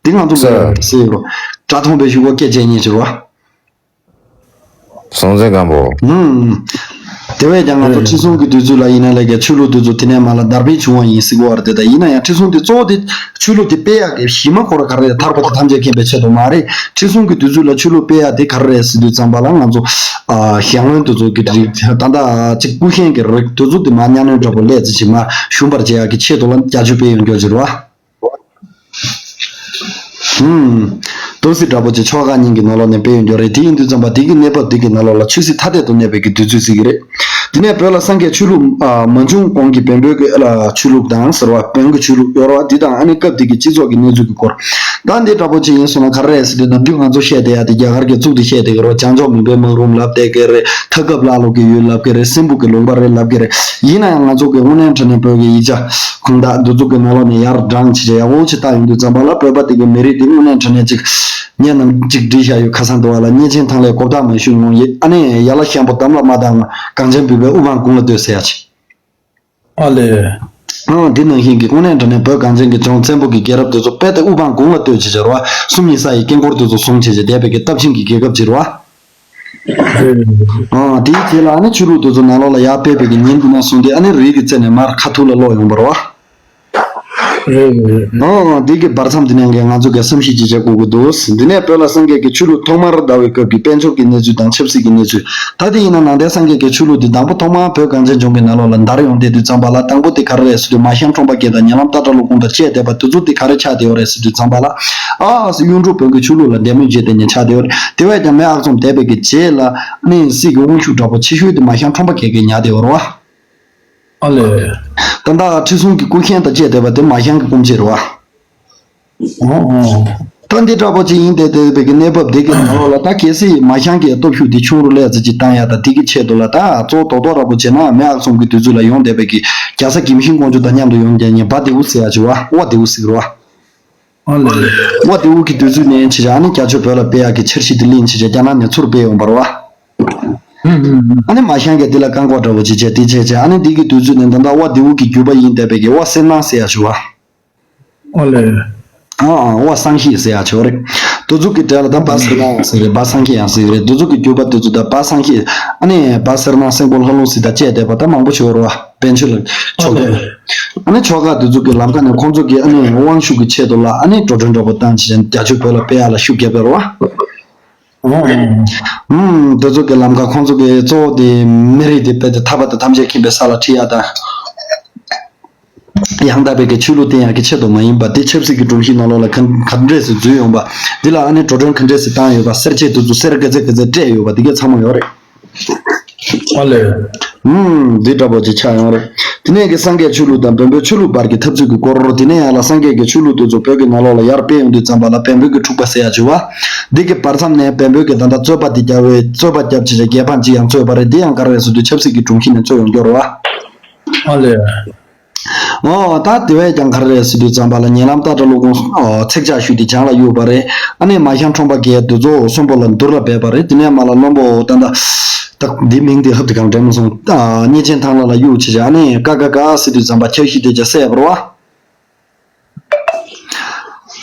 དེ་ང་ཚོ་མི་རེད་ཟེར་ཡོད་རེད། དགྲ་མཐོང་པའི་གཞུག་གུ་སྐད་རྒྱག་མཁན་ཅིག་རེད་བ། སྲོང་བཙན་སྒམ་པོ། ཧུམ། དེ་བས་ཀྱང་ང་ཚོ་ཨེ། ཁྲི་སྲོང་གི་དུས་ཚོད་ལ་ཡིན་ན་ལས་ཀའི་ཆོས་ལུགས་དེ་ཚོ་དེ་ནས་མར་ལ་དར་སྤེལ་བྱུང་བ་ཡིན་ཟེར་གི་ཡོད་རེད་དེ། ད་ཡིན་ན་ཡང་ཁྲི་སྲོང་དེ་གཙོ་བོ་དེ་ཆོས་ལུགས་དེ་སྤེལ་ཡག་གི་གཞི་མ་ཁོ་ར་ག་རེ་རེད། ཐར་པ་དང་ཐམས་ཅད་མཁྱེན་པའི་ཆེད་དུ་མ་རེད། ཁྲི་སྲོང་གི་དུས་ཚོད་ལ་ཆོས་ལུགས་སྤེལ་ཡག་དེ་ག་རེ་རེད་ཟེར་དུས་ཙམ་པ་ལ་ང་ཚོ་ཨ་ཞང་བློན་དེ་ཚོ་གི་རིགས་ད་ལྟ་ཅིག་སྐུ་ཞབས་ཀྱི་རིགས་དེ་ཚོ་དེ་མར་གཉའ་གནོན་འདྲ་པོ་སླེབས་ཚེ་ཅིག་མར་ཞུམ་པར་བྱེད་ཡག་གི་ཆེད་དུ་ལ་བརྒྱ་ཆོས་སྤེལ་ཡོང་རྒྱུ་ཅིག་རེད་བ། ཧུམ། ཏོག་ཙམ་འདྲ་པོ་ཅིག་ཆོ་ག་གཉིས་ཀྱི་ནང་ལོགས་ནས་སྤེལ་ཡོང་རྒྱུ་རེད། དེ་ཡིན་དུས་ཙམ་པ་དེ་གི་གནས་བབ་དེ་གི་ནང་ལོགས་ལ་ཆོས་སྲིད་ཐ་དད་དུ་གནས་པའི་གི་དུས་ཚོད་ཟེར་གྱི་རེད། དེ་ནས་བོད་ལ་སངས་རྒྱས་ཆོས་ལུགས་ཨ་མ་བྱུང་གོང་གི་བོན་པོའི་གི་ཨ་ལ་ཆོས་ལུགས་དང་ཟེར་བ་བོན་གྱི་ཆོས་ལུགས་ཡོད་རེད་བ། འདི་དང་ཨ་ནི་སྐབས་དེ་གི་སྤྱི་ཚོགས་ཀྱི་གནས་ཚུལ་གྱི་སྐོར། ད་འདི་འདྲ་པོ་ཅིག་ཡིན་སོང་ན་ག་རེ་རེད་ཟེར་དུས་ནམ་རྒྱུན་ང་ཚོ་བཤད་བསྡད་ཡ་དེ་རྒྱ་གར་གྱི་གཙུག་ཏུ་བཤད་བསྡད་ཀྱི་རེད་བ། བྱང་ཕྱོགས་མུན་པའི་སྨག་རུམ་ལབ་བསྡད་ཀྱི་རེད། མཐའ་འཁོབ་ཀླ་ཀློ་གི་ཡུལ་ལབ་ཀྱི་རེད། སྲིན་པོ་གི་ལུང་པ་རེད་ལབ་ཀྱི་རེད། ཡིན་ན་ཡང་ང་ཚོ་གི་དངོས་གནས་དྲང་གནས་བོད་ཀྱི་ཡིག་ཆ་ཁུངས་དག་འདི་ཚོ་གི་ནང་ལོགས་ནས་ཡར་བགྲངས་བྱས་ཡག་པོ་ཅིག་བལྟ་ཡོང་དུས་ཙམ་པ་ལ་བོད་པ་དེ་གི་མི་རིགས་དེ་དངོས་གནས་དྲང་གནས་ཅིག་ངས་ནམ་ཅིག་བྲིས་བཞག་ཡོད་ཁ་སང་དུ་བ་ལ། གཉན་ཆེན་ཐང་ལྷའི་གོ་བརྡ་མ་ཞུས་ངོ་ཡི། ཨ་ནི་ཡ་ལ་ཤམ་པོ་དམ་ལ་མ་བཏང་། གངས་ཅན་བོད་པའི་དབུ་འཕང་དགུང་ལ་བསྟོད་ཟེར་ཡ་ཅིག་ཨ་ལས། ཨང་། འདི་ནང་བཞིན་གྱི་དངོས་གནས་དྲང་གནས་བོད་གངས་ཅན་གྱི་ལྗོངས་བཙན་པོ་གི་རྒྱལ་རབས་དེ་ཚོ་རྦད་དེ་དབུ་འཕང་དགུང་ལ་བསྟོད་བྱེད་བྱ་ར་བ། སུམ་གཉིས་ས་ཡི་དཀྱིལ་འཁོར་དེ་ཚོ་བཟུང་བྱེད་བྱེད་བསྡད་པའི་གི་སྟབས་ཆེན་གྱི་རྒྱལ་ཁབ་ཅིག་ར་བ། ཨང་། དེའི་རྗེས་ལ་ཨ་ནི་ཆོས་ལུགས་དེ་ཚོ་ནང་ལོགས་ལ་ཡར་སྤེལ་བའི་གི་ཉིན་དེ་ནས་བཟུང་སྟེ་ཨ་ནི་རིགས་ཀྱི་རྩེ་ནས་མར་ཁ་ཐུག་ལ་ལོག་ཡོང་བ་ར་བ། རེད་རེད། ཨང་། འདི་གི་བར་མཚམས་འདི་ནས་ང་ཚོ་གི་བསམ་གཞིག་ཅིག་བྱེད་དགོས་ཀྱི་འདུག་འདི་ནས་བོད་ལ་སངས་རྒྱས་ཀྱི་ཆོས་ལུགས་ཐོག་མར་དར་བའི་སྐབས་ཀྱི་དཔལ་འབྱོར་གྱི་གནས་ཚུལ་དང་ཆབ་སྲིད་ཀྱི་གནས་ཚུལ། ད་དེ་ཡིན་ན་ནང་བསྟན་སངས་རྒྱས་ཀྱི་ཆོས་ལུགས་འདི་དང་པོ་ཐོག་མར་བོད་གངས་ཅན་ལྗོངས་ཀྱི་ནང་ལོགས་ལ་དར་ཡོང་བསྡད་དུས་ཙམ་པ་ལ། དང་པོ་དེ་ག་རེ་རེད་ཟེར་དུས་མ་ཤམ་ཁྲོམ་པ་བརྒྱད་དང་ཉེ་ལམ་སྟག་བྲག་ལུག་ཀུན་དང་བཅས་བསྡད་པ་དེ་ཚོ་དེ་ག་རེ་ཆགས་བསྡད་ཡོད་རེད་ཟེར་དུས་ཙམ་པ་ལ། ཨ་ཨ་སི་གཡུང་དྲུང་བོན་གྱི་ཆོས་ལུགས་ལ་དད་མོས་བྱས་ཏེ་ནས་ཆགས་བསྡད་ཡོད་རེད། དེ་བས་ཀྱང་མེས་ཨག་ཚོམ་འདས་པའི་གི་རྗེས་ལ་ནི་སྲིད་ཀྱི་དབང་ཤུགས་དྲག་པོ་ཆེ་ཤོས་དེ་མ་ཤམ་ཁྲོམ་པ་བརྒྱད་ཀྱིས་ཉར་བསྡད་ཡོད་རེད་བ། ཨ་ལས། ད་ལྟ་ཁྲི་སྲོང་གི་སྐུ་མཁྱེན་དང་བཅས་བསྡད་པ་དེ་མ་ཤམ་གྱི་སྐུ་མཆེད་རེད་བ། ཨོ་ཨོ། ད་འདི་འདྲ་པོ་ཅིག་ཡིན་ཏེ་བསྡད་པའི་གི་གནས་བབ་འདི་གི་ནང་ལོགས་ལ། ད་གལ་སྲིད་མ་ཤམ་གྱི་སྟོབས་ཤུགས་འདི་ཆུང་རུ་ལས་ཙམ་ཅིག་བཏང་ཡ་ད་འདི་གི་ཆེད་དུ་ལ། ད་གཙོ་བོ་རྡོག་རྡོག་ར་པོ་བྱས་ན་མེས་ཨག་ཚོམ་གྱི་དུས་ཚོད་ལ་ཡོང་བསྡད་པའི་གི་རྒྱལ་ས་གིམ་ཤིང་ཀོང་ཇོ་དང་མཉམ་དུ་ཡོང་མཁན་ཉེ་བ་དེའུ་ཟེར་ཡ་ཅིག་བ། ཝ་དེའུ་ཟེར་གི་རེད་བ། ཨ་ལས། ཝ་དེའུ་གི་དུས་ཚོད་ནས་བྱས་བྱས་ཨ་ནི་རྒྱ་ཆོས་བོད་ལ་སྤེལ་ཡག་གི་འཆར་གཞི་དེ་ལེན་བྱས་བྱས་རྒྱ་ནག་ནས་ཚུར་སྤེལ་ཡོང་བ་རེད་བ། ཨུ་ཨུ་ཨུ། ཨ་ནི་མ་ཤམ་གྱིས་དེ་ལ་བཀག་འགོག་འདྲ་པོ་ཅིག་བྱས་དེ་བྱས་བྱས་ཨ་ནི་དེ་གི་དུས་ཚོད་ནས་ད་ལྟ་ཝ་དེའུ་གི་རྒྱུད་པ་ཡིན་བསྡད་པའི་གི་ཝ་གསེར་སྣ་ཟེར་ཡག་ཅིག་བ། ཨ་ལས། ཨ་ཨ་ཝ་སངས་ཤིང་ཟེར་ཡག་ཅིག་ཡོད་རེད། དེ་ཚོ་གི་གྲས་ལ་ད་བ་གསེར་སྣ་ཡང་ཟེར་གི་རེད། བ་སངས་ཤིང་ཡང་ཟེར་གི་རེད། དེ་ཚོ་གི་རྒྱུད་པ་དེ་ཚོ་ད་བ་སངས་ཤིང་ཨ་ནི་བ་གསེར་སྣ་སེང་པོ་ལྷ་ལུང་ཟེར་དང་བཅས་བསྡད་པ་ད་མང་པོ་ཞིག་ཡོད་རེད་བ། པཎ་ཆེན་ལ་ཆོ་ག་ཨ་ལས། ཨ་ནི་ཆོ་ག་དེ་ཚོ་གི་ལམ་ཁ་ནས་ཁོང་ཚོ་གི་ཨ་ནི་དབང་ཤུགས་ཀྱི་ཆེད་དུ་ལ་ཨ་ནི་འགྲོ་གྲོན་འདྲ་པོ་བཏང་བྱས་རྒྱ་ཆོས་བོད་ལ་སྤེལ་ཡག་ལ་ཤུགས་བརྒྱབ་པ་རེད་བ། ཨོ་ཨོ། ཨུམ། དེ་ཚོ་གི་ལམ་ཁ་ཁོང་ཚོ་གི་གཙོ་བོ་དེ་མི་རིགས་དེ་རྦད་དེ་ཐར་པ་དང་ཐམས་ཅད་མཁྱེན་པའི་ས་ལ་ཁྲིད་ཡག་དང་། ཡང་དག་པའི་གི་ཆོས་ལུགས་བསྟན་ཡག་གི་ཆེད་དུ་མ་ཡིན་པ། དེ་ཆབ་སྲིད་ཀྱི་སྒྲོམ་གཞི་ནང་ལོགས་ལ་ག་ག་འདྲས་སེ་འཛུལ་ཡོང་པ། འདི་ལ་ཨ་ནི་འགྲོ་གྲོན་ག་འདྲས་སེ་བཏང་ཡོད་པ། གསར་བརྗེ་དེ་ཚོ་གསེར་ག་ཚད་ག་ཚད་སྤྲད་ཡོད་པ། དེ་གས་ཚང་མ་ཡོད་རེད། ཨ་ལས། ཨུམ། འདི་འདྲ་པོ་ཅིག་ཆགས་ཡོང་རེད། དེ་ནས་གི་སངས་རྒྱས་ཆོས་ལུགས་དང་བོན་པོའི་ཆོས་ལུགས་བར་གྱི་འཐབ་རྩོད་ཀྱི་སྐོར། དེ་ནས་ཡང་ལ་སངས་རྒྱས་ཀྱི་ཆོས་ལུགས་དེ་ཚོ་བོད་ཀྱི་ནང་ལོགས་ལ་ཡར་སྤེལ་ཡོང་དུས་ཙམ་པ་ལ་བན་བོན་གྱི་འཁྲུག་པ་ཟེར་ཡག་ཅིག་བ། འདི་གི་བར་མཚམས་ནས་བན་བོན་གྱིས་ད་ལྟ་རྩོད་པ་དེ་རྒྱག་པའི་རྩོད་པ་རྒྱབ་བྱས་རྒྱལ་ཕམ་ཅིག་ཡང་རྩོད་པ་རེད། འདི་ཡང་ག་རེ་རེད་ཟེར་དུས་ཆབ་སྲིད་ཀྱི་སྒྲོམ་གཞི་ནས་རྩོད་ཡོང་རྒྱུ་རེད་བ། ཨ་ལས། ཨོ། ད་དེ་བས་ཀྱང་ག་རེ་རེད་ཟེར་དུས་ཙམ་པ་ལ་ཉེ་ལམ་སྟག་བྲག་ཀླུ་ཁོང་ཚེགས་ཆག་ཞུས་ཏེ་བྱང་ལ་གཡུགས་པ་རེད། ཨ་ནི་མ་ཤམ་ཁྲོམ་པ་བརྒྱད་དེ་ཚོ་གསོན་པོ་ལ་འདུར་ལ་སྦས་པ་རེད། དེ་ནས་མར་ལ་བློན་པོ་ད་ལྟ་ད་འདི་མིང་དེ་ཧབ་དེ་གང་དྲན་མ་སོང་། གཉན་ཆེན་ཐང་ལྷ་ལ་གཡུགས་བྱས་བྱས་ཨ་ནི་ཀ་ཀ་ཀ་ཟེར་དུས་ཙམ་པ་འཁྱགས་ཤིང་དེ་ཅག་བསད་པ་རེད་བ།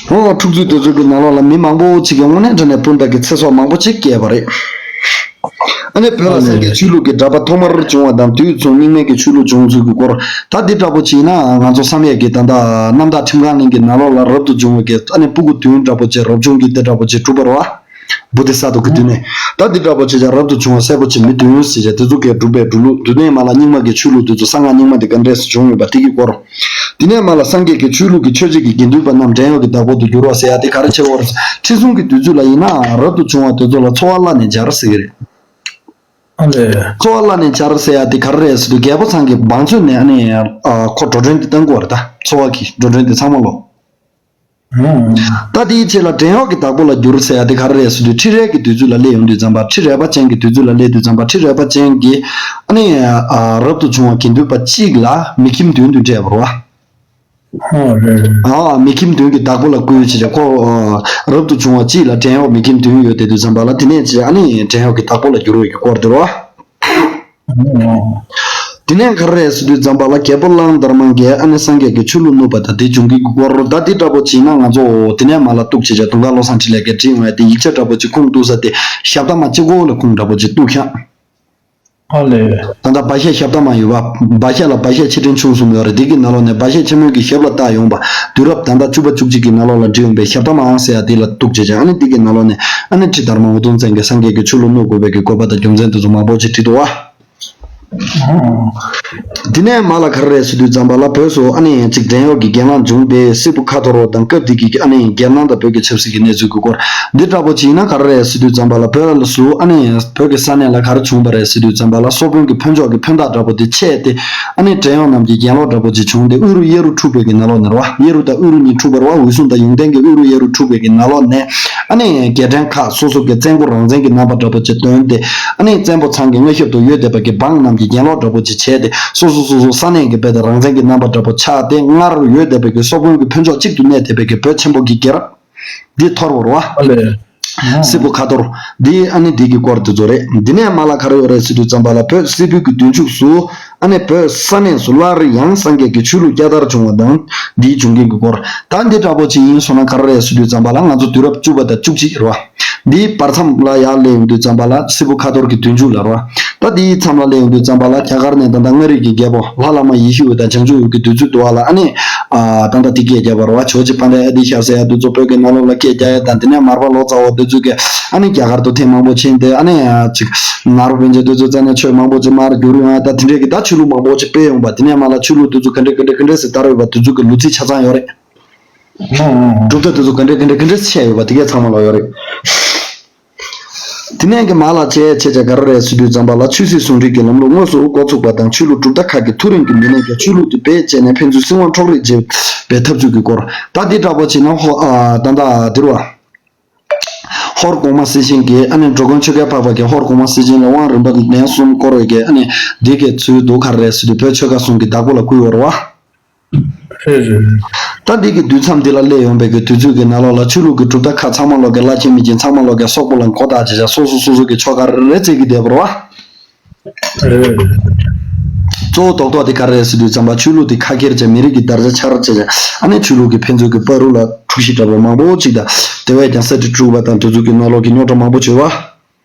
ཨོ། འཁྲུག་རྩོད་དེ་ཚོ་གི་ནང་ལོགས་ལ་མི་མང་པོ་ཅིག་གི་དངོས་གནས་དྲང་གནས་སྤུན་ཟླ་གི་ཚེ་སྲོག་མང་པོ་ཅིག་བསྐྱལ་བ་རེད། ཨ་ནི་བོད་ལ་སངས་རྒྱས་ཆོས་ལུགས་ཀྱི་གྲགས་པ་ཐོག་མར་བྱུང་བ་དང་དུས་མཚུངས་རྙིང་མའི་གི་ཆོས་ལུགས་བྱུང་ཚུལ་གྱི་སྐོར། ད་འདི་འདྲ་པོ་ཅིག་ཡིན་ན་ང་ཚོ་བསམ་ཡས་ཀྱི་ད་ལྟ་རྣམ་དག་ཁྲིམས་ཁང་གླིང་གི་ནང་ལོགས་ལ་རབ་ཏུ་བྱུང་བའི་གི་ཨ་ནི་སྤུ་གུ་བདུན་འདྲ་པོ་ཅིག་རབ་བྱུང་གི་དེ་འདྲ་པོ་ཅིག་གྲུབ་པ་རེད་བ། བོ་དྷི་ས་ཏྭ་གི་དུས་ནས། ད་འདི་འདྲ་པོ་བྱས་ཙང་རབ་ཏུ་བྱུང་བ་གསལ་པོ་ཅིག་མི་བདུན་ཟེར་བྱས་དེ་ཚོ་གས་སྒྲུབ་པའི་སྒྲུབ་ལུགས། དེ་ནས་མར་ལ་རྙིང་མ་གི་ཆོས་ལུགས་དེ་ཚོ་གསང་སྔགས་རྙིང་མ་དེ་ག་འདྲས་སེ་བྱུང་ཡོད་པ་དེ་གི་སྐོར། དེ་ནས་མར་ལ་སངས་རྒྱས་ཀྱི་ཆོས་ལུགས་ཀྱི་ཆོས་བྱེད་ཀྱི་དགེ་འདུན་པ་རྣམས་བྲན་གཡོག་གི་བདག་པོ་དུ་འགྱུར་བ་ཟེར་ཡ་དེ་ག་རེ་བྱེད་དགོས་རེད། ཁྲི་སྲོང་གི་དུས་ཚོད་ལ་ཡིན་ན་རབ་ཏུ་བྱུང་བ་དེ་ཚོ་ལ་འཚོ་བ་གླ་ནས་སྦྱར་ཟེར་གྱི་རེད། ཨ་ལས། འཚོ་བ་གླ་ནས་སྦྱར་ཟེར་ཡ་དེ་ག་རེ་རེད་ཟེར་དུས་རྒྱལ་པོ་ཚང་གི་བང་མཛོད་ནས་ཨ་ནི་ཨ་ཁོ་འགྲོ་གྲོན་དེ་བཏང་དགོས་རེད། ད་འཚོ་བ་གི་འགྲོ་གྲོན་དེ་ཚང་མ་ལོ། ད་དེའི་རྗེས་ལ་བྲན་གཡོག་གི་བདག་པོ་ལ་འགྱུར་ཟེར་ཡ་དེ་ག་རེ་རེད་ཟེར་དུས་ཁྲི་རལ་གྱི་དུས་ཚོད་ལ་སླེབས་ཡོང་དུས་ཙམ་པ། ཁྲི་རལ་པ་ཅན་གྱི་དུས་ཚོད་ལ་སླེབས་དུས་ཙམ་པ་ཁྲི་རལ་པ་ཅན་གྱི་ཨ་ནི་ཨ་རབ་ཏུ་བྱུང་བ་དགེ་འདུན་པ་གཅིག་ལ་མི་ཁྱིམ་བདུན་བདུན་སྤྲད་པ་རེད་བ། ཨོ་རེད་རེད། ཨ་མི་ཁྱིམ་བདུན་གྱི་བདག་པོ་ལ་བསྐོས་བྱས་ཁོ་ཨ་རབ་ཏུ་བྱུང་བ་གཅིག་ལ་བྲན་གཡོག་མི་ཁྱིམ་བདུན་ཡོད་དེ་དུས་ཙམ་པ་ལ་དེ་ནས་ཅི་ཨ་ནི་བྲན་གཡོག་གི་བདག་པོ་ལ་འགྱུར་བའི་གི་སྐོར་དེ་རེད་བ། དེ་ནས་ག་རེ་རེད་ཟེར་དུས་ཙམ་པ་ལ་རྒྱལ་པོ་གླང་དར་མ་གིས་ཨ་ནི་སངས་རྒྱས་ཀྱི་ཆོས་ལུགས་བསྣུབས་པ་དང་དེ་བྱུང་གི་སྐོར། ད་འདི་འདྲ་པོ་བྱས་ན་ང་ཚོ་དེ་ནས་མར་ལ་གཏུག་བྱས་བྱས་དུང་དཀར་བློ་བཟང་འཕྲིན་ལས་ཀྱིས་བྲིས་ཡོང་ཡ་དེ་ཡིག་ཆ་འདྲ་པོ་ཅིག་ཁུངས་གཏུགས་ས་དེ་ཞབས་ཐ་མ་གཅིག་པོ་ལ་ཁུངས་འདྲ་པོ་ཅིག་གཏུགས་ཤག་ཨ་ལས། ད་ལྟ་སྦ་བཞེད་ཞབས་ཐ་མ་ཡོད་པ། སྦ་བཞེད་ལ་སྦ་བཞེད་ཆེ་ཕྲ་ཆུང་གསུམ་ཡོད་རེད། དེ་གི་ནང་ལོགས་ནས་སྦ་བཞེད་ཆེན་མོའི་གི་ཞབས་ལ་བཏགས་ཡོང་པ། དུས་རབས་ད་ལྟ་བཅུ་པ་བཅུ་གཅིག་གི་ནང་ལོགས་ལ་བྲིས་ཡོང་པའི་ཞབས་ཐ་མ་ཟེར་ཡ་དེ་ལ་གཏུགས་བྱས་བྱས་ཨ་ནི་དེ་གི་ནང་ལོགས་ནས་ཨ་ནི་ཁྲི་དར་མ་འུ་དུམ་བཙན་གྱིས་སངས་རྒྱས་ཀྱི་ཆོས་ལུགས་བསྣུབ་དགོས་པའི་གི་དགོས་པ་དང་རྒྱུ་མཚན་དེ་ཚོ་མང་པོ་ཅིག་བྲིས་འདུག་བ། ཨོ། དེ་ནས་མར་ལ་ག་རེ་རེད་ཟེར་དུས་ཙམ་པ་ལ། བོད་སུ་ཨ་ནི་ཅིག་བྲན་གཡོག་གི་གྱེན་ལངས་བྱུང་སྟེ། སི་པུ་ཁ་ཐོར་དང་སྐབས་དེ་གི་ཨ་ནི་རྒྱལ་ནང་དང་བོད་ཀྱི་ཆབ་སྲིད་ཀྱི་གནས་ཚུལ་གྱི་སྐོར་འདི་འདྲ་པོ་ཅིག་ཡིན་ན་ག་རེ་རེད་ཟེར་དུས་ཙམ་པ་ལ། བོད་ལ་སུ་ཨ་ནི་བོད་ཀྱི་ས་གནས་ལ་ག་རེ་བྱུང་བ་རེད་ཟེར་དུས་ཙམ་པ་ལ། སོ་བོན་གྱི་ཕོན་ཆོག་གི་ཕོན་ཐག་འདྲ་པོ་དེ་ཆད་དེ། ཨ་ནི་བྲན་གཡོག་རྣམས་ཀྱི་གྱེན་ལོག་འདྲ་པོ་ཅིག་བྱུང་སྟེ། དབུ་རུ་གཡས་རུ་འཁྲུག་པའི་གི་ནང་ལོགས་ནས་རེད་བ། གཡས་རུ་དང་དབུ་རུ་གཉིས་འཁྲུག་པ་རེད་བ། འོད་སྲུང་དང་ཡོན་ཏན་གྱི་དབུ་རུ་གཡས་རུ་འཁྲུག་པའི་གི་ནང་ལོགས་ནས། ཨ་ནི་རྒྱལ་ཕྲན་ཁག་སོ་སོ་གི་བཙན་པོ་རང་བཙན་གྱི་རྣམ་པ་འདྲ་པོ་ཅིག་བཏོན་ཏེ། ཨ་ནི་བཙན་པོ་ཚང་གི་མངའ་ཞབས་ཏུ་ཡོད་བསྡད་པ་གི་འབངས་རྣམས་ཀྱི་གྱེན་ལོག་འདྲ་པོ་ཅིག་བྱས་ཏེ། སོ་སོ་སོ་སོ་ས་གནས་ཀྱི་དཔེ་དང་རང་བཙན་གྱི་རྣམ་པ་འདྲ་པོ་ཆགས་ཏེ། སྔར་ཡོད་བསྡད་པའི་གི་སོ་བོན་གྱི་ཕོན་ཆོག་གཅིག་ཏུ་གནས་བསྡད་པའི་གི་བོད་ཆེན་པོ་གི་རྒྱལ་རབས་འདི་འཐོར་བ་རེད་བ། ཨ་ལས། སི་པུ་ཁ་ཐོར་འདི་ཨ་ནི་འདི་གི་སྐོར་དེ་ཚོ་རེད། འདི་ནས་མར་ལ་ག་རེ་ཡོད་རེད་ཟེར་དུས་ཙམ་པ་ལ། བོད་སིལ་བུའི་གི་བདུན་ཅུ་སུ་ཨ་ནི་བོད་ས་གནས་སུ་སླར་ཡང་སངས་རྒྱས་ཀྱི་ཆོས་ལུགས་བསྐྱར་དར་བྱུང་བ་དང་། འདིའི་འབྱུང་རྐྱེན་གྱི་སྐོར། ད་འདི་འདྲ་པོ་ཅིག་ཡིན་སོང་ན་ག་རེ་རེད་ཟེར་དུས་ཙམ་པ་ལ། ང་ཚོ་དུས་རབས་བཅུ་པ་དང་བཅུ་གཅིག་རེད་བ། འདིའི་བར་མཚམས་ལ་ཡར་སླེབས་ཡོང་དུས་ཙམ་པ་ལ། སི་པུ་ཁ་ཐོར་གྱི་བདུན་ཅུ་ལ་རེད་བ། ད་འདིའི་མཚམས་ལ་སླེབས་ཡོང་དུས་ཙམ་པ་ལ། རྒྱ་གར་ནས་ད་ལྟ་མངའ་རིས་ཀྱི་རྒྱལ་པོ་ལྷ་བླ་མ་ཡེ་ཤེས་འོད་དང་བྱང་ཆུབ་འོད་ཀྱི་དུས་ཚོད་དུ་བ་ལ། ཨ་ནི་ཨ་ད་ལྟ་དེ་སྐད་རྒྱབ་པ་རེད་བ། ཇོ་རྗེ་དཔལ་ལྡན་ཨ་ཏི་ཤ་ཟེར་ཡ་དེ་ཚོ་བོད་ཀྱི་ནང་ལོགས་ལ་སྐད་རྒྱག་ཡ་དང་། དེ་ནས་མར་པ་ལོ་ཙཱ་བ་དེ་ཚོ་གིས་ཨ་ནི་རྒྱ་གར་དུ་ཐེངས་མང་པོ་ཕྱིན་ཏེ། ཨ་ནི་ཅིག་ནཱ་རོ་པཎ་ཆེན་དེ་ཚོ་རྩ་ནས་ཆོས་མང་པོ་ཅིག་མར་བསྒྱུར་ཡོང་ཡ། ད་དེ་འདྲས་ཀྱི་ད་ཆོས་ལུགས་མང་པོ་ཅིག་སྤེལ་ཡོང་པ། དེ་ནས་མར་ལ་ཆོས་ལུགས་དེ་ཚོ་ག་འདྲས་ག་འདྲས་ག་འདྲས་སེ་དར་ཡོད་པ་དེ་ཚོ་གི་ལོ་ཚིགས་ཆ་ཚང་ཡོད་རེད། གྲུབ་མཐའ་དེ་ཚོ་ག་འདྲས་ག་འདྲས་ག་འདྲས་ཆད་ཡོད་པ་དེ་གས་ཚང་མ་ལ་ཡོད་རེད། དེ་ནས་ཀྱི་མར་ལ་བྱས་བྱས་བྱས་ག་རེ་རེད་ཟེར་དུས་ཙམ་པ་ལ། ཆོས་སྲིད་ཟུང་འབྲེལ་གྱི་ལམ་ལུགས་དངོས་སུ་འགོ་ཚུགས་པ་དང་། ཆོས་ལུགས་གྲུབ་མཐའ་ཁག་གི་མཐོ་རིམ་གྱི་མི་སྣས་ཀྱང་ཆོས་ལུགས་དེ་བེད་སྤྱད་ནས་ཕན་ཚུན་སྲིད་དབང་འཕྲོག་རེས་བྱེད་པའི་འཐབ་རྩོད་ཀྱི་སྐོར། ད་འདི་འདྲ་པོ་བྱས་ན། ཧོ་ཨ་ད་ལྟ་དེ་རུ་བ། ཧོར་གོང་མ་སེ་ཆེན་གྱིས་ཨ་ནི་འགྲོ་མགོན་ཆོས་རྒྱལ་འཕགས་པ་གིས་ཧོར་གོང་མ་སེ་ཆེན་ལ་དབང་རིམ་པ་ལན་གསུམ་བསྐོར་བའི་གི་ཨ་ནི་འདི་གའི་ཚུལ་དུ་ག་རེ་རེད་ཟེར་དུས། བོད་ཆོལ་ཁ་གསུམ་གྱི་བདག་པོ་ལ་བསྐུལ་བ་རེད་བ། རེད་རེད་རེད། ད་འདི་གི་དུས་མཚམས་འདི་ལ་སླེབས་ཡོང་པའི་གི་དུས་ཚོད་ཀྱི་ནང་ལོགས་ལ། ཆོས་ལུགས་ཀྱི་གྲུབ་མཐའ་ཁག་ཚང་མ་ལོག་གི་བླ་ཆེན་མི་ཆེན་ཚང་མ་ལོག་གི་སོག་པོ་ལ་མགོ་བཏགས་བྱས་བྱས། སོ་སོ་སོ་སོ་གི་ཆོལ་ཁ་རེ་རེ་བརྩེགས་ཀྱི་བསྡད་པ་རེད་བ། རེད། གཙོ་བོ་རྡོག་རྡོག་དེ་ག་རེ་རེད་ཟེར་དུས་ཙམ་པ། ཆོས་ལུགས་དེ་ཁ་ཁྱེར་བྱས། མི་རིགས་ཀྱི་དར་ཆ་འཕྱར་བྱས་བྱས། ཨ་ནི་ཆོས་ལུགས་ཀྱི་ཕན་ཚུན་གྱི་བར་དུ་ལ་འཁྲུག་གཞི་འདྲ་པོ་མང་པོ་ཅིག་དང་། དེ་བས་ཀྱང་ས་ཁྲི་དྲུག་པ་དང་དེ་ཚོ་གི་ནང་ལོགས་ཀྱི་རྙོག་དྲ་མང་པོ་བྱུང་བ།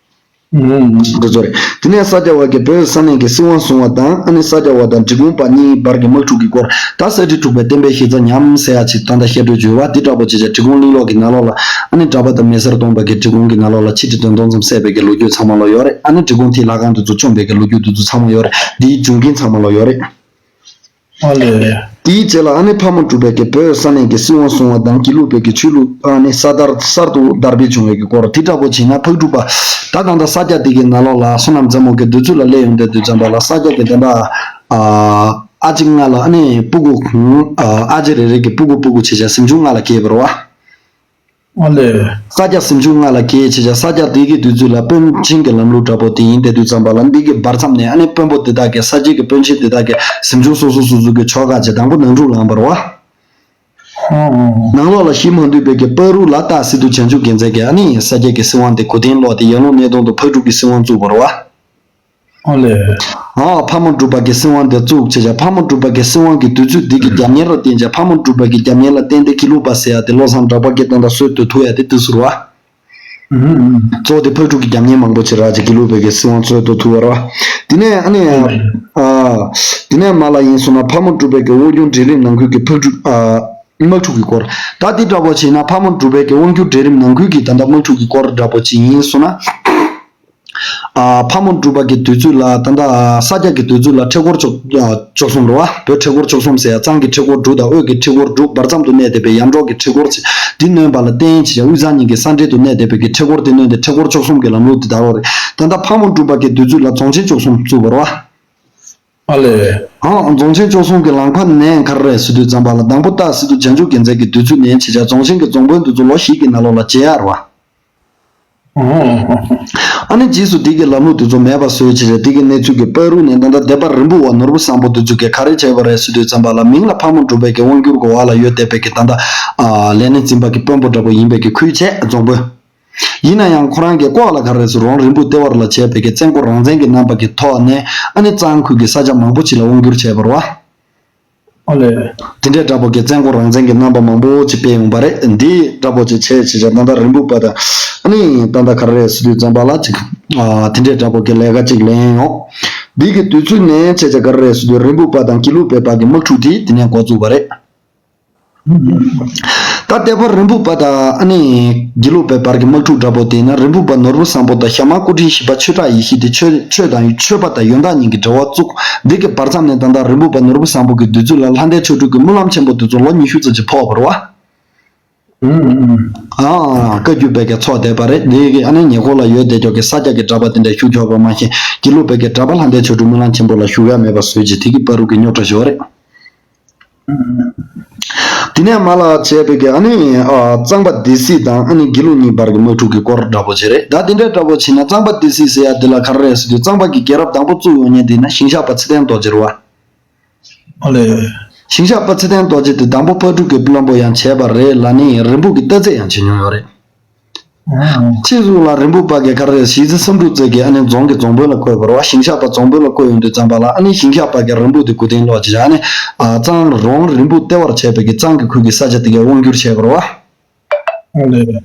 འདི་ཚོ་རེད། དེ་ནས་ས་སྐྱ་པ་གིས་བོད་ས་གནས་ཀྱི་སྲིད་དབང་བཟུང་བ་དང་། ཨ་ནི་ས་སྐྱ་པ་དང་འབྲི་གུང་པ་གཉིས་བར་གྱི་དམག་འཁྲུག་གི་སྐོར། ད་ས་ཁྲི་དྲུག་པའི་བསྟན་པའི་གཞི་རྩ་ཉམས་ཟེར་ཡ་ཅིག་ད་ལྟ་བཤད་སྲོལ་ཡོད་པ། འདི་འདྲ་པོ་བྱས་བྱས་འབྲི་གུང་གླིང་ལོག་གི་ནང་ལོགས་ལ། ཨ་ནི་གྲྭ་པ་དང་མེ་སེར་སྟོང་པ་གིས་འབྲི་གུང་གི་ནང་ལོགས་ལ་ཆིག་ཁྲི་བདུན་སྟོང་ཙམ་བསད་པའི་གི་ལོ་རྒྱུས་ཚང་མ་ལོག་ཡོད་རེད། ཨ་ནི་འབྲི་གུང་ཐིག་ལྷ་ཁང་དེ་ཚོ་བཅོམ་པའི་གི་ལོ་རྒྱུས་དེ་ཚོ་ཚང་མ་ཡོད་རེད། འདིའི་འབྱུང་རྐྱེན་ཚང་མ་ལོག་ཡོད་རེད། ཨ་ལས། དེའི་རྗེས་ལ་ཨ་ནི་ཕག་མོ་གྲུ་པ་གིས་བོད་ས་གནས་ཀྱི་སྲིད་དབང་བཟུང་བ་དང་། དགེ་ལུགས་པའི་གི་ཆོས་ལུགས་ཨ་ནི་གསར་དར་གསར་དུ་དར་སྤེལ་བྱུང་བའི་གི་སྐོར། དེ་འདྲ་པོ་བྱས་ན་ཕག་གྲུ་པ། ད་ད་ལྟ་ས་སྐྱ་དེ་གི་ནང་ལོགས་ལ་བསོད་ནམས་རྩེ་མོ་གི་དུས་ཚོད་ལ་སླེབས་ཡོང་དུས་ཙམ་པ་ལ། ས་སྐྱ་གི་ད་ལྟ་ཨ་ཨ་ཅེ་ལྔ་ལ་ཨ་ནི་སྤུ་གུ་ཨ་ཅེ་རེ་རེ་གི་སྤུ་གུ་སྤུ་གུ་བྱས་བྱས་གཟིམ་ཆུང་ལྔ་ལ་སྐྱེས་པ་རེད་བ། ཨ་ལས། ས་སྐྱ་གཟིམ་ཆུང་ལྔ་ལ་སྐྱེས་བྱས་བྱས། ས་སྐྱ་དེ་གི་དུས་ཚོད་ལ་དཔོན་ཆེན་གྱི་ལམ་ལུགས་འདྲ་པོ་དེ་ཡིན་བསྡད་དུས་ཙམ་པ་ལ། འདི་གི་བར་མཚམས་ནས་ཨ་ནི་དཔོན་པོ་དེ་དག་གིས། ས་སྐྱའི་གི་དཔོན་ཆེན་དེ་དག་གིས་གཟིམ་ཆུང་སོ་སོ་སོ་སོ་གི་ཆོལ་ཁ་བྱས། དང་པོ་ནང་འཁྲུག་ལངས་པ་རེད་བ། ཨོ་ཨོ་ཨོ། ནང་ལོགས་ལ་ཤི་མ་འདུས་པའི་གི་བར་དུ་ལ། སྟག་སི་ཏུ་བྱང་ཆུབ་རྒྱལ་མཚན་གྱིས་ཨ་ནི་ས་སྐྱ་གི་སྲིད་དབང་དེ་གོ་དན་སློག་སྟེ་ཡར་ཀླུང་སྣེ་གདོང་དུ་ཕག་གྲུ་གི་སྲིད་དབང་བཙུགས་པ་རེད་བ། ཨོ་ལེ། ཨ་ཕག་མོ་གྲུ་པ་གི་སྲིད་དབང་དེ་བཙུགས་བྱས་བྱས། ཕག་མོ་གྲུ་པ་གི་སྲིད་དབང་གི་དུས་ཚོད་འདི་གི་རྒྱབ་གཉེར་ལ་བརྟེན་བྱས། ཕག་མོ་གྲུ་པ་གི་རྒྱབ་གཉེར་ལ་བརྟེན་ཏེ་དགེ་ལུགས་པ་ཟེར་ཡ་དེ་བློ་བཟང་གྲགས་པ་གིས་ད་ལྟ་སྲོལ་གཏོད་ཐུབ་ཡ་དེ་དུས་སུ་རེད་བ། ཨུ་ཧུ། གཙོ་བོ་དེ་ཕག་གྲུ་གི་རྒྱབ་གཉེར་མང་པོ་བྱས་ར་བྱས། དགེ་ལུགས་པའི་གི་སྲིད་དབང་སྲོལ་གཏོད་ཐུབ་པ་རེད་བ། དེ་ནས་ཨ་ནི་ཨ་དེ་ནས་མར་ལ་ཡིན་སོང་ན། ཕག་མོ་གྲུ་པའི་གི་དབང་སྒྱུར་གྲལ་རིམ་ནང་ཁུལ་གྱི་ཕག་གྲུ་ཨ་དམག་འཁྲུག་གི་སྐོར། ད་དེ་འདྲ་པོ་བྱས་ན་ཕག་མོ་གྲུ་པའི་གི་དབང་སྒྱུར་གྲལ་རིམ་ནང་ཁུལ་གྱི་ད་ལྟ་དམག་འཁྲུག་གི་སྐོར་འདྲ་པོ་ཅིག་ཡིན་སོང་ན། ཨ་ཕག་མོ་གྲུ་པ་གི་དུས་ཚོད་ལ། ད་ལྟ་ས་སྐྱ་གི་དུས་ཚོད་ལ་ཁྲི་སྐོར་བཅུ་ཨ་བཅུ་གསུམ་རེད་བ། བོད་ཁྲི་སྐོར་བཅུ་གསུམ་ཟེར་ཡ། གཙང་གི་ཁྲི་སྐོར་དྲུག་དང་། དབུས་ཀྱི་ཁྲི་སྐོར་དྲུག་བར་མཚམས་དུ་གནས་བསྡད་པའི་ཡར་འབྲོག་གི་ཁྲི་སྐོར་ཅིག་དེ་ནོན་པ་ལ་བརྟེན་བྱས་བྱས། དབུས་གཙང་གཉིས་ཀྱི་ས་འབྲེལ་དུ་གནས་བསྡད་པའི་གི་ཁྲི་སྐོར་དེ་ནོན་ཏེ་ཁྲི་སྐོར་བཅུ་གསུམ་གྱི་ལམ་ལུགས་དེ་དར་བ་རེད། ད་ལྟ་ཕག་མོ་གྲུ་པ་གི་དུས་ཚོད་ལ་རྫོང་ཆེན་བཅུ་གསུམ་བཙུགས་པ་རེད་བ། ཨ་ལས། ཨང་། རྫོང་ཆེན་བཅུ་གསུམ་གྱི་ལམ་ཁ་ནས་ག་རེ་རེད་ཟེར་དུས་ཙམ་པ་ལ། དང་པོ་སྟག་སི་ཏུ་བྱང་ཆུབ་རྒྱལ་མཚན་གྱི་དུས་ཚོད་ནས་བྱས་བྱས་རྫོང་ཆེན་གྱི་རྫོང་དཔོན་དེ་ཚོ་ལོ་བཞི་གི་ནང་ལོགས་ལ་བྱེད་ཡག་རེད་བ། ཨོ། ཨ་ནི་རྗེས་སུ་དེ་གི་ལམ་ལུགས་དེ་ཚོ་མེད་པ་བཟོས་བྱས་བྱས། དེ་གི་གནས་ཚུལ་གྱི་བར་དུ་ནས་ད་ལྟ་སྡེ་པ་རིན་པོ་བ་ནོར་བུ་བཟང་པོ་དེ་ཚོ་གིས་ག་རེ་བྱས་པ་རེད་ཟེར་དུས་ཙམ་པ་ལ། མིང་ལ་ཕག་མོ་གྲུ་པའི་གི་དབང་སྒྱུར་གྱི་འོག་ལ་ཡོད་བསྡད་པའི་གི་ད་ལྟ་ཨ་ལས་སྣེ་འཛིན་པ་གི་དཔོན་པོ་འདྲ་པོ་ཡིན་པའི་གི་ཁུལ་བྱས། རྫོང་དཔོན། ཡིན་ན་ཡང་ཁོ་རང་གི་ལྐོག་ལ་ག་རེ་ཟེར། རོང་རིན་པོ་ལྟེ་བར་ལ་བྱས་པའི་གི་བཙན་རྒོལ་རང་བཙན་གྱི་རྣམ་པ་གི་ཐོག་ནས་ཨ་ནི་གཙང་ཁུལ་གྱི་ས་ཆ་མང་པོ་ཅིག་ལ་དབང་བསྒྱུར་བྱས་པ་རེད་བ། ཨ་ལས། དེ་འདྲའི་འདྲ་པོ་གི་བཙན་རྒོལ་རང་བཙན་གྱི་རྣམ་པ་མང་པོ་ཅིག་སྤེལ་ཡོང་པ་རེད། འདི་འདྲ་པོ་ཅིག་བྱས་བྱས་བྱས། ད་ལྟ་རིན་པོ་པ་དང་ཨ་ནི་ད་ལྟ་ག་རེ་རེད་ཟེར་དུས་ཙམ་པ་ལ་ཅིག་ཨ་དེ་འདྲའི་འདྲ་པོ་གི་ལས་ཀ་ཅིག་ལེན་ཡོང་། འདི་གི་དུས་ཚོད་ནས་བྱས་བྱས་ག་རེ་རེད་ཟེར་དུས། རིན་པོ་པ་དང་དགེ་ལུགས་པའི་བར་གྱི་དམག་འཁྲུག་དེ་དེ་ནས་འགོ་བཙུགས་པ་རེད། ད་ལྟེ་བ་རིན་སྤུངས་པ་དང་ཨ་ནི་དགེ་ལུགས་པའི་བར་གྱི་དམག་འཁྲུག་འདྲ་པོ་དེ་ཡིན་ན། རིན་སྤུངས་པ་ནོར་བུ་བཟང་པོ་དང་ཞྭ་དམར་སྐུ་ཕྲེང་བཞི་པ་ཆོས་གྲགས་ཡེ་ཤེས་དེ་ཆོས་ཆོས་དང་ཆོས་པ་དང་ཡོན་བདག་གཉིས་ཀྱི་འབྲེལ་བ་བཙུགས། འདི་གི་བར་མཚམས་ནས་ད་ལྟ་རིན་སྤུངས་པ་ནོར་བུ་བཟང་པོ་གི་དུས་ཚོད་ལ་ལྷ་ལྡན་ཆོ་འཕྲུལ་གྱི་སྨོན་ལམ་ཆེན་པོ་དེ་ཚོ་ལོ་ཉི་ཤུ་ཙམ་ཅིག་ཕོག་པ་རེད་བ། ཨ། བཀའ་བརྒྱུད་པའི་གི་ཚོགས་བསྡད་པ་རེད། འདི་གི་ཨ་ནི་ཉེ་འཁོར་ལ་ཡོད་བསྡད་ཀྱོག་གི་ས་སྐྱ་གི་གྲྭ་པ་དེ་འདྲ་ཞུགས་ཆོག་པ་མ་ཤེས། དགེ་ལུགས་པའི་གི་གྲྭ་པ་ལྷ་ལྡན་ཆོ་འཕྲུལ་སྨོན་ལམ་ཆེན་པོ་ལ་ཞུགས་ཡ་མེད་པ་བཟོས་རྗེས་དེ་གི་བར་རུ་གི་རྙོག་དྲ་ཞོ་རེད། དེ་ནས་མ་ལ་བྱས་པའི་གི་ཨ་ནི་ཨ་གཙང་པ་སྡེ་སྲིད་དང་ཨ་ནི་དགེ་ལུགས་གཉིས་བར་གི་དམག་འཁྲུག་གི་སྐོར་འདྲ་པོ་ཅིག་རེད། ད་དེ་འདྲ་འདྲ་པོ་བྱས་ན་གཙང་པ་སྡེ་སྲིད་ཟེར་ཡ་དེ་ལ་ག་རེ་རེད་ཟེར་དུས། གཙང་པ་གི་རྒྱལ་རབས་དང་པོ་བཙུགས་ཡོང་མཁན་དེ་ན་ཞིང་གཤེགས་པ་ཚེ་བརྟན་རྡོ་རྗེ་རེད་བ། ཨ་ལས། ཞིང་གཤེགས་པ་ཚེ་བརྟན་རྡོ་རྗེ་དེ་དང་པོ་ཕག་གྲུ་གི་བློན་པོ་ཡང་བྱས་པ་རེད་ལ་ནི་རིན་སྤུངས་ཀྱི་རྟ་རྫི་ཡང་བྱེད་མྱོང་ཡོད་རེད། ཕྱིས་སུ་ལ་རིན་སྤུངས་པ་གིས་ག་རེ་གཞིས་རྩེ་བསམ་གྲུབ་རྩེ་གི་ཨ་ནི་རྫོང་གི་རྫོང་དཔོན་ལ་བསྐོས་པ་རེད་བ། ཞིང་གཤེགས་པ་རྫོང་དཔོན་ལ་བསྐོས་ཡོང་དུས་ཙམ་པ་ལ་ཨ་ནི་ཞིང་གཤེགས་པ་གིས་རིན་སྤུངས་དེ་མགོ་རྟིང་སློག་བྱས། ཨ་ནི་ཨ་གཙང་རོང་རིན་སྤུངས་ལྟེ་བར་བྱས་པའི་གི་གཙང་གི་ཁུལ་གྱི་ས་ཆ་དེ་གའི་དབང་བསྒྱུར་བྱས་པ་རེད་བ། ཨ་ལས།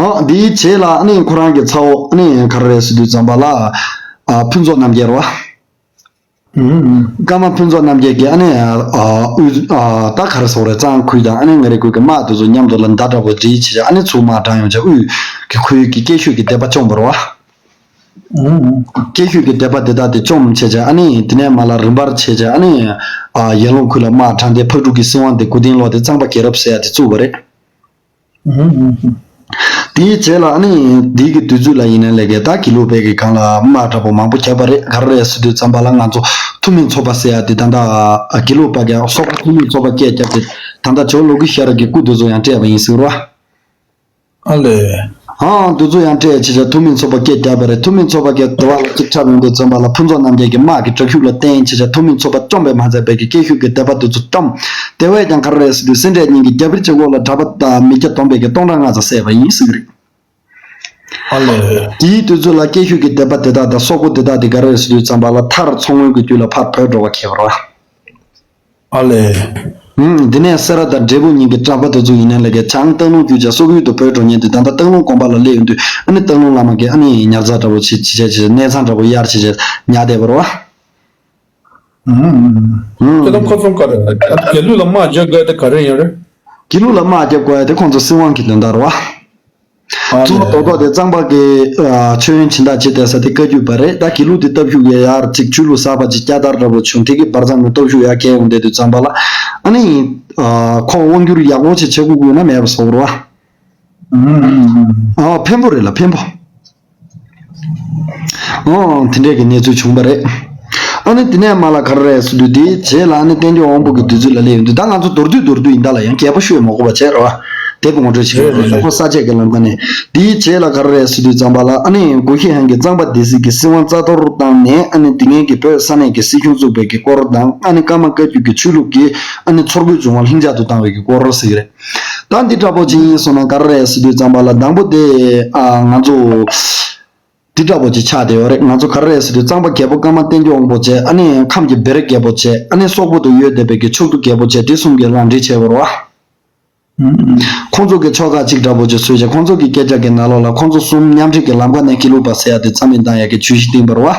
ཨ་འདིའི་རྗེས་ལ་ཨ་ནི་ཁོ་རང་གི་ཚ་བོ་ཨ་ནི་ག་རེ་རེད་ཟེར་དུས་ཙམ་པ་ལ་ཨ་ཕུན་ཚོགས་རྣམ་རྒྱལ་རེད་བ། ཀརྨ་ཕུན་ཚོགས་རྣམ་རྒྱལ་གྱིས་ཨ་ནི་ཨ་དབུས་ཨ་ད་ག་རེ་ཟེར་དགོས་རེད། གཙང་ཁུལ་དང་ཨ་ནི་མངའ་རིས་ཁུལ་གྱི་དམག་དེ་ཚོ་མཉམ་དུ་ལ་མདའ་འདྲ་པོ་སྒྲིལ་བྱས་བྱས་ཨ་ནི་ཚུར་དམག་དྲངས་ཡོང་བྱས་དབུས་ཀྱི་ཁུལ་གྱི་དཀྱིལ་ཤོད་ཀྱི་སྡེ་པ་བཅོམ་པ་རེད་བ། དཀྱིལ་ཤོད་ཀྱི་སྡེ་པ་དེ་དག་དེ་བཅོམ་བྱས་བྱས་ཨ་ནི་དེ་ནས་མར་ལ་རིམ་པར་བྱས་བྱས་ཨ་ནི་ཨ་ཡར་ཀླུང་ཁུལ་ལ་དམག་དྲངས་ཏེ་ཕག་གྲུ་གི་སྲིད་དབང་དེ་མགོ་རྟིང་སློག་སྟེ་གཙང་པ་རྒྱལ་རབས་ཟེར་ཡ་དེ་བཙུགས་པ་རེད། དེའི་རྗེས་ལ་ཨ་ནི་དེའི་གི་དུས་ཚོད་ལ་ཡིན་ན་ལས་ཀའི་ད་དགེ་ལུགས་པའི་གི་སྒང་ལ་དམག་འདྲ་པོ་མང་པོ་བརྒྱབ་པ་རེད། ག་རེ་རེད་ཟེར་དུས་ཙམ་པ་ལ་ང་ཚོ་ཐུ་མི་ཚོགས་པ་ཟེར་ཡ་དེ་ད་ལྟ་དགེ་ལུགས་པ་གི་སོག་པོ་ཐུ་མི་ཚོགས་པ་སྐད་བརྒྱབ་སྟེ་ད་ལྟ་ཇོ་ལོ་ཀི་ཤ་ར་གི་སྐུ་དེ་ཚོ་ཡང་སྤྲད་པ་ཡིན་ཟེར་བ། ཨ་ལས། ཨང་དེ་ཚོ་ཡང་སྤྲད་བྱས་བྱས་ཐུ་མི་ཚོགས་པ་སྐད་བརྒྱབ་པ་རེད། ཐུ་མི་ཚོགས་པ་གི་དེ་བ་ལ་གཅིག་ཁྲབ་ཡོང་དུས་ཙམ་པ་ལ་ཕུན་ཚོགས་རྣམ་རྒྱལ་གྱི་དམག་གི་དྲག་ཤུགས་ལ་བརྟེན་བྱས་བྱས་ཐུ་མི་ཚོགས་པ་བཅོམ་པས་མ་ཚད་པའི་གི་དཀྱིལ་ཤོད་ཀྱི་སྡེ་པ་དེ་ཚོ་བཀྲམ། དེ་བས་ཀྱང་ག་རེ་རེད་ཟེར་དུས་སེ་འབྲས་གཉིས་ཀྱི་རྒྱ་བིར་གཅིག་པོ་ལ་གྲྭ་པ་དང་མི་བརྒྱ་བསྡོམས་པའི་གི་སྟོང་ཕྲག་ལྔ་ཙམ་བསད་པ་ཡིན་ཟེར་གི་རེད། ཨ་ལས། དེའི་དུས་ཚོད་ལ་དཀྱིལ་ཤོད་ཀྱི་སྡེ་པ་དེ་དག་དང་སོག་པོ་དེ་དག་དེ་ག་རེ་རེད་ཟེར་དུས་ཙམ་པ་ལ་མཐར་མཚོ་སྔོན་གྱི་རྒྱུད་ལ་ཕར་བྲོས་འགྲོ་བ་ཁེལ་བ་རེད། ཨ་ལས། ཨུམ། དེ་ནས་སེ་ར་དང་འབྲས་སྤུངས་གཉིས་ཀྱི་གྲྭ་པ་དེ་ཚོ་ཡིན་ན་ལས་ཀའི་བྱང་སྟག་ལུང་བརྒྱུད་བྱས་སོག་ཡུལ་དུ་བྲོས་འགྲོ་མཁན་དེ་ད་ལྟ་སྟག་ལུང་དགོན་པ་ལ་སླེབས་ཡོང་དུས་ཨ་ནི་སྟག་ལུང་བླ་མ་གིས་ཨ་ནི་ཉར་ཚགས་འདྲ་པོ་བྱེད་བྱེད་བྱེད་གནས་ཚང་འདྲ་པོ་གཡར་བྱེད་བྱེད་ཉར་བསྡད་པ་རེད་བ། ཨུམ། ཁྱེད་རང་ཁ་ཚོན་ག་རེ་རེད། དགེ་ལུགས་ལ་དམག་རྒྱག་དགོས་དེ་ག་རེ་ཡིན་རེད། དགེ་ལུགས་ལ་དམག་རྒྱག་དགོས་ཡ་དེ་ཁོང་ཚོ་སྲིད་དབང་གི་དོན་དག་རེད་བ། ཨ་གཙོ་བོ་ལས། རྡོག་རྡོག་དེ་གཙང་པ་གི་ཨ་མཆོད་ཡོན་སྦྱིན་བདག་བྱེད་བསྡད་ས་དེ་བཀའ་བརྒྱུད་པ་རེད། ད་དགེ་ལུགས་དེ་སྟོབས་ཤུགས་ཡར་ཡར་ཅིག་ཆོས་ལུགས་གསར་པ་ཅིག་བསྐྱར་དར་འདྲ་པོ་བྱུང་། དེ་གི་བར་མཚམས་ནས་སྟོབས་ཤུགས་ཡར་རྒྱས་ཡོང་བསྡད་དུས་ཙམ་པ་ལ་ཨ་ནི་ཨ་ཁོ་དབང་བསྒྱུར་ཡག་པོ་ཅིག་བྱེད་དགོས་དགོས་ན་མེད་པ་བཟོ་དགོས་རེད་བ། ཨ་ཕན་པོ་རེད་ལ་ཕན་པོ། ཨོ་དེ་འདྲས་ཀྱི་གནས་ཚུལ་བྱུང་བ་རེད། ཨ་ནི་དེ་ནས་མ་ལ་ག་རེ་རེད་ཟེར་དུས་དེའི་རྗེས་ལ་ཨ་ནི་བསྟན་སྐྱོང་དབང་པོ་གི་དུས་ཚོད་ལ་སླེབས་ཡོང་དུས་ད་ང་ཚོ་མདོར་བསྡུས་མདོར་བསྡུས་ཡིན་ད་ལ་ཡང་རྒྱས་པོ་ཤོད་མ་དགོས་པ་བྱས་རེད་བ། དེབ་ངོ་སྤྲོད་བྱེད་ཀྱི་རེད་རེད་རེད། ཁོ་ས་བཅད་ཀྱི་ལམ་ཁ་ནས། དེའི་རྗེས་ལ་ག་རེ་རེད་ཟེར་དུས་ཙམ་པ་ལ་ཨ་ནི་གུ་ཤྲི་ཧན་གྱིས་གཙང་པ་སྡེ་སྲིད་ཀྱི་སྲིད་དབང་རྩ་གཏོར་བཏང་ནས་ཨ་ནི་དེ་སྔའི་གི་བོད་ས་གནས་ཀྱི་སྲིད་གཞུང་བཙུགས་པའི་གི་སྐོར་དང་ཨ་ནི་ཀརྨ་བཀའ་བརྒྱུད་ཀྱི་ཆོས་ལུགས་ཀྱི་ཨ་ནི་ཚོར་གོས་བྱུང་བ་ལྷིང་འཇགས་སུ་བཏང་བའི་གི་སྐོར་ཟེར་གྱི་རེད། ད་འདི་འདྲ་པོ་ཅིག་ཡིན་སོང་ན་ག་རེ་རེད་ཟེར་དུས་ཙམ་པ་ལ་དང་པོ་དེ་ཨ་ང་ཚོ་འདི་འདྲ་པོ་ཅིག་ཆགས་བསྡད་ཡོད་རེད། ང་ཚོ་ག་རེ་རེད་ཟེར་དུས་གཙང་པ་རྒྱལ་པོ་ཀརྨ་བསྟན་སྐྱོང་དབང་པོ་བྱས་ཨ་ནི་ཁམས་ཀྱི་བེ་རི་རྒྱལ་པོ་བྱས་ཨ་ནི་སོག་པོ་དུ་ཡོད་བསྡད་པའི་གི་ཕྱོགས་བསྡུ་རྒྱལ་པོ་བྱས་དེ་གསུམ་གྱིས་རང་འགྲིག་བྱས་པ་རེད་བ། ཁོང་ཚོ་གི་ཕྱོགས་ཁག་ཅིག་འདྲ་པོ་ཅིག་བཟོས་བྱས་ཁོང་ཚོ་གི་སྐད་ཆ་གི་ནང་ལོགས་ལ་ཁོང་ཚོ་གསུམ་མཉམ་འབྲེལ་གྱི་ལམ་ཁ་ནས་དགེ་ལུགས་པ་ཟེར་ཡ་དེ་རྩ་མེད་བཏང་ཡ་གི་ཇུས་གཞི་བཏིང་པ་རེད་བ།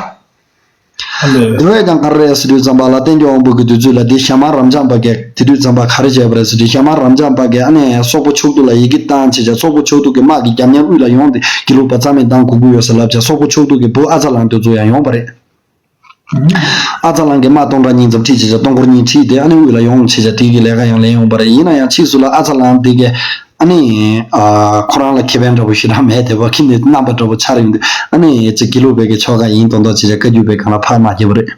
ཨ་ལས། དེ་བས་ཀྱང་ག་རེ་རེད་ཟེར་དུས་ཙམ་པ་ལ་བསྟན་སྐྱོང་དབང་པོ་གི་དུས་ཚོད་ལ་དེ་ཞྭ་དམར་རབ་འབྱམས་པ་གིས་དེ་དུས་ཙམ་པ་ག་རེ་བྱས་པ་རེད་ཟེར་དུས་ཞྭ་དམར་རབ་འབྱམས་པ་གིས་ཨ་ནི་སོག་པོ་ཕྱོགས་བསྡུ་ལ་ཡི་གེ་བཏང་བྱས་བྱས་སོག་པོ་ཕྱོགས་བསྡུ་གི་དམག་གི་རྒྱབ་གཉེར་དབུས་ལ་ཡོང་སྟེ་དགེ་ལུགས་པ་རྩ་མེད་བཏང་དགོས་ཀྱི་ཡོད་ཟེར་ལབ་བྱས་སོག་པོ་ཕྱོགས་བསྡུ་གི་བུ་ཨ་ཚ་གླང་དེ་ཚོ་ཡང་ཡོང་བ་རེད། ཨ་ཚ་གླང་གིས་དམག་སྟོང་ཕྲག་གཉིས་ཙམ་ཁྲིད་བྱས་བྱས་སྟོང་འཁོར་གཉིས་ཁྲིད་དེ་ཨ་ནི་དབུས་ལ་ཡོང་བྱས་བྱས་དེ་གི་ལས་ཀ་ཡང་ལེན་ཡོང་བ་རེད། ཡིན་ན་ཡང་ཕྱིས་སུ་ལ་ཨ་ཚ་གླང་དེ་གིས་ཨ་ནི་ཨ་ཁོ་རང་ལ་ཁེ་ཕན་འདྲ་པོ་ཞེ་དྲག་མེད་དེ་བ་ཁྱིམ་ནས་རྣམ་པ་འདྲ་པོ་ཆགས་ཡོང་དུས་ཨ་ནི་ཅིག་དགེ་ལུགས་པའི་གི་ཆོ་ག་ཡིན་མདོག་མདོག་བྱས་བྱས་བཀའ་བརྒྱུད་པའི་སྒང་ལ་ཕར་མ་བརྒྱབ་པ་རེད།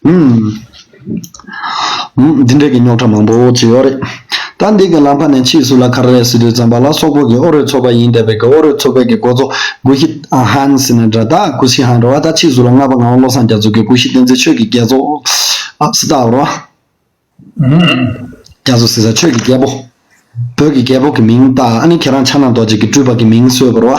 ཨུམ། ཨུམ། འདི་འདྲའི་གི་རྙོག་དྲ་མང་པོ་ཅིག་ཡོད་རེད། ད་འདི་གི་ལམ་ཁ་ནས་ཕྱིས་སུ་ལ་ག་རེ་རེད་ཟེར་དུས་ཙམ་པ་ལ་སོག་པོ་གི་ཨོ་རོད་ཚོ་པ་ཡིན་བསྡད་པའི་གི་ཨོ་རོད་ཚོ་པའི་གི་འགོ་གཙོ་གུ་ཤྲི་ཧན་ཟེར་ནས་འདྲ་ད་གུ་ཤྲི་ཧན་རེད་བ། ད་ཕྱིས་སུ་ལ་ལྔ་པ་ངག་དབང་བློ་བཟང་རྒྱ་མཚོ་གི་གུ་ཤྲི་བསྟན་འཛིན་ཆོས་ཀྱི་རྒྱལ་ཚོགས་ཨ་སི་ཏ་རེད་བ། རྒྱ་མཚོ་ཟེར་ས་ཆོས་ཀྱི་རྒྱལ་པོ། བོད་ཀྱི་རྒྱལ་པོ་གི་མིང་བཏགས་ཨ་ནི་ཁྱེད་རང་ཕྱག་ན་རྡོ་རྗེ་གི་སྤྲུལ་པ་གི་མིང་གསོལ་བ་རེད་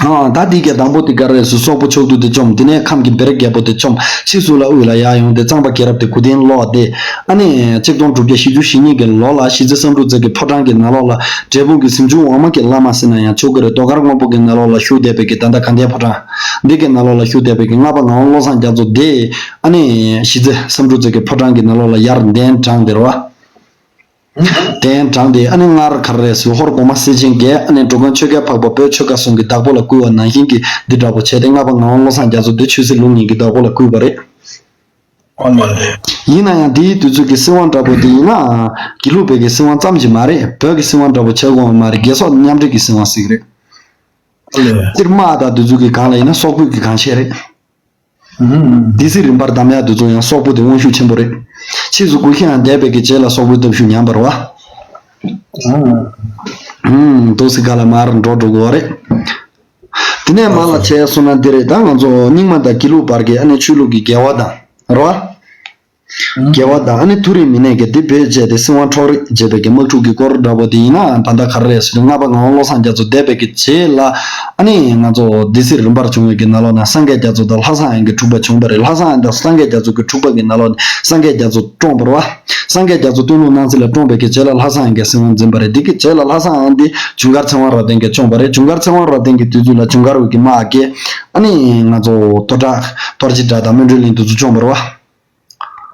བ། ཨ་ད་འདི་གའི་དང་པོ་དེ་ག་རེ་རེད་ཟེར། སོག་པོ་ཕྱོགས་དུས་དེ་བཅོམ། དེ་ནས་ཁམས་ཀྱི་བེ་རི་རྒྱལ་པོ་དེ་བཅོམ། ཕྱིས་སུ་ལ་དབུས་ལ་ཡར་ཡོང་སྟེ་གཙང་པ་རྒྱལ་རབས་དེ་གོ་དན་ལོག་སྟེ། ཨ་ནི་ཆིག་སྟོང་དྲུག་བརྒྱ་བཞི་བཅུ་ཞེ་གཉིས་ཀྱི་ལོ་ལ་གཞིས་རྩེ་བསམ་གྲུབ་རྩེ་གི་ཕོ་བྲང་གི་ནང་ལོགས་ལ་འབྲས་སྤུངས་ཀྱི་གཟིམ་ཆུང་འོག་མ་གི་བླ་མ་ཟེར་ན་ཡང་ཆོག་གི་རེད། རྡོ་དཀར་སྔོན་པོ་གི་ནང་ལོགས་ལ་བཞུགས་བསྡད་པའི་གི་ད་ལྟ་དགའ་ལྡན་ཕོ་བྲང་འདི་གི་ནང་ལོགས་ལ་བཞུགས་བསྡད་པའི་གི་ལྔ་པ་ངག་དབང་བློ་བཟང་རྒྱ་མཚོ་དེ་ཨ་ནི་གཞིས་རྩེ་བསམ་གྲུབ་རྩེ་གི་ཕོ་བྲང་གི་ནང་ལོགས་ལ་ཡར་གདན་དྲངས་ཏེ་རེད་བ། གདན་དྲངས་ཏེ་ཨ་ནི་སྔར་ག་རེ་རེད་ཟེར། ཧོར་གོང་མ་སེ་ཆེན་བརྒྱད། ཨ་ནི་འགྲོ་མགོན་ཆོས་རྒྱལ་འཕགས་པ་བོད་ཆོལ་ཁ་གསུམ་གྱི་བདག་པོ་ལ་བསྐུལ་བ་ནང་བཞིན་གྱི་འདི་འདྲ་པོ་བྱས་ཏེ་ལྔ་པ་ངག་དབང་བློ་བཟང་རྒྱ་མཚོ་འདི་ཆོས་སྲིད་ལུགས་གཉིས་ཀྱི་བདག་པོ་ལ་བསྐུལ་བ་རེད། ཨོ་ལེ། ཡིན་ན་ཡང་དེའི་དུས་ཚོད་ཀྱི་སྲིད་དབང་འདྲ་པོ་དེ་ཡིན་ན་དགེ་ལུགས་པའི་གི་སྲིད་དབང་ཙམ་གྱིས་མ་རེད། བོད་ཀྱི་སྲིད་དབང་འདྲ་པོ་བྱེད་དགོས་པ་མ་རེད། རྒྱལ་སོགས་མཉམ་འབྲེལ་གྱི་སྲིད་དབང་ཟེར་གྱི་རེད། ཨོ་ལེ། སྤྱིར་དམག་དང་དེ་ཚོ་གི་སྒང་ལ་ཡིན་ན་སོག་པོའི་གི་སྒང་ཆེ་རེད། ཨུམ། སྡེ་སྲིད་རིམ་པར་བདམས་ཡག་དེ་ཚོ་ཡང་སོག་པོ་དེ་དབང་ཤུགས་ཆེན་པོ་རེད། ཕྱིས་སུ་གུ་ཤྲི་ཡང་འདས་པའི་གི་རྗེས་ལ་སོག་པོའི་སྟོབས་ཤུགས་ཉམས་པ་རེད་བ། ཨུམ། ཨུམ། འདུག་སེ་ག་ལ་མར་འགྲོ་འགྲོ་དགོས་པ་རེད། དེ་ནས་མར་ལ་བྱས་སོང་ན་འདི་རེད། ད་ང་ཚོ་རྙིང་མ་དང་དགེ་ལུགས་བར་གྱི་ཨ་ནི་ཆོས་ལུགས་ཀྱི་འགལ་བ་དང་རེད་བ། འགལ་བ་དང་ཨ་ནི་མཐོ་རིམ་མི་སྣས་ཀྱིས་འདི་བེད་སྤྱད་དེ་སྲིད་དབང་འཕྲོག་རེས་བྱས་པའི་གི་དམག་འཁྲུག་གི་སྐོར་འདྲ་པོ་དེ་ཡིན་ན་ད་ལྟ་ག་རེ་རེད་ཟེར་དུས་ལྔ་པ་ངག་དབང་བློ་བཟང་རྒྱ་མཚོ་འདས་པའི་གི་རྗེས་ལ་ཨ་ནི་ང་ཚོ་སྡེ་སྲིད་རིམ་པར་བྱུང་བའི་གི་ནང་ལོགས་ན་སངས་རྒྱས་རྒྱ་མཚོ་དང་ལྷ་བཟང་ཡང་གི་འཁྲུག་པ་བྱུང་བ་རེད། ལྷ་བཟང་ཡང་དང་སངས་རྒྱས་རྒྱ་མཚོ་གི་འཁྲུག་པ་གི་ནང་ལོགས་ནས་སངས་རྒྱས་རྒྱ་མཚོ་བཀྲོངས་པ་རེད་བ། སངས་རྒྱས་རྒྱ་མཚོ་སྟོན་ལུང་གནང་ཚུལ་ལ་བཀྲོངས་པའི་གི་རྗེས་ལ་ལྷ་བཟང་ཡང་གི་སྲིད་དབང་འཛིན་པ་རེད། འདི་གི་རྗེས་ལ་ལྷ་བཟང་ཡང་འདི་ཇུན་གར་ཚེ་དབང་རབ་བརྟན་གྱིས་བཅོམ་པ་རེད། ཇུན་གར་ཚེ་དབང་རབ་བརྟན་གྱི་དུས་ཚོད་ལ་ཇུན་གར་བའི་གི་དམག་གིས་ཨ་ནི་ང་ཚོ་རྡོ་བྲག་རྡོ་རྗེ་བྲག་དང་སྨིན་གྲོལ་གླིང་དེ་ཚོ་བཅོམ་པ་རེད་བ།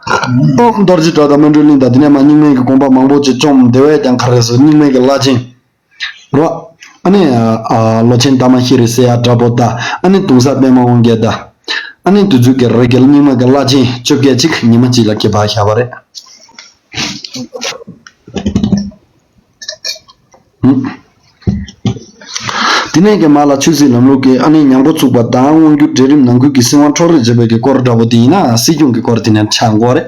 ཨོ། རྡོ་རྗེ་བྲག་དང་སྨིན་གྲོལ་གླིང་དང་དེ་ནས་མར་རྙིང་མའི་གི་དགོན་པ་མང་པོ་ཅིག་བཅོམ། དེ་བས་ཀྱང་ག་རེ་ཟེར། རྙིང་མའི་གི་བླ་ཆེན་རོ། ཨ་ནི་ཨ་ལོ་ཆེན་དར་མ་ཤེས་རིག་ཟེར་ཡ་འདྲ་པོ་དང་། ཨ་ནི་གདུང་སར་པདྨ་དབང་རྒྱལ་དང་། ཨ་ནི་དུས་ཚོད་ཀྱི་རེ་འགེལ་རྙིང་མ་གི་བླ་ཆེན་བཅོ་བརྒྱད་ཅིག་ཉི་མ་གཅིག་ལ་སྐྱེས་པ་བཞག་པ་རེད། དེ་ནས་ཀྱི་མ་ལ་ཆོས་སྲིད་ལམ་ལུགས་ཀྱི་ཨ་ནི་ཉམས་འགོ་ཚུགས་པ་དང་། དབང་སྒྱུར་གྲལ་རིམ་ནང་ཁུལ་གྱི་སྲིད་དབང་འཕྲོག་རེས་བྱེད་པའི་གི་སྐོར་འདྲ་པོ་དེ་ཡིན་ན་སྲིད་སྐྱོང་གི་སྐོར་དེ་ནས་ཆགས་འགོ་རེད།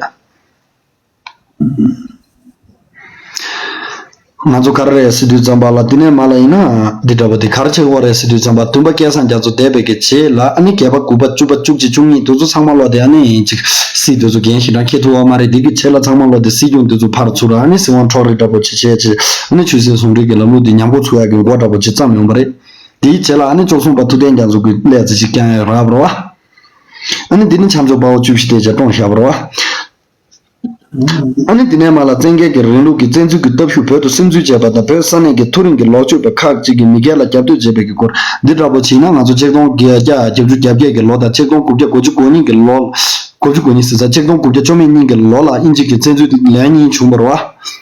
ང་ཚོ་ག་རེ་རེད་ཟེར་དུས་ཙམ་པ་ལ་དེ་ནས་མ་ལ་ཡིན་ན་འདི་འདྲ་པོ་དེ་ག་རེ་བྱེད་དགོས་རེད་ཟེར་དུས་ཙམ་པ་བདུན་པ་སྐལ་བཟང་རྒྱ་མཚོ་འདས་པའི་གི་རྗེས་ལ་ཨ་ནི་བརྒྱད་པ་དགུ་པ་བཅུ་པ་བཅུ་གཅིག་བཅུ་གཉིས་དེ་ཚོ་ཚང་མ་ལོག་དེ་ཨ་ནི་ཅིག་སྲིད་དེ་ཚོ་འགན་ཞེ་དྲག་འཁྱེར་ཐུབ་པ་མ་རེད། དེ་གི་རྗེས་ལ་ཚང་མ་ལོག་དེ་སྲིད་སྐྱོང་དེ་ཚོ་ཕར་ཚུར་ཨ་ནི་སྲིད་དབང་འཕྲོག་རེས་འདྲ་པོ་ཅིག་བྱས་ཅིག་ཨ་ནི་ཆོས་སྲིད་ཟུང་འབྲེལ་གྱི་ལམ་ལུགས་དེ་ཉམས་འགོ་ཚུགས་ཡག་གི་འགོ་འདྲ་པོ་ཅིག་བརྩམས་ཡོང་པ་རེད། དེའི་རྗེས་ལ་ཨ་ནི་བཅུ་གསུམ་པ་ཐུབ་བསྟན་རྒྱ་མཚོ་གི་སླེབས་ཚེ་ཅིག་བསྐྱངས་ཡག་རག་པ་རེད་བ། ཨ་ནི་འདི་ནི་ཆབ་མདོ་དཔའ་བོ་བཅུ་བཞི་དེ་ཅིག་བཀྲོངས་བཞག་པ་རེད་བ། ཨ་ནི་དེ་ནས་མ་ལ་བཙན་རྒྱལ་གྱི་རིང་ལུགས་ཀྱི་བཙན་འཛུལ་གྱི་སྟོབས་ཤུགས་བོད་དུ་སིམ་འཛུལ་བྱས་པ་དང་། བོད་ས་གནས་ཀྱི་མཐོ་རིམ་གྱི་ལོག་སྤྱོད་པ་ཁག་ཅིག་གིས་མི་སྒེར་ལ་རྒྱབ་གཏོད་བྱས་པའི་གི་སྐོར། འདི་འདྲ་པོ་བྱས་ན་ང་ཚོ་ཆིག་སྟོང་བརྒྱད་བརྒྱ་བརྒྱད་ཅུ་གྱ་བརྒྱད་ཀྱི་ལོ་དང་ཆིག་སྟོང་དགུ་བརྒྱ་གོ་གཅིག་གོ་གཉིས་ཀྱི་ལོ། གོ་གཅིག་གོ་གཉིས་ཟེར་ས་ཆིག་སྟོང་དགུ་བརྒྱ་བཅུ་མེད་གཉིས་ཀྱི་ལོ་ལ་དབྱིན་ཇི་གི་བཙན་འཛུལ་ལན་གཉིས་བྱུང་བ་རེད་བ།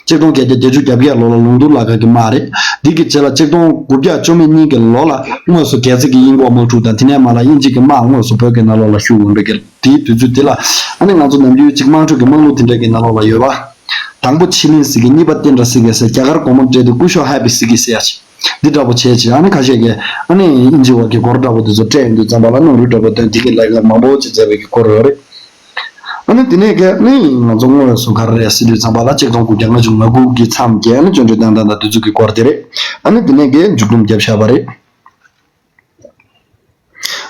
ཆིག་སྟོང་བརྒྱད་བརྒྱ་བརྒྱད་ཅུ་གྱ་བརྒྱད་ལོ་ལ་ལུང་ཏུར་ལ་ཁ་གི་དམག་རེད། འདི་གི་རྗེས་ལ་ཆིག་སྟོང་དགུ་བརྒྱ་བཅུ་མེད་གཉིས་ཀྱི་ལོ་ལ་དངོས་སུ་སྒལ་ཚིགས་ཀྱི་དབྱིན་འགོག་དམག་འཁྲུག་དང་། དེ་ནས་མ་ལ་དབྱིན་ཇི་གི་དམག་དངོས་སུ་བོད་ཀྱི་ནང་ལོགས་ལ་ཤུགས་འོང་བའི་གི་དེའི་དུས་ཚོད་དེ་ལ། ཨ་ནི་ང་ཚོ་ནམ་རྒྱུན་ཅིག་དམངས་ཁྲོད་ཀྱི་དམངས་གླུ་དེ་འདྲ་གི་ནང་ལོགས་ལ་ཡོད་པ། དང་པོ་ཕྱི་གླིང་ཟེར་གི། གཉིས་པ་བསྟན་དགྲ་ཟེར་གི་ཟེར། རྒྱ་གར་སྒོར་མོ་སྤྲད་དེ་སྐུ་ཞབས་ཧ་པི་ཟེར་གི་ཟེར་ཡ་ཅིག་འདི་འདྲ་པོ་བྱས་ཅིག་ཨ་ནི་ཁ་ཤས་ཀྱིས་ཨ་ནི་དབྱིན་ཇི་བ་གི་སྐོར་འདྲ་པོ་དེ་ཚོ་སྤྲད་ཡོང་དུས་ཙམ་པ་ལ་ནོར་འཁྲུལ་འདྲ་པོ་དོན་དེ་གི་ལས་ཀ་མང་པོ་ཅིག་མཛད་པའི་གི་སྐོར་ཡོད་རེད། ཨ་ནི་དེ་ནས་གི་ཨ་ནི་ང་ཚོ་དངོས་སུ་ག་རེ་རེད་ཟེར་དུས་ཙམ་པ་ལ་ཆིག་སྟོང་དགུ་བརྒྱ་ལྔ་བཅུ་ང་དགུ་གི་མཚམས་ཀྱི་ཨ་ནི་བཅོམ་ལྡན་འདས་དང་དེ་ཚོ་གི་སྐོར་དེ་རེད། ཨ་ནི་དེ་ནས་གི་མཇུག་སྡོམ་བརྒྱབ་བཞག་པ་རེད།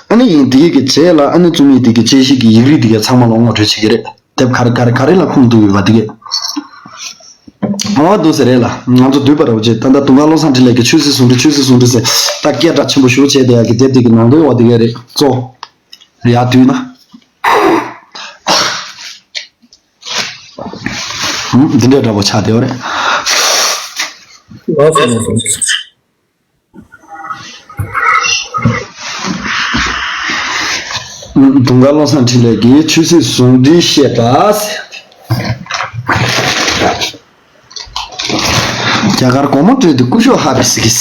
ཨ་ནི་ཡིན་དེ་གི་རྗེས་ལ་ཨ་ནི་རྩོམ་ཡིག་དེ་གི་དཔྱད་གཞི་གི་ཡིག་རིགས་དེ་ག་ཚང་མ་ལ་ངོ་སྤྲོད་བྱེད་ཀྱི་རེད། དེབ་ག་རེ་ག་རེ་ག་རེ་ལ་ཁུངས་གཏུགས་ཡོད་པ་དེ་ག་ཨ་འདུག་ཟེར་རེད་ལ། ང་ཚོ་འདུས་པ་རེད་བ་ཅེ། ད་ལྟ་དུང་དཀར་བློ་བཟང་འཕྲིན་ལས་ཀྱི་ཆོས་སྲིད་ཟུང་འབྲེལ། ཆོས་སྲིད་ཟུང་འབྲེལ་ཟེར་ད་སྐད་གྲགས་ཆེན་པོ་ཞེ་པོ་བྱས་བསྡད་ཡག་གི་དེབ་དེ་གི་ནང་དོན་འོ་དེ་ག་རེད་གཙོ། ཡར་བསྡུས་ན། འདི་འདྲ་འདྲ་པོ་ཆགས་བསྡད་ཡོད་རེད། ལགས་སོ་ལགས་སོ། དུང་དཀར་བློ་བཟང་འཕྲིན་ལས་ཀྱིས་ཆོས་སྲིད་ཟུང་འབྲེལ་བཤད་པ། རྒྱ་གར་སྒོར་མོ་སྤྲད་དུས་སྐུ་ཞབས་ཧ་པི་ཟེར་གི།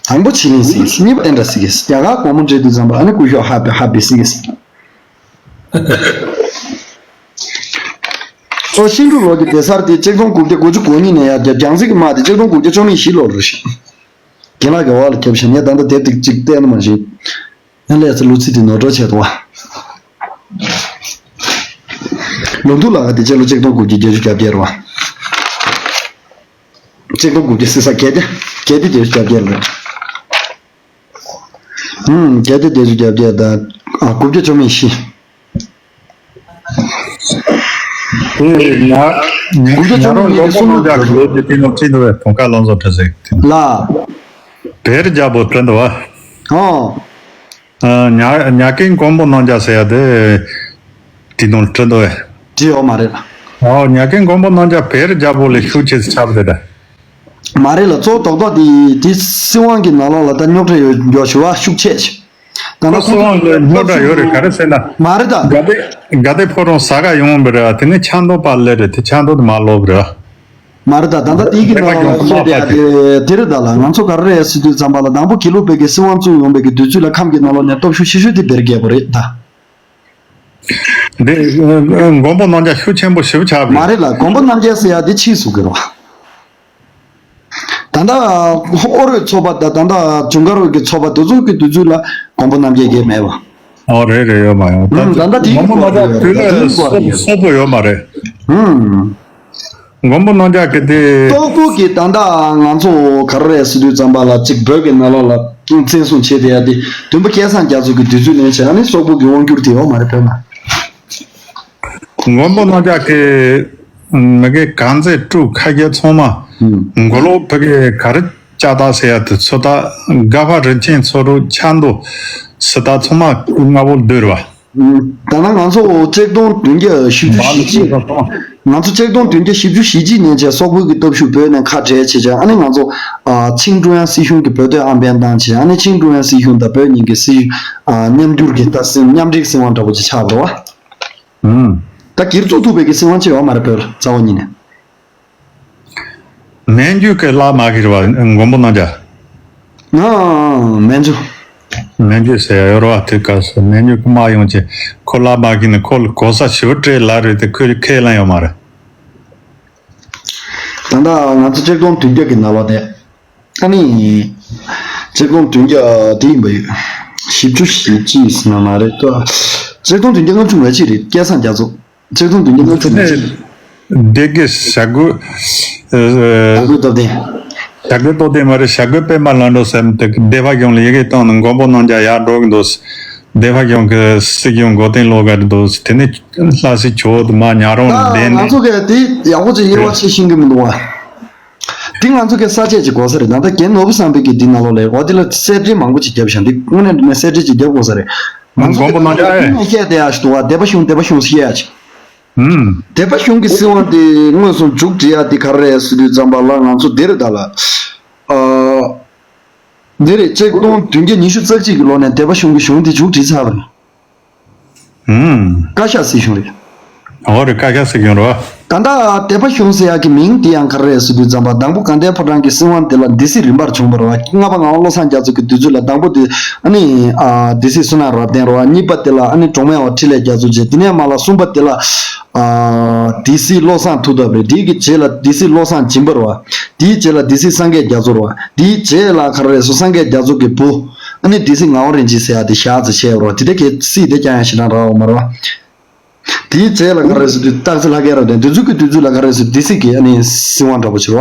དང་པོ་ཕྱི་གླིང་ཟེར་གི། གཉིས་པ་བསྟན་དགྲ་ཟེར་གི། རྒྱ་གར་སྒོར་མོ་སྤྲད་དུས་ཙམ་པ་ཨ་ནི་སྐུ་ཞབས་ཧ་པི་ཧ་པི་ཟེར་གི། ཨོ་ཤིང་འབྲུག་ལོ་གི་སྡེ་གཟར་དེ་ཆིག་སྟོང་དགུ་བརྒྱ་དགུ་བཅུ་གོ་གཉིས་ནས་ཡར་བརྒྱབ། རྒྱང་རྩིས་ཀྱི་དམག་དེ་ཆིག་སྟོང་དགུ་བརྒྱ་བཅུ་མེད་བཞི་ལོར་རེད་ཤག་རྒན་ལགས་ཀྱི་འོག་ལ་བརྒྱབ་ཤག་ངས་ད་ལྟ་དེབ་དེ་གཅིག་བལྟས་ན་མ་ཤེས། ཡང་ལས་ཚེ་ལོ་ཚིགས་དེ་ནོར་འགྲོ་བྱས་འདུག་བ། ལུང་ཐུག་ལ་ཁ་དེ་སྤྱི་ལོ་ཆིག་སྟོང་དགུ་བརྒྱ་བརྒྱད་ཅུ་གྱ་བརྒྱད་རེད་བ། ཆིག་སྟོང་དགུ་བརྒྱ་ཟེར་ས་བརྒྱད་དེ། བརྒྱད་དེ་བརྒྱད་ཅུ་གྱ་བརྒྱད་རེད། ཧུམ། བརྒྱད་དེ་བརྒྱད་ཅུ་གྱ་བརྒྱད་དང་། ཨ། དགུ་བརྒྱ་བཅུ་མེད་བཞི། དེ་ན། དགུ་བརྒྱ་བཅུ་མེད་གཉིས་ཀྱི་གསུམ་ལོ་ལོ་རྒྱུས་དེ་ནང་བྲིས་འདུག་པས། དུང་དཀར་བློ་བཟང་འཕྲིན་ལས་ཀྱི་དེ་ནང་། ལ། བེར་རྒྱལ་པོ་བྲིས་འདུག་བ། ཨོ། ཨ། ཉ་ཉ་སྐད་མགོན་པོ་རྣམ་རྒྱལ་ཟེར་ཡ་དེ་དེ་ནང་བྲིས་འདུག་བས། བྲིས་ཡོད་མ་རེད་ལ། ཨོ། ཉ་སྐད་མགོན་པོ་རྣམ་རྒྱལ་བེར་རྒྱལ་པོ་ལས་ཤུགས་ཆེ་ཆགས་པ་རེད་ད། མ་རེད་ལ། གཙོ་བོ་རྡོག་རྡོག་དེ་དེ་སྲིད་དབང་གི་ནང་ལོགས་ལ་ད་རྙོག་དྲ་ཡོད་འགྱོ་ཞུ་བ་ཤུགས་ཆེ་ཆེ། ད་ལྟ་ཁོ་སྲིད་དབང་ལ་རྙོག་དྲ་ཡོད་རེད། ག་རེ་ཟེར་ན། མ་རེད་ད། དགའ་ལྡན་དགའ་ལྡན་ཕོ་བྲང་ཟ་ག་ཡོང་བ་རེད། དེ་ནས་ཆབ་མདོ་པ་སླེབས་རེད། དེ་ཆབ་མདོ་དེ་མར་ལོག་རེད། མ་རེད་ད། ད་ལྟ་དེ་གི་ནང་ལ་བཤད་དེ་ཡ་དེ་དེ་རེད་ད་ལ། ང་ཚོ་ག་རེ་རེད་ཟེར་དུས་ཙམ་པ་ལ། དང་པོ་དགེ་ལུགས་པའི་གི་སྲིད་དབང་བཙུགས་ཡོང་བའི་གི་དུས་ཚོད་ལ་ཁམས་ཀྱི་ནང་ལོགས་ནས་སྟོབས་ཤུགས་ཆེ་ཤོས་དེ་བེར་རྒྱལ་པོ་རེད་ད། འདི་མགོན་པོ་རྣམ་རྒྱལ་ཤུགས་ཆེན་པོ་ཞེ་པོ་ཆགས་པ་རེད། མ་རེད་ལ། མགོན་པོ་རྣམ་རྒྱལ་ཟེར་ཡ་དེ་ཕྱིས་སུ་གི་རེད་བ། ད་ལྟ་ཨོ་རོད་ཚོ་པ་དང་ད་ལྟ་ཇུན་གར་བ་གི་ཚོ་པ་དེ་ཚོ་གི་དུས་ཚོད་ལ་མགོན་པོ་རྣམ་རྒྱལ་གྱི་མེད་པ། ཨོ་རེད་རེད། ཡོད་མ་ཡོང་། ད་ད་ལྟ་དེའི་མགོན་པོ་སྐོར་རྣམ་རྒྱལ་རེད། དུས་ལ་དེའི་སྐོར་སོ་རེད། སོ་པོ་ཡོད་མ་རེད། ཧུམ། མགོན་པོ་རྣམ་རྒྱལ་གྱི་དེ། སོག་པོ་གི་ད་ལྟ་ང་ཚོ་ག་རེ་རེད་ཟེར་དུས་ཙམ་པ་ལ་གཅིག་བོད་ཀྱི་ནང་ལོགས་ལ་བཙན་བཟུང་བྱས་བསྡད་ཡ་དེ་བདུན་པ་སྐལ་བཟང་རྒྱ་མཚོ་གི་དུས་ཚོད་ནས་བྱས། ཨ་ནི་སོག་པོ་གི་དབང་སྒྱུར་དེ་ཡོད་མ་རེད་བོད་ལ། མགོན་པོ་རྣམ་རྒྱལ་གྱི་མི་དགེ་གང་ཚེ་སྤྲུལ་ཁ་རྒྱལ་ཚང་མ་ཧུམ། མགོ་ལོག་བོད་ཀྱི་ག་རེ་ལྕགས་སྟག་ཟེར་ཡ་དེ་ཚོ་ད་སྒ་ཕ་རིན་ཆེན་ཚོ་རུ་ཆབ་མདོ་སི་ཏ་ཚང་མ་སྔ་པོ་བསྡུས་རེད་བ། ད་ནང་ང་ཚོ་ཆིག་སྟོང་བདུན་བརྒྱ་བཞི་བཅུ་ཞེ་གཅིག་ང་ཚོ་ཆིག་སྟོང་བདུན་བརྒྱ་བཞི་བཅུ་ཞེ་གཅིག་ནས་བྱས་སོག་པོའི་གི་སྟོབས་ཤུགས་བོད་ནས་ཁ་བྲལ་བྱས་བྱས། ཨ་ནི་ང་ཚོ་ཨ་ཆིང་ཀྲུང་དབྱང་སྲིད་གཞུང་གི་བོད་དོན་ཨམ་བན་བཏང་བྱས། ཨ་ནི་ཆིང་ཀྲུང་དབྱང་སྲིད་གཞུང་དང་བོད་གཉིས་ཀྱི་སྲིད་གཞུང་ཨ་མཉམ་སྒྱུར་གྱི་ད་སྲིད་མཉམ་འབྲེལ་སྲིད་དབང་འདྲ་པོ་ཅིག་ཆགས་པ་རེད་བ། ད་སྒེར་བཙུགས་ཐུབ་པའི་གི་སྲིད་དབང་ཅིག་ཡོད་མ་རེད་བོད་ལ་རྩ་བ་ཉིད་ནས། མན་ཇུ་གི་བླ་མ་གི་རེད་བ། མགོན་པོ་རྣམ་རྒྱལ། ཨང་། མན་ཇུ། མན་ཇུ་ཟེར་ཡ་ཡོད་རེད་བ། དེ་སྐབས་སུ་མན་ཇུ་གི་དམག་ཡོང་བྱས་ཁོ་བླ་མ་གི་ནི་ཁོ་ལ་གོ་ས་ཞེ་པོ་སྤྲད་ལ་རེད་དེ་ཁོས་ཁས་ལེན་ཡོད་མ་རེད། ད་ལྟ་ང་ཚོ་ཆིག་སྟོང་བདུན་བརྒྱ་གི་ནང་ལོགས་དེ། ཨ་ནི། ཆིག་སྟོང་བདུན་བརྒྱ་དེ་ཡིན་པ་ཡོད། བཞི་བཅུ་ཞེ་གཅིག་ཟེར་ན་མ་རེད་ད། ཆིག་སྟོང་བདུན་བརྒྱ་ལྔ་བཅུ་ང་གཅིག་རེད། སྐལ་བཟང་རྒྱ་མཚོ། ཆིག་སྟོང་བདུན་བརྒྱ་ལྔ་བཅུ་ང་གཅིག། སྡེ་དགེ་བྱ་རྒོད། བྱ་རྒོད་སྟོབས་ལྡན། བྱ་རྒོད་སྟོབས་ལྡན་མ་རེད། བྱ་རྒོད་པད་མ་ལྷུན་གྲུབ་ཟེར་མི་དེ་སྡེ་པ་གཞུང་ལ་ཡི་གེ་བཏང་ནས་མགོན་པོ་རྣམ་རྒྱལ་ཡར་འགྲོ་གི་འདུག། སྡེ་པ་གཞུང་གི་སྲིད་གཞུང་མགོ་རྟིང་སློག་ག་འདུག། དེ་ནས་ལྷ་སའི་ཇོ་བོ་དེ་མར་ཉག་རོང་ལ་བསྡད་ནས། ང་ཚོ་གས་དེ་ཡག་པོ་ཅིག་དབྱེ་བ་ཕྱེ་ཤེས་གི་མི་འདུག་བ། དེ་ང་ཚོ་གས་ས་བཅད་ཅིག་དགོས་ས་རེད། ད་ལྟ་རྒན་ནོར་བུ་བསམ་འཕེལ་གྱིས་འདི་ནང་ལོགས་ལས་འོ་དེ་ལ་གསལ་འགྲེལ་མང་པོ་ཅིག་བརྒྱབ་ཤག། འདི་དངོས་གནས་དྲང་གནས་གསལ་འགྲེལ་ཅིག་བརྒྱབ་དགོས་ས་རེད། ང་ཚོ་མགོན་པོ་རྣམ་རྒྱལ་ཨེ། བཤད་བསྡད་ཡག་ཞིག་འདུག་བ། སྡེ་པ་གཞུང་སྡེ་པ་གཞུང་ཟེར་ཡག་ཅིག། ཧུམ། སྡེ་པ་གཞུང་གི་སྲིད་དབང་དེ་དངོས་སུ་མཇུག་སྒྲིལ་ཡག་དེ་ག་རེ་རེད་ཟེར་དུས་ཙམ་པ་ལ་ང་ཚོ་འདི་རེད་ད་ལ། ཨ། འདི་རེད། ཆིག་སྟོང་བདུན་བརྒྱ་ཉི་ཤུ་རྩ་གཅིག་གི་ལོ་ནས་སྡེ་པ་གཞུང་གི་གཞུང་དེ་མཇུག་སྒྲིལ་ཚར་བ་རེད། ཧུམ། བཀའ་ཤག་སྲིད་གཞུང་རེད། འོ་རེད། བཀའ་ཤག་སྲིད་གཞུང་རེད་བ། ད་ལྟ་སྡེ་པ་གཞུང་ཟེར་ཡག་གི་མིང་དེ་ཡང་ག་རེ་རེད་ཟེར་དུས་ཙམ་པ། དང་པོ་དགའ་ལྡན་ཕོ་བྲང་གི་སྲིད་དབང་དེ་ལ་སྡེ་སྲིད་རིམ་པར་བྱུང་བ་རེད་བ། ལྔ་པ་ངག་དབང་བློ་བཟང་རྒྱ་མཚོ་གི་དུས་ཚོད་ལ་དང་པོ་དེ་ཨ་ནི་ཨ་སྡེ་སྲིད་བསོད་ནམས་རབ་བརྟན་རེད་བ། གཉིས་པ་དེ་ལ་ཨ་ནི་གྲོང་སྨན་པ་འཕྲིན་ལས་རྒྱ་མཚོ་བྱས། དེ་ནས་མར་ལ་གསུམ་པ་དེ་ལ་ཨ་སྡེ་སྲིད་བློ་བཟང་མཐུ་སྟོབས་རེད། དེའི་གི་རྗེས་ལ་སྡེ་སྲིད་བློ་བཟང་སྦྱིན་པ་རེད་བ། དེའི་རྗེས་ལ་སྡེ་སྲིད་སངས་རྒྱས་རྒྱ་མཚོ་རེད་བ། དེའི་རྗེས་ལ་ག་རེ་རེད་ཟེར་སངས་རྒྱས་རྒྱ་མཚོ་གི་བུ། ཨ་ནི་སྡེ་སྲིད་ངག་དབང་རིན་ཆེན་ཟེར་ཡག་དེ་ཞག་ཙམ་བྱས་པ་རེད་བ། དེ་འདྲ་གི་སྲིད་དེ་རྐྱང་ཡང་ཞེ་དྲག་རག་ཡོད་མ་རེད་བ། དེའི་རྗེས་ལ་ག་རེ་ཟེར་དུས་སྟག་རྩེ་ལྷ་རྒྱལ་རབ་བརྟན། དེ་ཚོ་གི་དུས་ཚོད་ལ་ག་རེ་ཟེར་སྡེ་སྲིད་ཀྱི་ཨ་ནི་སྲིད་དབང་འདྲ་པོ་བྱས་པ།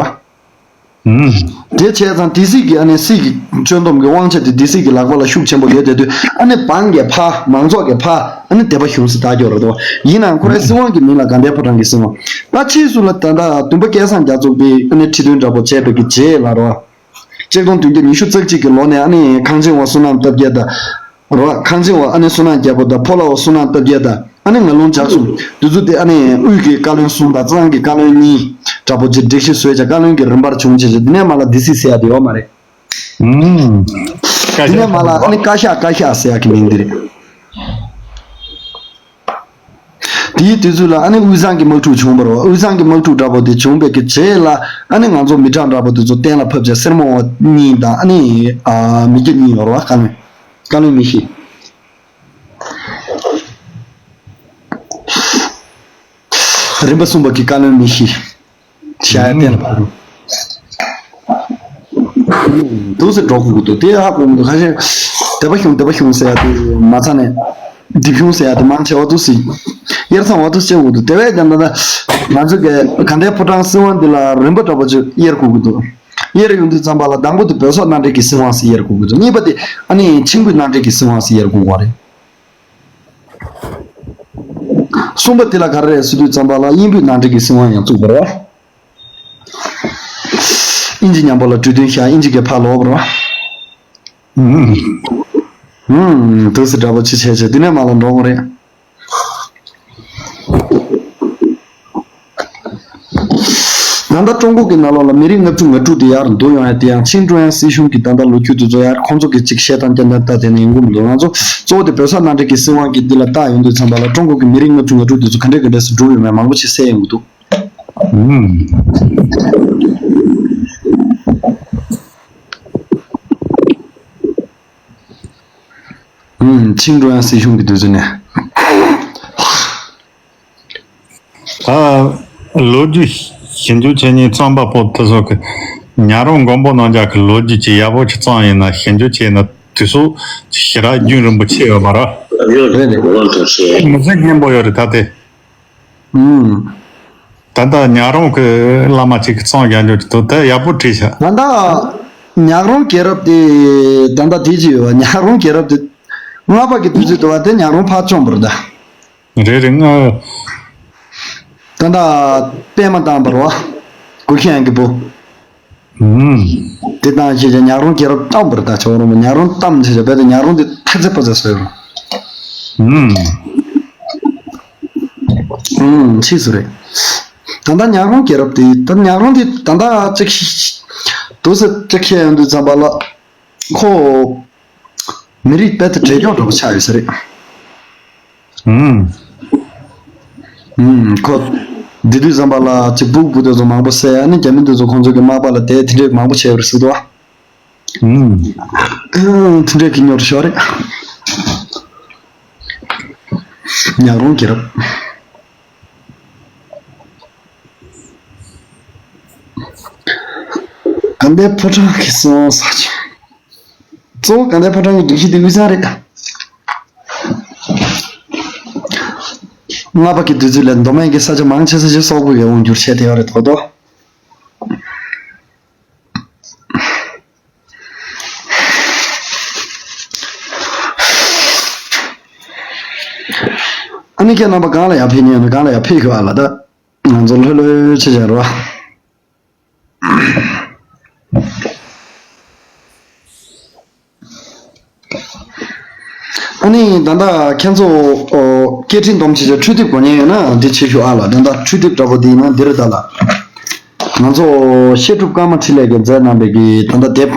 ཧུམ། དེ་བྱས་ཙང་སྡེ་སྲིད་ཀྱི་ཨ་ནི་སྲིད་ཀྱི་བཅོས་སྡོམ་གྱི་དབང་ཆ་དེ་སྡེ་སྲིད་ཀྱི་ལག་པ་ལ་ཤུགས་ཆེན་པོ་ཡོད་བསྡད་དུས། ཨ་ནི་འབངས་ཀྱི་ཕར་མང་ཚོགས་ཀྱི་ཕར་ཨ་ནི་སྡེ་པ་གཞུང་ཟེར་བཏགས་ཀྱི་ཡོད་རེད་དོ། ཡིན་ནའང་ཁོ་རའི་སྲིད་དབང་གི་མིང་ལ་དགའ་ལྡན་ཕོ་བྲང་གི་སྲིད་དབང་། ད་ཕྱིས་སུ་ལ་ད་ལྟ་བདུན་པ་སྐལ་བཟང་རྒྱ་མཚོ་པའི་ཨ་ནི་ཁྲི་སྟོན་འདྲ་པོ་བྱས་པའི་གི་རྗེས་ལ་རོ། ཆིག་སྟོང་བདུན་བརྒྱ་ཉི་ཤུ་རྩ་གཅིག་གི་ལོ་ནས་ཨ་ནི་ཁང་ཆེན་པ་བསོད་ནམས་སྟོབས་རྒྱལ་དང་། རོ། ཁང་ཆེན་པ་ཨ་ནི་བསོད་ནམས་རྒྱལ་པོ་དང་། ཕོ་བླ་པ་བསོད་ནམས་སྟོབས་རྒྱལ་དང་། ཨ་ནི་ངག་དབང་ཇག་གསུམ། དེ་ཚོ་དེ་ཨ་ནི་དབུས་ཀྱི་བཀའ་བློན་གསུམ་དང་གཙང་གི་བཀའ་བློན་གཉིས་འདྲ་པོ་ཅིག་སྒྲིག་གཞི་བཟོས་བྱས། བཀའ་བློན་གྱི་རིམ་པར་བྱུང་བྱས་བྱས། དེ་ནས་མར་ལ་སྡེ་སྲིད་ཟེར་ཡ་དེ་ཡོད་མ་རེད། ཧུམ། དེ་ནས་མར་ལ་ཨ་ནི་བཀའ་ཤག། བཀའ་ཤག་ཟེར་ཡ་གི་མིང་འདི་རེད། དེའི་དུས་ཚོད་ལ་ཨ་ནི་དབུས་གཙང་གི་དམག་འཁྲུག་བྱུང་བ་རེད་བ། དབུས་གཙང་གི་དམག་འཁྲུག་འདྲ་པོ་དེ་བྱུང་བའི་གི་རྗེས་ལ། ཨ་ནི་ང་ཚོ་མི་གྲངས་འདྲ་པོ་དེ་ཚོ་གཏན་ལ་ཕབ་བྱས། སེར་མོ་བ་གཉིས་དང་ཨ་ནི་ཨ་མི་སྐྱ་གཉིས་ཡོད་རེད་བ། བཀའ་བློན། བཀའ་བློན་མི་བཞི། རིམ་པ་གསུམ་པ་གི་བཀའ་བློན་མི་བཞི། ཤ་ཡ་བསྟན་ལ་ཕབ། འདུག་སེ་འགྲོ་དགོས་ཀྱི་འདུག། དེ་ཧ་གོ་མི་འདུག། ཁ་ཤས་སྡེ་པ་གཞུང་སྡེ་པ་གཞུང་ཟེར་ཡ་དེ་མ་ཚང་ནས་སྡེ་གཞུང་ཟེར་ཡ་དེ་མང་ཆེ་བ་འདུག་སེ་དབྱེར་མཚང་བ་འདུག་སེ་བྱེད་དགོས་འདུག། དེ་བས་ཀྱང་ད་ལྟ་ང་ཚོ་གི་དགའ་ལྡན་ཕོ་བྲང་སྲིད་དབང་འདི་ལ་རིམ་པ་འདྲ་པོ་ཅིག་དབྱེར་དགོས་ཀྱི་འདུག། དབྱེར་ཡོང་དུས་ཙམ་པ་ལ་དང་པོ་དེ་བོད་སོག་མནའ་འབྲེལ་གྱི་སྲིད་དབང་ཟེར་དབྱེར་དགོས་ཀྱི་འདུག། གཉིས་པ་དེ་ཨ་ནི་ཆིང་བོད་མནའ་འབྲེལ་གྱི་སྲིད་དབང་ཟེར་དབྱེར་དགོས་པ་རེད། གསུམ་པ་དེ་ལ་ག་རེ་རེད་ཟེར་དུས་ཙམ་པ་ལ་དབྱིན་བོད་མནའ་འབྲེལ་གྱི་སྲིད་དབང་ཡང་བཙུགས་པ་རེད་བ། དབྱིན་ཇི་མཉམ་པོ་ལ་གྲོས་མཐུན་བཞག། དབྱིན་ཇི་གིས་ཕར་ལོག་པ་རེད་བ། ཨུམ། ཨུམ། དུས་སུ་འདྲ་པོ་ཅི་བྱས་བྱས་འདི་ནས་མ་ལ་འགྲོ་དགོས་རེད། ད་ལྟ་ཀྲུང་གོ་གི་ནང་ལོགས་ལ་མི་རིགས་ལྔ་བཅུ་ང་དྲུག་དེ་ཡར་འདུ་ཡོང་ཡ་དེ་ཡང་ཆིང་ཀྲུང་དབྱང་སྲིད་གཞུང་གི་ད་ལྟ་ལོ་རྒྱུས་དེ་ཚོ་ཡར་ཁོང་ཚོ་གི་ཅིག་བཤད་སྟངས་སྐྱོན་སྟངས་ད་དེ་ནས་ཡིན་གོ་མི་འདུག་ང་ཚོ་གཙོ་བོ་དེ་བོད་ས་མནའ་འབྲེལ་གྱི་སྲིད་དབང་གི་འདི་ལ་བལྟ་ཡོང་དུས་ཙམ་པ་ལ་ཀྲུང་གོ་གི་མི་རིགས་ལྔ་བཅུ་ང་དྲུག་དེ་ཚོ་ག་འདྲས་ག་འདྲས་སུ་འགྲོ་ཡོད་མེད་མང་པོ་ཅིག་གསལ་ཡོང་གི་འདུག་ཨུམ། ཨུམ། ཆིང་ཀྲུང་དབྱང་སྲིད་གཞུང་གི་དུས་ཚོད་ནས། ད་ལོ་རྒྱུས་ཞིབ་འཇུག་བྱེད་མཁན་རྩོམ་པ་པོ་དེ་ཚོ་གི་ཉག་རོང་མགོན་པོ་རྣམ་རྒྱལ་གྱི་ལོ་རྒྱུས་ཀྱི་ཡག་པོ་ཅིག་རྩོམ་ཡིན་ན་ཞིབ་འཇུག་བྱས་ན་དུས་ཚོད་ཞེ་དྲག་རྒྱུན་རིང་པོ་ཆད་ཡོད་མ་རེད། རེད་རེད། མི་ཚེ་སྙན་པོ་ཡོད་རེད་ད་དེ། ཨུམ། ད་ལྟ་ཉག་རོང་གི་བླ་མ་གཅིག་གིས་རྩོམ་རྒྱག་རྒྱུ་དེ་ད་ཡག་པོ་བྲིས་ཤག་ད་ལྟ་ཉག་རོང་རྒྱལ་རབས་དེ་ད་ལྟ་དེ་ཅི་ཡོད་བ། ཉག་རོང་རྒྱལ་རབས་དེ་སྔགས་པ་གི་དུས་ཚོད་དུ་བ་དེ་ཉག་རོང་ཕར་བཅོམ་པ་རེད་ད། རེད་རེད། ང་ད་ལྟ་པད་མ་བཏང་པ་རེད་བ། གུ་ཤྲི་ཡང་གི་བུ། ཨུམ། དེ་དང་ཞེས་བྱ་ཉག་རོང་རྒྱལ་རབས་བཏང་པར་ད་ཆོག་རུང་ཉག་རོང་གཏམ་ཞེས་བྱ་བས་ད་ཉག་རོང་དེ་ཐག་ཚད་པ་ཚད་སོ་ཡོད། ཨུམ། ཨུམ། ཕྱིས་སུ་རེད། ད་ལྟ་ཉག་རོང་རྒྱལ་རབས་དེ་ད་ཉག་རོང་དེ་ད་ལྟ་ཅིག་དུས་སུ་ཅིག་བཤད་ཡོང་དུས་ཙམ་པ་ལ་ཁོ་མི་རིགས་དཔེ་དེ་བྲེལ་སྐྱོང་འདྲ་པོ་ཆགས་ཡོད་ས་རེད། ཨུམ། ཨུམ། ཁོ་འདི་དུས་ཙམ་པ་ལ་ཅིག་སྦུག་སྦུག་དེ་ཚོ་མང་པོ་བསད་ཨ་ནི་རྒྱ་མི་འདི་ཚོ་ཁོང་ཚོ་གི་དམག་པ་ལ་དེ་དེ་འདྲས་མང་པོ་བྱས་པ་རེད་ཟེར་འདུག་ཨ། ཨུམ། དེ་འདྲས་ཀྱི་ཉོར་ཤོར་རེད། ཉག་རོང་རྒྱལ་རབས། དགའ་ལྡན་ཕོ་བྲང་གི་སོང་ས་ཆ། གཙོ་བོ་དགའ་ལྡན་ཕོ་བྲང་གི་སྒྲིག་གཞི་དེ་དབུས་གཙང་རེད། སྔགས་པ་གི་དུས་ཚོད་ལས་མདོ་སྨད་ཀྱི་ས་ཆ་མང་ཆེ་ས་ཆ་སོག་པོ་ཡོད་འོང་འགྱུར་བྱས་དེ་ཡོད་རེད་དོ་དོ། ཨ་ནི་ཁྱེད་རྣམ་པ་གང་ལ་ཡར་ཕེབས་མཁན་ཡོད་ན་གང་ལ་ཡར་ཕེབས་ཤོག་ཨ་ལ་ད། ང་ཚོ་ལྷོད་ལྷོད་བྱེད་བྱ་རོགས། ཨ་ནི་ད་ལྟ་ཁྱེད་ཚོ་ཨོ་སྐད་འཕྲིན་སྡོམ་བྱེད་བྱ་འཕྲུལ་དེབ་གོ་མཁན་ཡོད་ན་འདི་བྱེད་ཤོག་ཨ་ལ། ད་ལྟ་འཕྲུལ་དེབ་འདྲ་པོ་འདི་ཡིན་ན་འདི་རེད་ད་ལ། ང་ཚོ་བཤད་སྒྲུབ་ཀརྨ་འཕྲིན་ལས་ཀྱིས་མཛད་གནང་བའི་གི་ད་ལྟ་དེབ་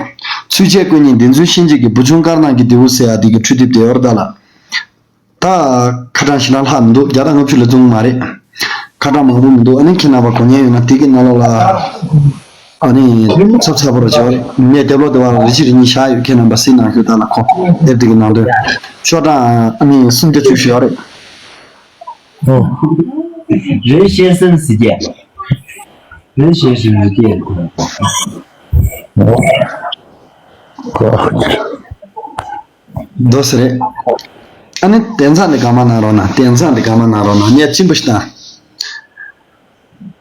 ཚུལ་འཆལ་བཀོད་སྙིང་བདེན་རྫུན་ཤེས་བྱེད་ཀྱི་བུ་ཆུང་དཀར་ནག་གི་རྡེའུ་ཟེར་ཡ་འདི་གི་འཕྲུལ་དེབ་དེ་ཡོད་རེད་ད་ལ། ད་ཁ་གྲངས་ཞེ་དྲག་ལྷག་མི་འདུག་བརྒྱ་དང་ལྔ་བཅུ་ལས་བརྩི་མ་རེད། ཁ་གྲངས་མང་པོ་མི་འདུག་ཨ་ནི་ཁྱེད་རྣམ་པ་གོ་མཁན་ཡོད་ན་དེ་གི་ནང་ལོགས་ལ་ཨ་ནི་ཚབ་ཚ་པོ་ར་བྱེད་པ་རེད། ངས་དེབ་ཀློག་དེ་བ་རེ་ཞིག་རེ་གཉིས་བཞག་ཡོད། ཁྱེད་རྣམ་པ་གཟིགས་གནང་རྒྱུ་ད་ལ་ཁོ་དེབ་དེ་གི་ནང་དོན་ཤོག་གྲངས་ཨ་ནི་གསུམ་བརྒྱ་བཅུ་ཞིག་ཡོད་རེད། ཨོ། རེ་ཞེ་སེམས་སི་ཀྱེ། རེ་ཞེ་སེམས་སི་ཀྱེ། ཨོ། ཨོ། དོ་ཟེར་རེད། ཨ་ནི་དེང་སང་འདི་གང་མ་གནང་རོགས་གནང་། དེང་སང་འདི་གང་མ་གནང་རོགས་གནང་། ངས་གཅིན་པ་ཞིག་བཏང་།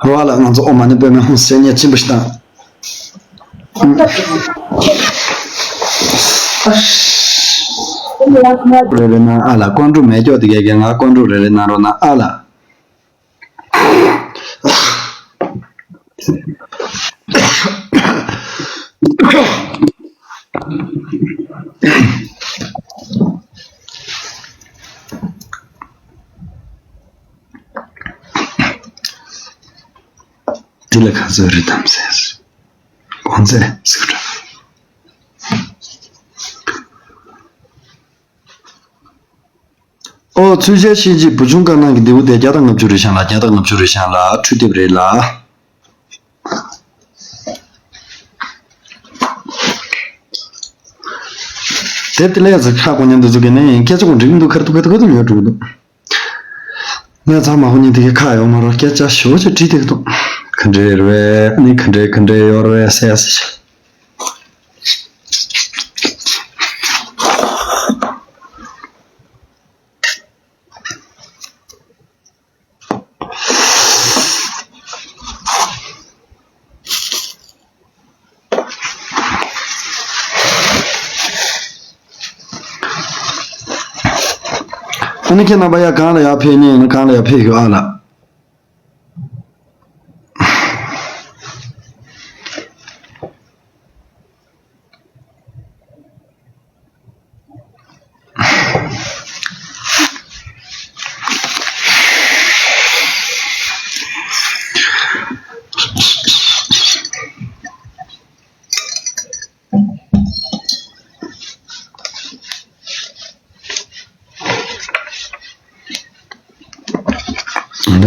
རོ་ཨ་ལ་ང་ཚོ་ཨོ་མ་ནི་པོད་མེ་ཧོང་ཟེར་ངས་གཅིན་པ་ཞིག་བཏང་། རེ་རེ་གནང་ཨ་ལ། ཀོན་ཀྲུག་མེ་སྐྱོག་དེ་གས་གས་ང་ཀོན་ཀྲུག་རེ་རེ་གནང་རོགས་གནང་ཨ་ལ། འདི་ལ་ག་ཚོད་རེད་དམ་ཟེར། གོང་ཚད་ཟེར་འདྲ། ཨོ་ཚུལ་འཆལ་ཤེས་བྱེད་བུ་ཆུང་དཀར་ནག་གི་རྡེའུ་དེ་བརྒྱ་དང་ལྔ་བཅུ་རེད་ཤག་ལ། བརྒྱ་དང་ལྔ་བཅུ་རེད་ཤག་ལ། འཕྲུལ་དེབ་རེད་ལ། དེབ་དེ་ལས་ཟིག་ཧ་གོ་མཉམ་དུ་འཛུགས་ཀྱི་ནི་སྐད་ཆ་གོ་འགྲིག་མི་འདུག་ཁར་ཐུག་ཁར་ཐུག་ཁར་ཐུག་ཉོ་འགྲོ་གི་འདུག་ངས་ཚང་མ་ཧོ་ཉིན་དེ་གའི་ཁ་ཡོང་མ་རོགས་སྐད་ཆ་ཞོ་ཆེ་བྲིས་དེ་གི་འདུག་ག་འདྲས་རེད་བས་ཨ་ནི་ག་འདྲས་ག་འདྲས་ཡོད་རེད་བས་ཟེར་ཡ་ཟེར་ཤག་ཨ་ནི་ཁྱེད་རྣམ་པ་ཡ་གང་ལ་ཡ་ཕེབས་ཉེ་ཡིན་ན་གང་ལ་ཡ་ཕེབས་ཤོག་ཨ་ལ། དོ་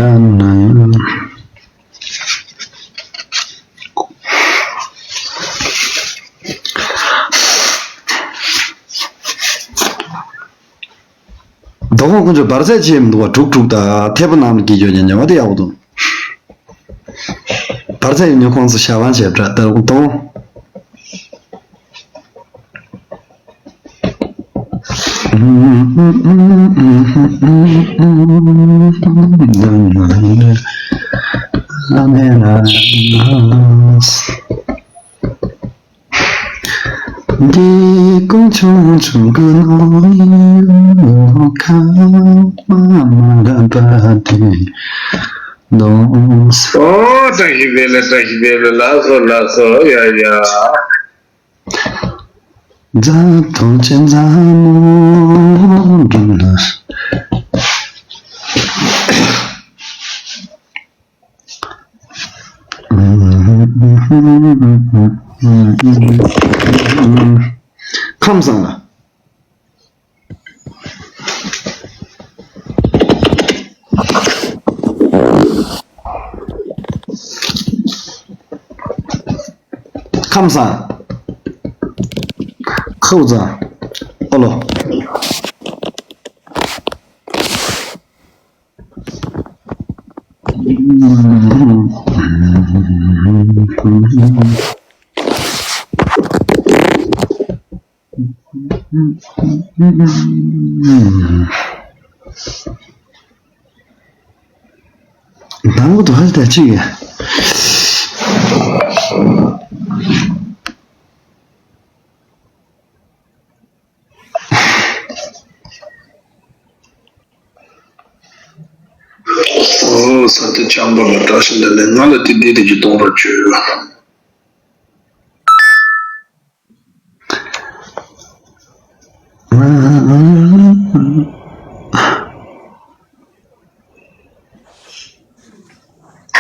དགོང་ཁོང་ཚོས་འབར་རྫས་བྱས་མི་འདུག་བ། དྲུག་དྲུག་དང་ཐེ་པོ་ནང་ལ་འགྱེལ་རྒྱུ་ཉན་ཉན་བ་དེ་ཡག་པོ་འདུག་འབར་རྫས་ཡོད་ན་ཁོང་ཚོ་ཞལ་པང་བྱས་པྲ་ད་དོ་དགོང་། འདི་ཀུན་ཆུང་ཆུང་གི་ནོར་ཁ་མ་མ་ལ་པ་དེ་ནོར། ཨོ་བཀྲ་ཤིས་བདེ་ལེགས། བཀྲ་ཤིས་བདེ་ལེགས། ལགས་སོ་ལགས་སོ། ཡ་ཡ། རྫ་དོང་ཆེན་རྫ་མོ་འགྲམ་ན། ཁམས་བཟང་ལགས། ཁམས་བཟང་། ཁའུ་བཟང་། ཨོ་ལོ། དང་པོ་དུ་ཧ་ད་ཅིག་ཡ། ཨོ་ས་དེ་ཆང་པ་ལ་བཀྲ་ཤིས་བདེ་ལེགས། ང་ལ་དེ་འདི་དེ་གྱིས་གཏོང་རོགས་བྱོས།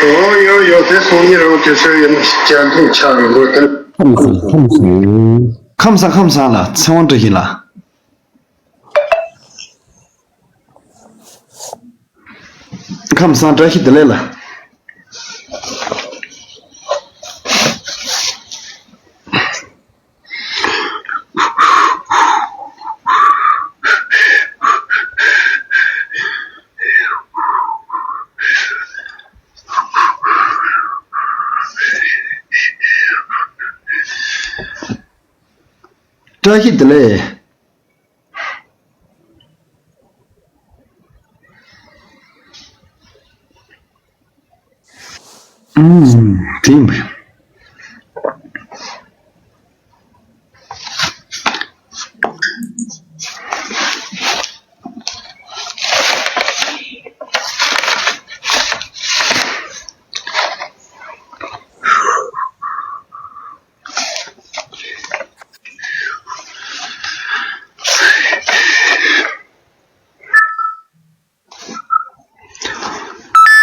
ཨོ་ཡོ་ཡོ། དེ་སོང་ཉིན་རང་དུས་ཚོད་ཡིན། བཅར་འདྲི་ཆགས་རུ་འགྲོ་དེ། ཁམས་བཟང་། ཁམས་བཟང་། ཁམས་བཟང་། ཁམས་བཟང་ལགས། ཚེ་དབང་བཀྲ་ཤིས་ལགས། ཁམས་བཟང་། བཀྲ་ཤིས་བདེ་ལེགས་ལགས། བཀྲ་ཤིས་བདེ་ལེགས། ཨུམ། དེ་ཡིན་པས།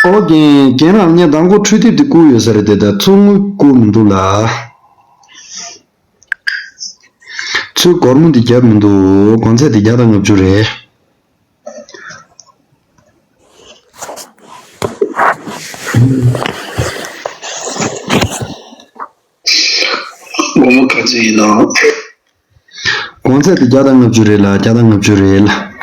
ཨོ་རྒན། རྒན་ལགས་ངས་མདང་དགོང་འཕྲུལ་དེབ་དེ་བསྐུར་ཡོད་ས་རེད་དེ། ད་ཚུར་དངུལ་བསྐུར་མི་འདུག་ལ། ཚུར་སྒོར་མོ་འདི་བརྒྱབ་མི་འདུག་གོང་ཚད་དེ་བརྒྱ་དང་ལྔ་བཅུ་རེད། སྒོར་མོ་ག་ཚོད་ཡིན་ནམ། གོང་ཚད་དེ་བརྒྱ་དང་ལྔ་བཅུ་རེད་ལ། བརྒྱ་དང་ལྔ་བཅུ་རེད་ལ།